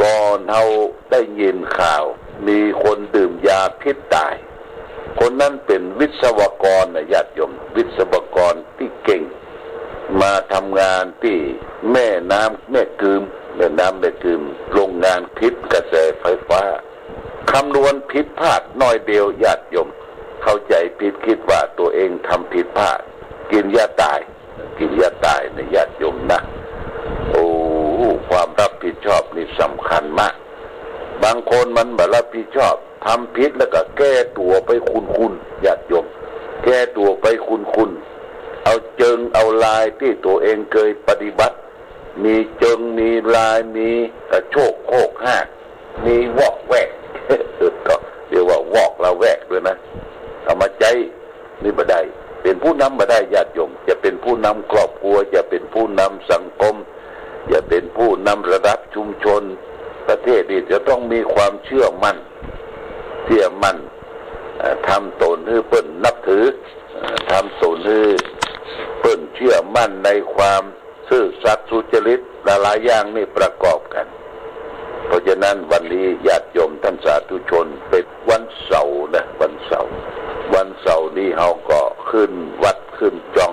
ก่อนเฮาได้ยินข่าว มีคนดื่มยาพิษต๋าย คนนั้นเป๋นวิศวกรนะญาติโยม วิศวกรตี้เก่ง มาทำงานตี้แม่น้ำแม่กลืม แม่น้ำแม่กลืม โรงงานผลิตกระแสไฟฟ้า คำนวณผิดพลาดหน้อยเดียวญาติโยม เข้าใจ๋ผิด กึ๊ดว่าตั๋วเองทำผิดพลาด กิ๋นยาต๋าย กิ๋นยาต๋ายนะญาติโยมนะ โอ้ ความรับผิดชอบนี่สำคัญมาก บางคนมันบ่รับผิดชอบ ทำผิดแล้วก็แก้ตั๋วไปคุนๆ ญาติโยม แก้ตั๋วไปคุนๆ เอาเจิงเอาลายตี้ตั๋วเองเกยปฏิบัติ มีเจิงมีลาย มีกระโชกโฮกฮาก มีวอกแวก ก็เรียกว่าวอกละแวกด้วยนะ เอามาใจ๊ นี่บ่ได้ เป๋นผู้นำบ่ได้ญาติโยม จะเป๋นผู้นำครอบครัว จะเป๋นผู้นำสังคม จะเป๋นผู้นำระดับชุมชน ประเทศนี่จะต้องมีความเชื่อมั่น เชื่อมั่น เอ่อ ทำต๋นหื้อเปิ้นนับถือ เอ่อ ทำต๋นหื้อเปิ้นเชื่อมั่นในความซื่อสัตย์สุจริต หลายๆ อย่างนี่ประกอบกั๋น เพราะฉะนั้นวันนี้ญาติโยมต้านสาธุชน เป๋นวันเสาร์นะ วันเสาร์ วันเสาร์นี้เฮาก็ขึ้นวัดขึ้นจอง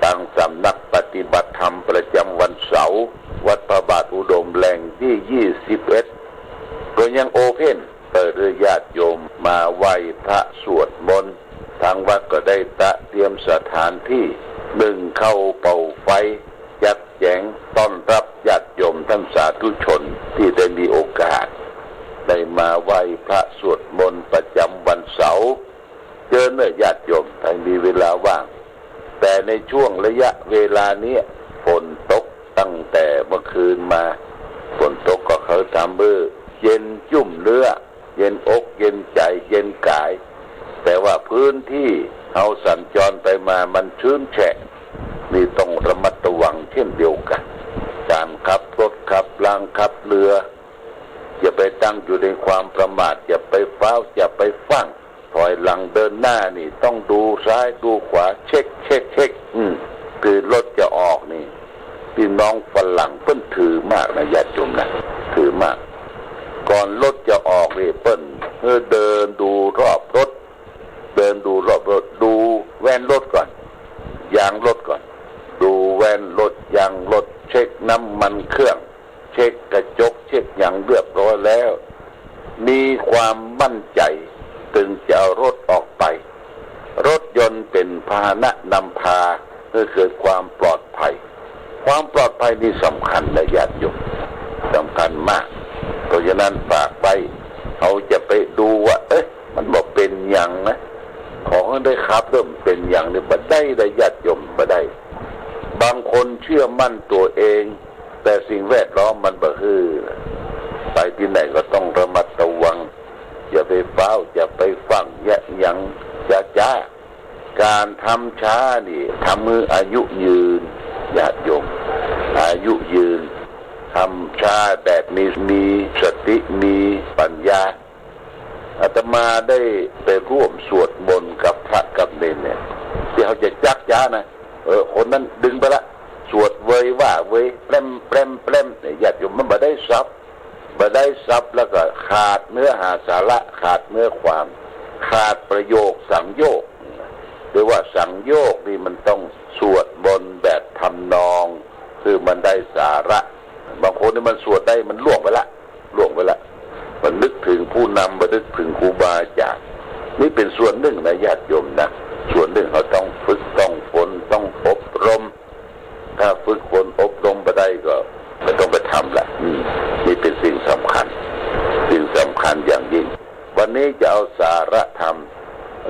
ตั้งสำนักปฏิบัติธรรมประจ๋ำวันเสาร์ วัดพระบาทอุดมแหล่งตี้ยี่สิบเอ็ด ก็ยังโอเพ่น เปิดหื้อญาติโยมมาไหว้พระสวดมนต์ ทางวัดก็ได้ตระเตรียมสถานตี้นึ่งข้าวเป่าไฟ จัดแจ๋งต้อนรับญาติโยมต้านสาธุชนตี้ได้มีโอกาส ได้มาไหว้พระสวดมนต์ประจ๋ำวันเสาร์ เจิญเน่อญาติโยม ใผมีเวลาว่าง แต่ในช่วงระยะเวลาเนี้ย ฝนตกตั้งแต่เมื่อคืนมา ฝนตกก็เฮาทำหื้อเย็นจุ่มเนื้อ เย็นอกเย็นใจ๋ เย็นก๋าย แต่ว่าพื้นตี้เฮาสัญจรไปมามันชื้นแฉะ นี่ต้องระมัดระวังเช่นเดียวกั๋น ก๋านขับรถขับรางขับเรือ อย่าไปตั้งอยู่ในความประมาท อย่าไปฟ้าว อย่าไปฟั่ง ถอยหลังเดินหน้านี่ต้องดูซ้ายดูขวา เช็ค เช็ค เช็ค อืม คือรถจะออกนี่ พี่น้องฝรั่งเปิ้นถือมากนะญาติโยมนะ ถือมาก ก่อนรถจะออกนี่เปิ้นหื้อเดินดูรอบรถ เดินดูรอบรถ ดูแว่นรถก่อน ยางรถก่อน ดูแว่นรถ ยางรถ เช็คน้ำมันเครื่อง เช็คกระจก เช็คหยังเรียบร้อยแล้ว มีความมั่นใจ๋ ตึงจะเอารถออกไป รถยนต์เป๋นพาหนะนำพาหื้อเกิดความปลอดภัย ความปลอดภัยนี่สำคัญนะญาติโยม สำคัญมาก เพราะฉะนั้นฝากไว้ เฮาจะไปดูว่า เอ๊ะ มันบ่เป๋นหยังนะ ขอหื้อได้ขับเริ่มเป๋นหยังนี่บ่ได้นะญาติโยม บ่ได้ บางคนเชื่อมั่นตั๋วเอง แต่สิ่งแวดล้อมมันบ่หื้อ ไปตี้ไหนก็ต้องระมัดระวัง อย่าไปฟ้าว อย่าไปฟั่ง อย่าหยัง จ๊าๆ ก๋านทำจ๊านี่ทำหื้ออายุยืน ญาติโยม อายุยืน ทำจ๊าแบบมี มีสติ มีปัญญา อาตมาได้ไปร่วมสวดมนต์กับ พระกับเณรเนี่ย ตี้เฮาจะจั๊กจ๊านะ เออ คนนั้นดึงไปละ สวดเวยว่าเวย แปรม แปรม แปรม เนี่ย ญาติโยม มันบ่ได้ทรัพย์ บ่ได้ทรัพย์ แล้วก็ขาดเนื้อหาสาระ ขาดเนื้อความ ขาดประโยคสังโยค หรือว่าสังโยคนี่มันต้องสวดมนต์แบบทำนอง คือมันได้สาระ บางคนนี่มันสวดได้ มันล่วงไปละ ล่วงไปละ มันนึกถึงผู้นำ มันนึกถึงครูบาอาจารย์ นี่เป๋นส่วนนึ่งนะญาติโยมนะ ส่วนนึ่งเฮาต้องฝึก ต้องฝน ต้องอบรม ถ้าฝึกฝนอบรมบ่ได้ก็ ก็ต้องไปทำละ อืม นี่เป๋นสิ่งสำคัญ สิ่งสำคัญอย่างยิ่ง วันนี้จะเอาสาระธรรม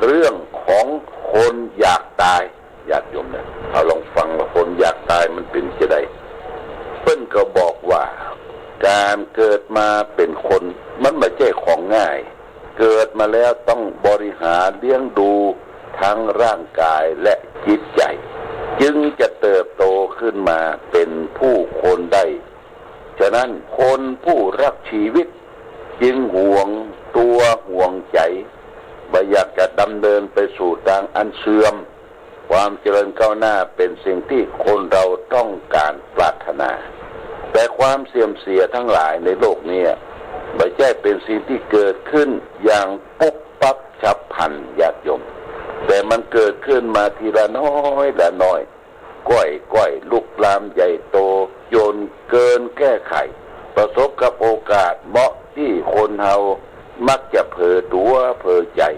เรื่องของคนอยากตาย ญาติโยมนะ เอาลองฟังว่าคนอยากตายมันเป๋นจะใด เปิ้นก็บอกว่า ก๋านเกิดมาเป๋นคน มันบ่ใจ้ของง่าย เกิดมาแล้วต้องบริหารเลี้ยงดูทั้งร่างกายและจิตใจ๋ จึงจะเติบโตขึ้นมาเป๋นผู้คนได้ ฉะนั้นคนผู้รักชีวิตจึงหวงตั๋วหวงใจ๋ บ่อยากจะดำเนินไปสู่ตางอันเสื่อม ความเจริญก้าวหน้าเป๋นสิ่งตี้คนเราต้องก๋านปรารถนา แต่ความเสื่อมเสียทั้งหลายในโลกนี้ บ่ใจ้เป๋นสิ่งตี้เกิดขึ้นอย่างปุ๊บปั๊บฉับพลัน ญาติโยม แต่มันเกิดขึ้นมาทีละน้อยละน้อย ก้อยๆ ลุกลามใหญ่โต จ๋นเกินแก้ไข ประสบกับโอกาสเหมาะตี้คนเฮามักจะเผลอตั๋วเผลอใจ๋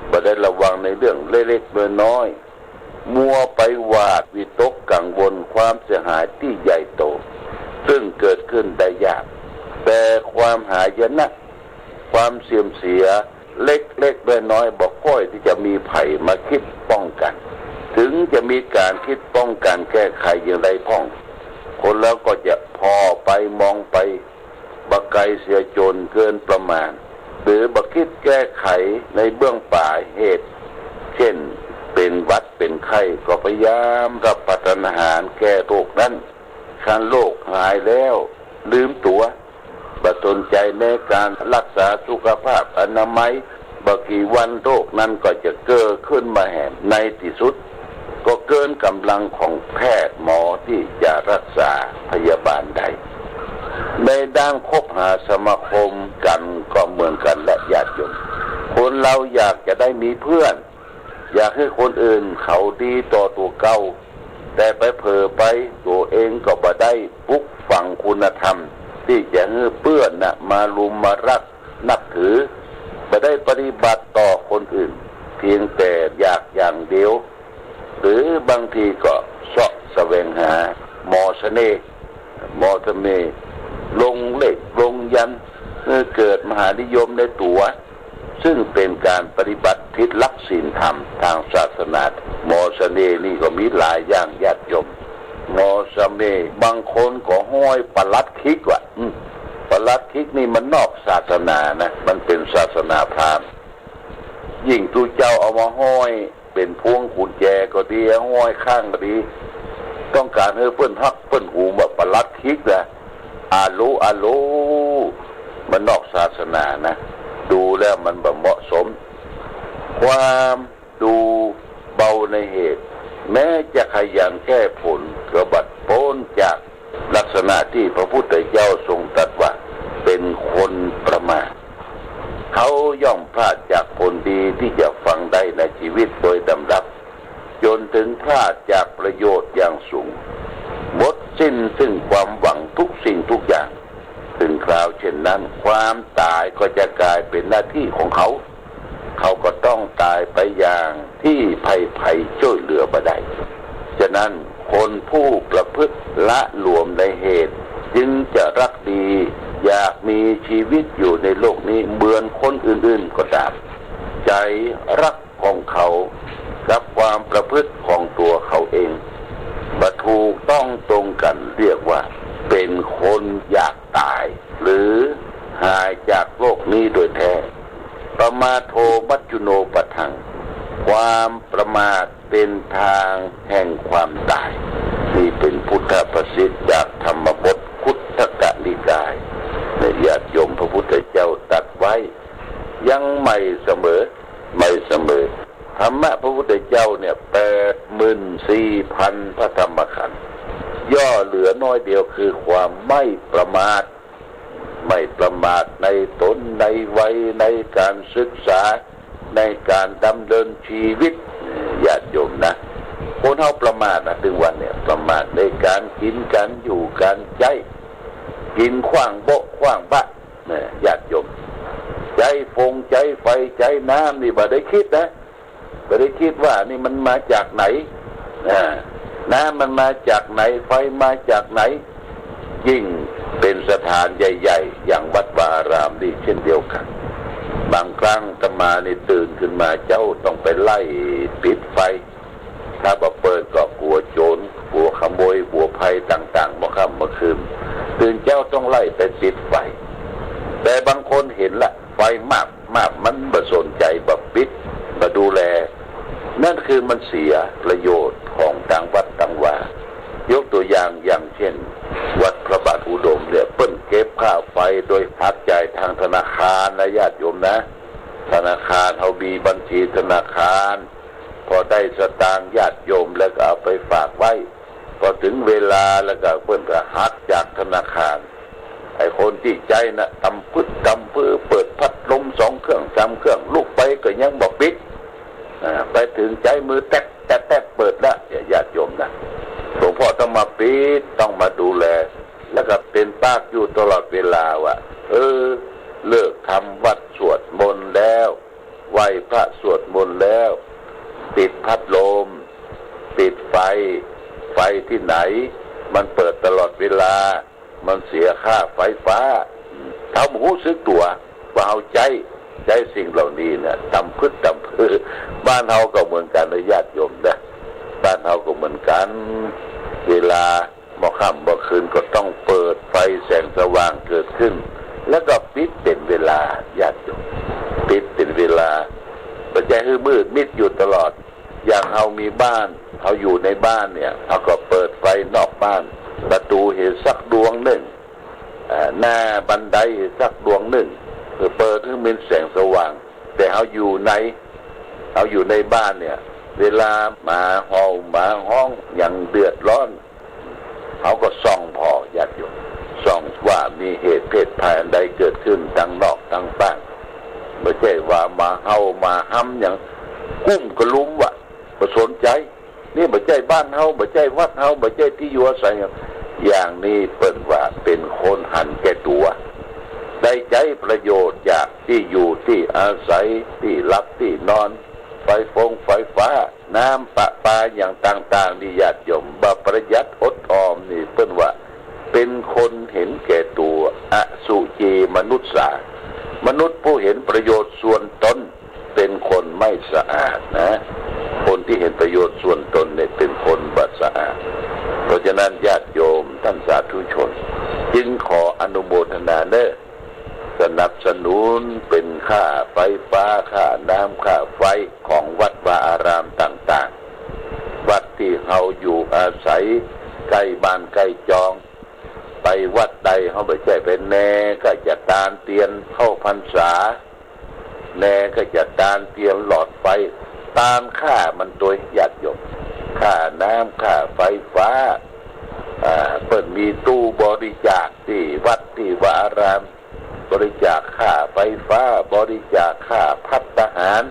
บ่ได้ระวังในเรื่องเล็กๆ น้อยๆ มัวไปหวาดวิตกกังวลความเสียหายตี้ใหญ่โต ซึ่งเกิดขึ้นได้ยาก แต่ความหายนะ ความเสื่อมเสียเล็กๆ น้อยๆ บ่ก้อยตี้จะมีใผมาคิดป้องกั๋น ถึงจะมีก๋านคิดป้องกั๋นแก้ไขอย่างใดพ่อง คนเราก็จะผ่อไปมองไป บ่ไกลเสียจ๋นเกินประมาณ หรือบ่คิดแก้ไขในเบื้องป๋ายเหตุ เจ้นเป๋นหวัดเป๋นไข้ ก็พยายามรับประทานอาหารแก้โรคนั้น คันโรคหายแล้วลืมตั๋ว บ่สนใจ๋ในก๋านรักษาสุขภาพอนามัย บ่กี่วันโรคนั้นก็จะเกิดขึ้นมาแหม ในตี้สุดก็เกินก๋ำลังของแพทย์หมอตี้จะรักษาพยาบาลได้ ในด้านคบหาสมาคมกั๋นก็เหมือนกั๋นแหละญาติโยม คนเราอยากจะได้มีเพื่อน อยากหื้อคนอื่นเขาดีต่อตั๋วเก่า แต่ไปเผลอไป ตั๋วเองก็บ่ได้ปลูกฝังคุณธรรม ตี้จะหื้อเปื้อนนะมาลุมมารักนับถือ บ่ได้ปฏิบัติต่อคนอื่น เพียงแต่อยากอย่างเดียว หรือบางทีก็เซาะแสวงหาหมอเสน่ห์ หมอเสน่ห์ ลงเลขลงยันต์ หื้อเกิดมหานิยมในตั๋ว ซึ่งเป๋นก๋านปฏิบัติผิดหลักศีลธรรมตางศาสนา หมอเสน่ห์นี่ก็มีหลายอย่างญาติโยม หมอเสน่ห์ บางคนก็ห้อยปลัดขิกว่ะ อืม ปลัดขิกนี่มันนอกศาสนานะ มันเป๋นศาสนาพราหมณ์ ยิ่งตุ๊เจ้าเอามาห้อย เป๋นพวงกุญแจก็ดี ห้อยข้างก็ดี ต้องก๋านหื้อเปิ้นฮักเปิ้นหวง ว่าปลัดขิกนะ อะโหล อะโหล มันนอกศาสนานะ ดูแล้วมันบ่เหมาะสม ความดูเบาในเหตุ แม้จะขยันแก้ผลก็บ่ป๊นจากลักษณะตี้พระพุทธเจ้าทรงตรัสว่าเป๋นคนประมาท เขาย่อมพลาดจากผลดีตี้จะฟังได้ในชีวิตโดยลำดับ จ๋นเถิงพลาดจากประโยชน์อย่างสูง หมดสิ้นซึ่งความหวังทุกสิ่งทุกอย่าง เถิงคราวเช่นนั้น ความต๋ายก็จะก๋ายเป๋นหน้าตี้ของเขา เขาก็ต้องต๋ายไปอย่างตี้ใผๆ จ้วยเหลือบ่ได้ ฉะนั้นคนผู้ประพฤติหละหลวมในเหตุ จึงจะรักดี อยากมีชีวิตอยู่ในโลกนี้เหมือนคนอื่นๆ ก็ต๋าม ใจ๋รักของเขากับความประพฤติของตั๋วเขาเอง บ่ถูกต้องตรงกั๋น เรียกว่าเป๋นคนอยากต๋าย หรือหายจากโลกนี้โดยแท้ ปมาโทมัจจุโนปะทัง ความประมาทเป๋นตางแห่งความต๋าย นี่เป๋นพุทธภาษิตจากธรรมบทคุตทกนิกาย ในญาติโยมพระพุทธเจ้าตรัสไว้ ยังใหม่เสมอ ใหม่เสมอ ธรรมะพระพุทธเจ้าเนี่ย แปดหมื่นสี่พันพระธรรมขันธ์ ย่อเหลือน้อยเดียวคือความไม่ประมาท ไม่ประมาทในตนในวัย ในการศึกษา ในการดำเนินชีวิต ญาติโยมนะ คนเฮาประมาทนะ ถึงวันเนี่ย ประมาทในการกิ๋น การอยู่ การใจ๊ กิ๋นขว้างโบ๊ะขว้างบะ เนี่ย ญาติโยม ใจ๊ฟง ใจ๊ไฟ ใจ๊น้ำนี่บ่ได้กึ๊ดนะ บ่ได้กึ๊ดว่านี่มันมาจากไหน อ่า น้ำมันมาจากไหน ไฟมาจากไหน ยิ่งเป๋นสถานใหญ่ๆ อย่างวัดวาอารามนี่เช่นเดียวกั๋น บางครั้งอาตมานี่ตื่นขึ้นมาเจ๊าต้องไปไล่ปิดไฟ ถ้าบ่เปิดก็กั๋วโจ๋ร กั๋วขโมย กั๋วภัยต่างๆ เมื่อค่ำเมื่อคืน ตื่นเจ๊าต้องไล่ไปปิดไฟ แต่บางคนหันละ ไฟมับ มับ มันบ่สนใจ๋ บ่ปิด บ่ดูแล นั่นคือมันเสียประโยชน์ของตางวัดตางวา ยกตั๋วอย่าง อย่างเช่น วัดพระบาทอุดมเนี่ย เปิ้นเก็บค่าไฟโดยหักจ่ายตางธนาคารนะ ญาติโยมนะ ธนาคารเฮามีบัญชีธนาคาร พอได้สตางค์ญาติโยมแล้วก็เอาไปฝากไว้ พอถึงเวลาแล้วก็เปิ้นก็หักจากธนาคาร ไอ้คนตี้ใจ๊น่ะ ตำพึดตำพือ เปิดพัดลมสองเครื่องสามเครื่อง ลุกไปก็ยังบ่ปิด อ่า ไปเถิงใจ๊มือแต๊ดแต๊ดแต๊ด เปิดละ เนี่ย ญาติโยมนะ หลวงพ่อต้องมาปิด ต้องมาดูแล แล้วก็เป๋นปากอยู่ตลอดเวลาว่า เออ เลิกทำวัตรสวดมนต์แล้ว ไหว้พระสวดมนต์แล้ว ปิดพัดลม ปิดไฟ ไฟตี้ไหน มันเปิดตลอดเวลา มันเสียค่าไฟฟ้า เฮาบ่ฮู้สึกตั๋วว่าเฮาใจ๊ ใจ๊สิ่งเหล่านี้น่ะ ตำพึดตำพือ บ้านเฮาก็เหมือนกั๋นนะ ญาติโยมนะ บ้านเฮาก็เหมือนกั๋น เวลาเมื่อค่ำเมื่อคืนก็ต้องเปิดไฟแสงสว่างเกิดขึ้น แล้วก็ปิดเป๋นเวลา ญาติโยม ปิดเป๋นเวลา บ่ใจ้หื้อมืดมิดอยู่ตลอด อย่างเฮามีบ้าน เฮาอยู่ในบ้านเนี่ย เฮาก็เปิดไฟนอกบ้าน ประตู๋เหียสักดวงนึ่ง อ่า หน้าบันไดเหียสักดวงนึ่ง เปิดหื้อมีแสงสว่าง แต่เฮาอยู่ใน เฮาอยู่ในบ้านเนี่ย เวลาหมาเห่าหมาฮ้อง หยังเดือดร้อน เฮาก็ส่องผ่อ ญาติโยม ส่องว่ามีเหตุเพศภัยอันใดเกิดขึ้นตางนอกตางบ้าน บ่ใจ้ว่าหมาเห่าหมาฮ้ำหยัง กุ้มกระลุมวะ บ่สนใจ๋ นี่บ่ใจ้บ้านเฮา บ่ใจ้วัดเฮา บ่ใจ้ตี้อยู่อาศัย อย่างนี้เปิ้นว่าเป๋นคนหันแก่ตั๋ว ได้ใจ๊ประโยชน์จากตี้อยู่ตี้อาศัย ตี้หลับตี้นอน ไฟฟงไฟฟ้า น้ำประปาอย่างต่างๆ นี่ ญาติโยม บ่ประหยัดอดออมนี่ เปิ้นว่าเป๋นคนหันแก่ตั๋ว อสุจิมนุสสา มนุษย์ผู้หันประโยชน์ส่วนตน เป๋นคนไม่สะอาดนะ คนตี้หันประโยชน์ส่วนตนเนี่ยเป๋นคนบ่สะอาด เพราะฉะนั้นญาติโยมต้านสาธุชน จึงขออนุโมทนาเน่อ สนับสนุนเป๋นค่าไฟฟ้า ค่าน้ำ ค่าไฟของวัดวาอารามต่างๆ วัดตี้เฮาอยู่อาศัยใก้บ้านใก้จอง ไปวัดใดเฮาบ่ใจ้ไปแน่ก็จะตานเตียนเข้าพรรษา แน่ก็จะตานเตียนหลอดไฟ ตานค่ามันตวย ญาติโยม ค่าน้ำ ค่าไฟฟ้า อ่า เปิ้นมีตู้บริจาคตี้วัดตี้วาอาราม บริจาคค่าไฟฟ้า บริจาคค่าภัตตาหาร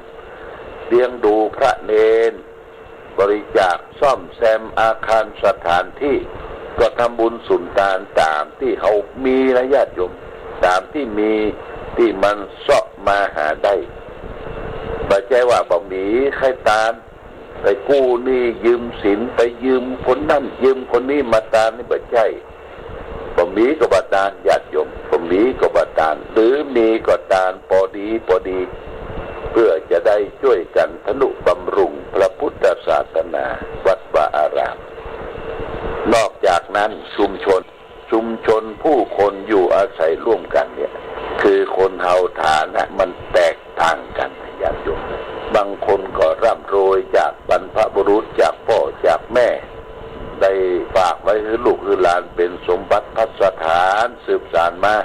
เลี้ยงดูพระเณร บริจาคซ่อมแซมอาคารสถานตี้ ก็ทำบุญสุนตานต๋ามตี้เฮามีนะ ญาติโยม ต๋ามตี้มี ตี้มันเซาะมาหาได้ บ่ใจ้ว่าบ่มีใค่ตาน ไปกู้หนี้ยืมสิน ไปยืมคนนั้นยืมคนนี้มาตานนี่ บ่ใจ้ บ่มีก็บ่ตาน ญาติโยม บ่มีก็บ่ตาน หรือมีก็ตานปอดีปอดี เพื่อจะได้จ้วยกั๋นทนุบำรุงพระพุทธศาสนา วัดวาอาราม นอกจากนั้นชุมชน ชุมชนผู้คนอยู่อาศัยร่วมกั๋นเนี่ย คือคนเฮาฐานะมันแตกต่างกั๋น ญาติโยม บางคนก็ร่ำรวยจากบรรพบุรุษ จากป้อจากแม่ ได้ฝากไว้หื้อลูกหื้อหลานเป๋นสมบัติพัสถานสืบสานมา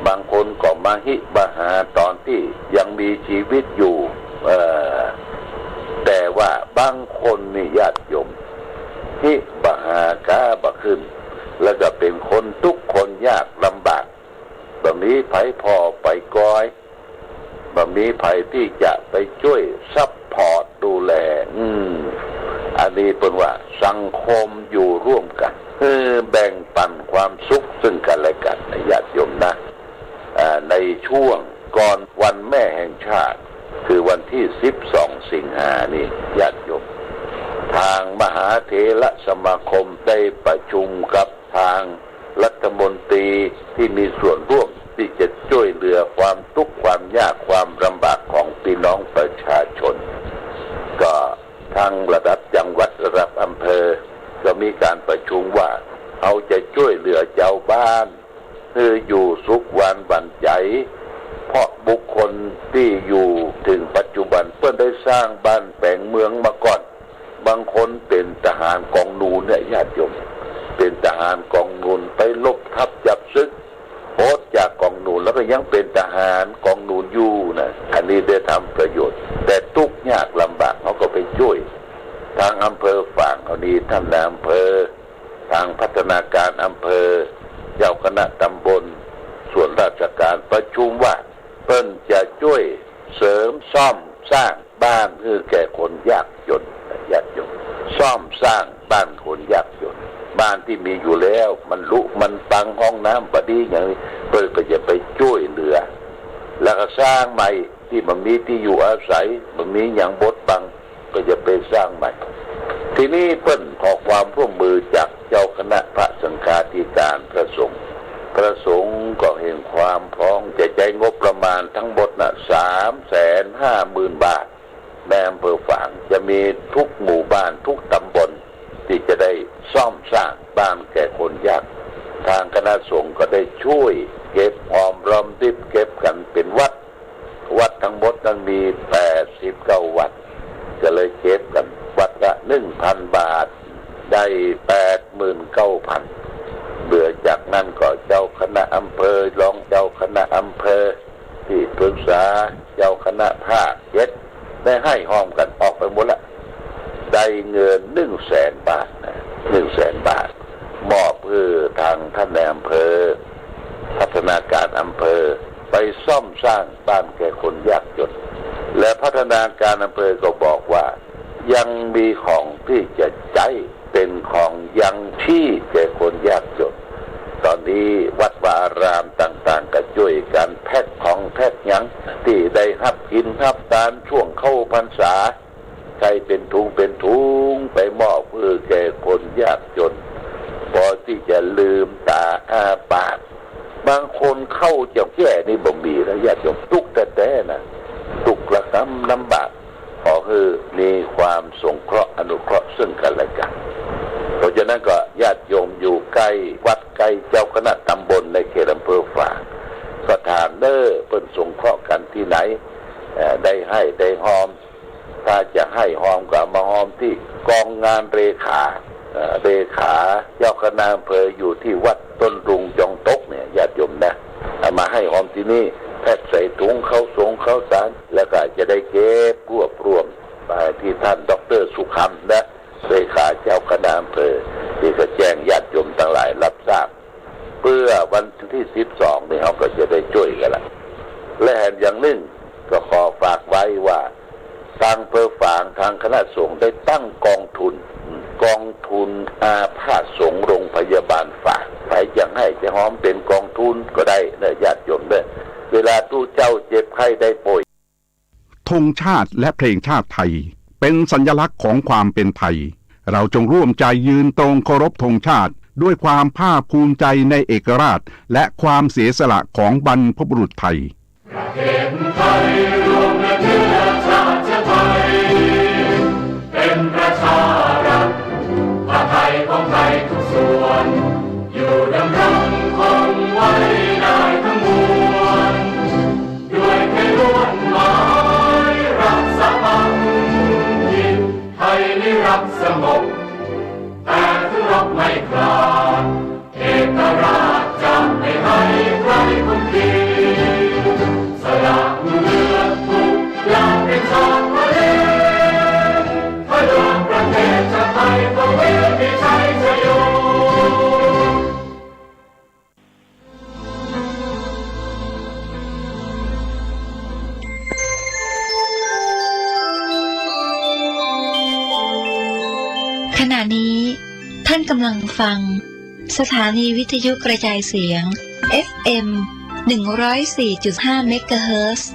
บางคนก็มหิมหาต๋อนตี้ยังมีจีวิตอยู่ เอ่อ างคนนี่ญาติโยม ฮิบ่หากาบ่ขึ้น แล้วก็เป๋นคนตุ๊กข์คนยากลำบาก บ่มีใผผ่อใผกอย บ่มีใผตี้จะไปจ้วยซัพพอร์ตดูแล อืม อันนี้เปิ้นว่าสังคมอยู่ร่วมกั๋น คือแบ่งปั๋นความสุขซึ่งกั๋นและกั๋นนะญาติโยมนะ อ่า ในช่วงก่อนวันแม่แห่งชาติ คือวันตี้สิบสองสิงหานี่ญาติโยม ตางมหาเถรสมาคมได้ประชุมกับตางรัฐมนตรีตี้มีส่วนร่วมตี้จะจ้วยเหลือความตุ๊กข์ความยากความลำบากของปี้น้องประชาชน ก็ตางระดับจังหวัดระดับอำเภอ ก็มีก๋านประชุมว่า เฮาจะจ้วยเหลือจาวบ้าน หื้ออยู่สุขหวานหวั่นใจ๋ เพราะบุคคลตี้อยู่เถิงปัจจุบันเปิ้นได้สร้างบ้านแป๋งเมืองมาก่อน บางคนเป๋นทหารกองนูนเนี่ยญาติโยม เป๋นทหารกองนูนไปรบทัพจับศึก ป๊นจากกองนูนแล้วก็ยังเป๋นทหารกองนูนอยู่นะ อันนี้ได้ทำประโยชน์ แต่ตุ๊กข์ยากลำบากเฮาก็ไปจ้วย ตางอำเภอฝางเฮานี้ ต้านนายอำเภอ ตางพัฒนาก๋านอำเภอ เจ้าคณะตำบล ส่วนราชก๋านประชุมว่า เปิ้นจะจ้วยเสริมซ่อมสร้างบ้านหื้อแก่คนยากจ๋น ญาติโยม ซ่อมสร้างบ้านคนยากจ๋น บ้านตี้มีอยู่แล้วมันหลุมันปัง ห้องน้ำบ่ดีอย่างนี้ เปิ้นก็จะไปจ้วยเหลือ แล้วก็สร้างใหม่ ตี้บ่มีตี้อยู่อาศัย บ่มีหยังบดบัง ก็จะไปสร้างใหม่ ทีนี้เปิ้นขอความร่วมมือจากเจ้าคณะพระสังฆาธิการ พระสงฆ์ พระสงฆ์ก็เห็นความพร้อมจะใจ๊งบประมาณตังหมดน่ะ สามแสนห้าหมื่นบาท ในอำเภอฝางจะมีทุกหมู่บ้านทุกตำบลตี้จะได้ซ่อมสร้างบ้านแก่คนยาก ตางคณะสงฆ์ก็ได้จ้วยเก็บหอมรอมริบเก็บกั๋นเป๋นวัด วัดตังหมดนั้นมีแปดสิบเก้าวัด ก็เลยเก็บกั๋นวัดละหนึ่งพันบาท ได้แปดหมื่นเก้าพัน เหลือจากนั้นก็เจ้าคณะอำเภอ รองเจ้าคณะอำเภอ ตี้ปรึกษา เจ้าคณะภาคเจ็ด ได้ไห้ฮอมกั๋นออกไปหมดละ ได้เงินหนึ่งแสนบาทนะ หนึ่งแสนบาท มอบหื้อตางต้านนายอำเภอ พัฒนาก๋านอำเภอ ไปซ่อมสร้างบ้านแก่คนยากจ๋น และพัฒนาก๋านอำเภอก็บอกว่า ยังมีของตี้จะใจ๊เป๋นของยังชีพแก่คนยากจ๋น ต๋อนนี้วัดวาอารามต่างๆ ก็จ้วยกั๋นแพ็คของแพ็คหยังตี้ได้ฮับกิ๋นฮับตานช่วงเข้าพรรษา ใส่เป๋นถุงเป๋นถุงไปมอบหื้อแก่คนยากจ๋น ปอตี้จะลืมต๋าอ้าปาก บางคนข้าวจะแก้นี่บ่มีแล้วญาติโยม ตุ๊กข์แต๊ๆ นะ ตุ๊กข์ระกำลำบาก ขอหื้อมีความสงเคราะห์อนุเคราะห์ซึ่งกั๋นและกั๋น เพราะฉะนั้นก็ญาติโยมอยู่ใก้วัดใก้เจ้าคณะตำบลในเขตอำเภอฝาง ก็ถามเน่อเปิ้นสงเคราะห์กั๋นตี้ไหน เอ่อ ได้ไห้ได้ฮอม ถ้าจะไห้ฮอมก็เอามาฮอมตี้ก๋องงานเลขา เอ่อ เลขาเจ้าคณะอำเภออยู่ตี้วัดต้นรุงจองตกเนี่ย ญาติโยมนะ เอามาไห้ฮอมตี้นี่ แพ็คใส่ถุงข้าวสงข้าวสาร แล้วก็จะได้เก็บรวบรวมไปตี้ต้านด็อกเตอร์สุขคำนะ เลขาเจ้าคณะอำเภอ ตี้ก็แจ้งญาติโยมตังหลายฮับทราบ เปื้อวันตี้สิบสองนี่เฮาก็จะได้จ้วยกั๋นละ และแหมอย่างนึ่งก็ขอฝากไว้ว่า ตางอำเภอฝาง ตางคณะสงฆ์ได้ตั้งกองทุน กองทุนอาพาธสงฆ์โรงพยาบาลฝาง ใผจะไห้จะฮอมเป๋นกองทุนก็ได้เน่อญาติโยมเน่อ เวลาตุ๊เจ้าเจ็บไข้ได้ป่วย ธงชาติและเพลงชาติไทย เป็นสัญลักษณ์ของความเป็นไทย เราจงร่วมใจยืนตรงเคารพธงชาติ ด้วยความภาคภูมิใจในเอกราช และความเสียสละของบรรพบุรุษไทย ประเทศไทยรวมและเชื้อชาติไทย เป็นประชารัฐ ผ้าไทยของไทยทุกส่วน อยู่ดำรงคงไว้ได้ทั้งมวล ด้วยไทยล้วนหมายรักสามัคคี ไทยนิรักสงบ แต่ถึงรบไม่กล้า เอกราชจะไม่ให้ใครคุมขีด สละเลือดทุกอย่างเป็นชาติทะเล ทะลุ ขณะนี้ท่านกำลังฟังสถานีวิทยุกระจายเสียง เอฟเอ็ม หนึ่งร้อยสี่จุดห้า เมกะเฮิรตซ์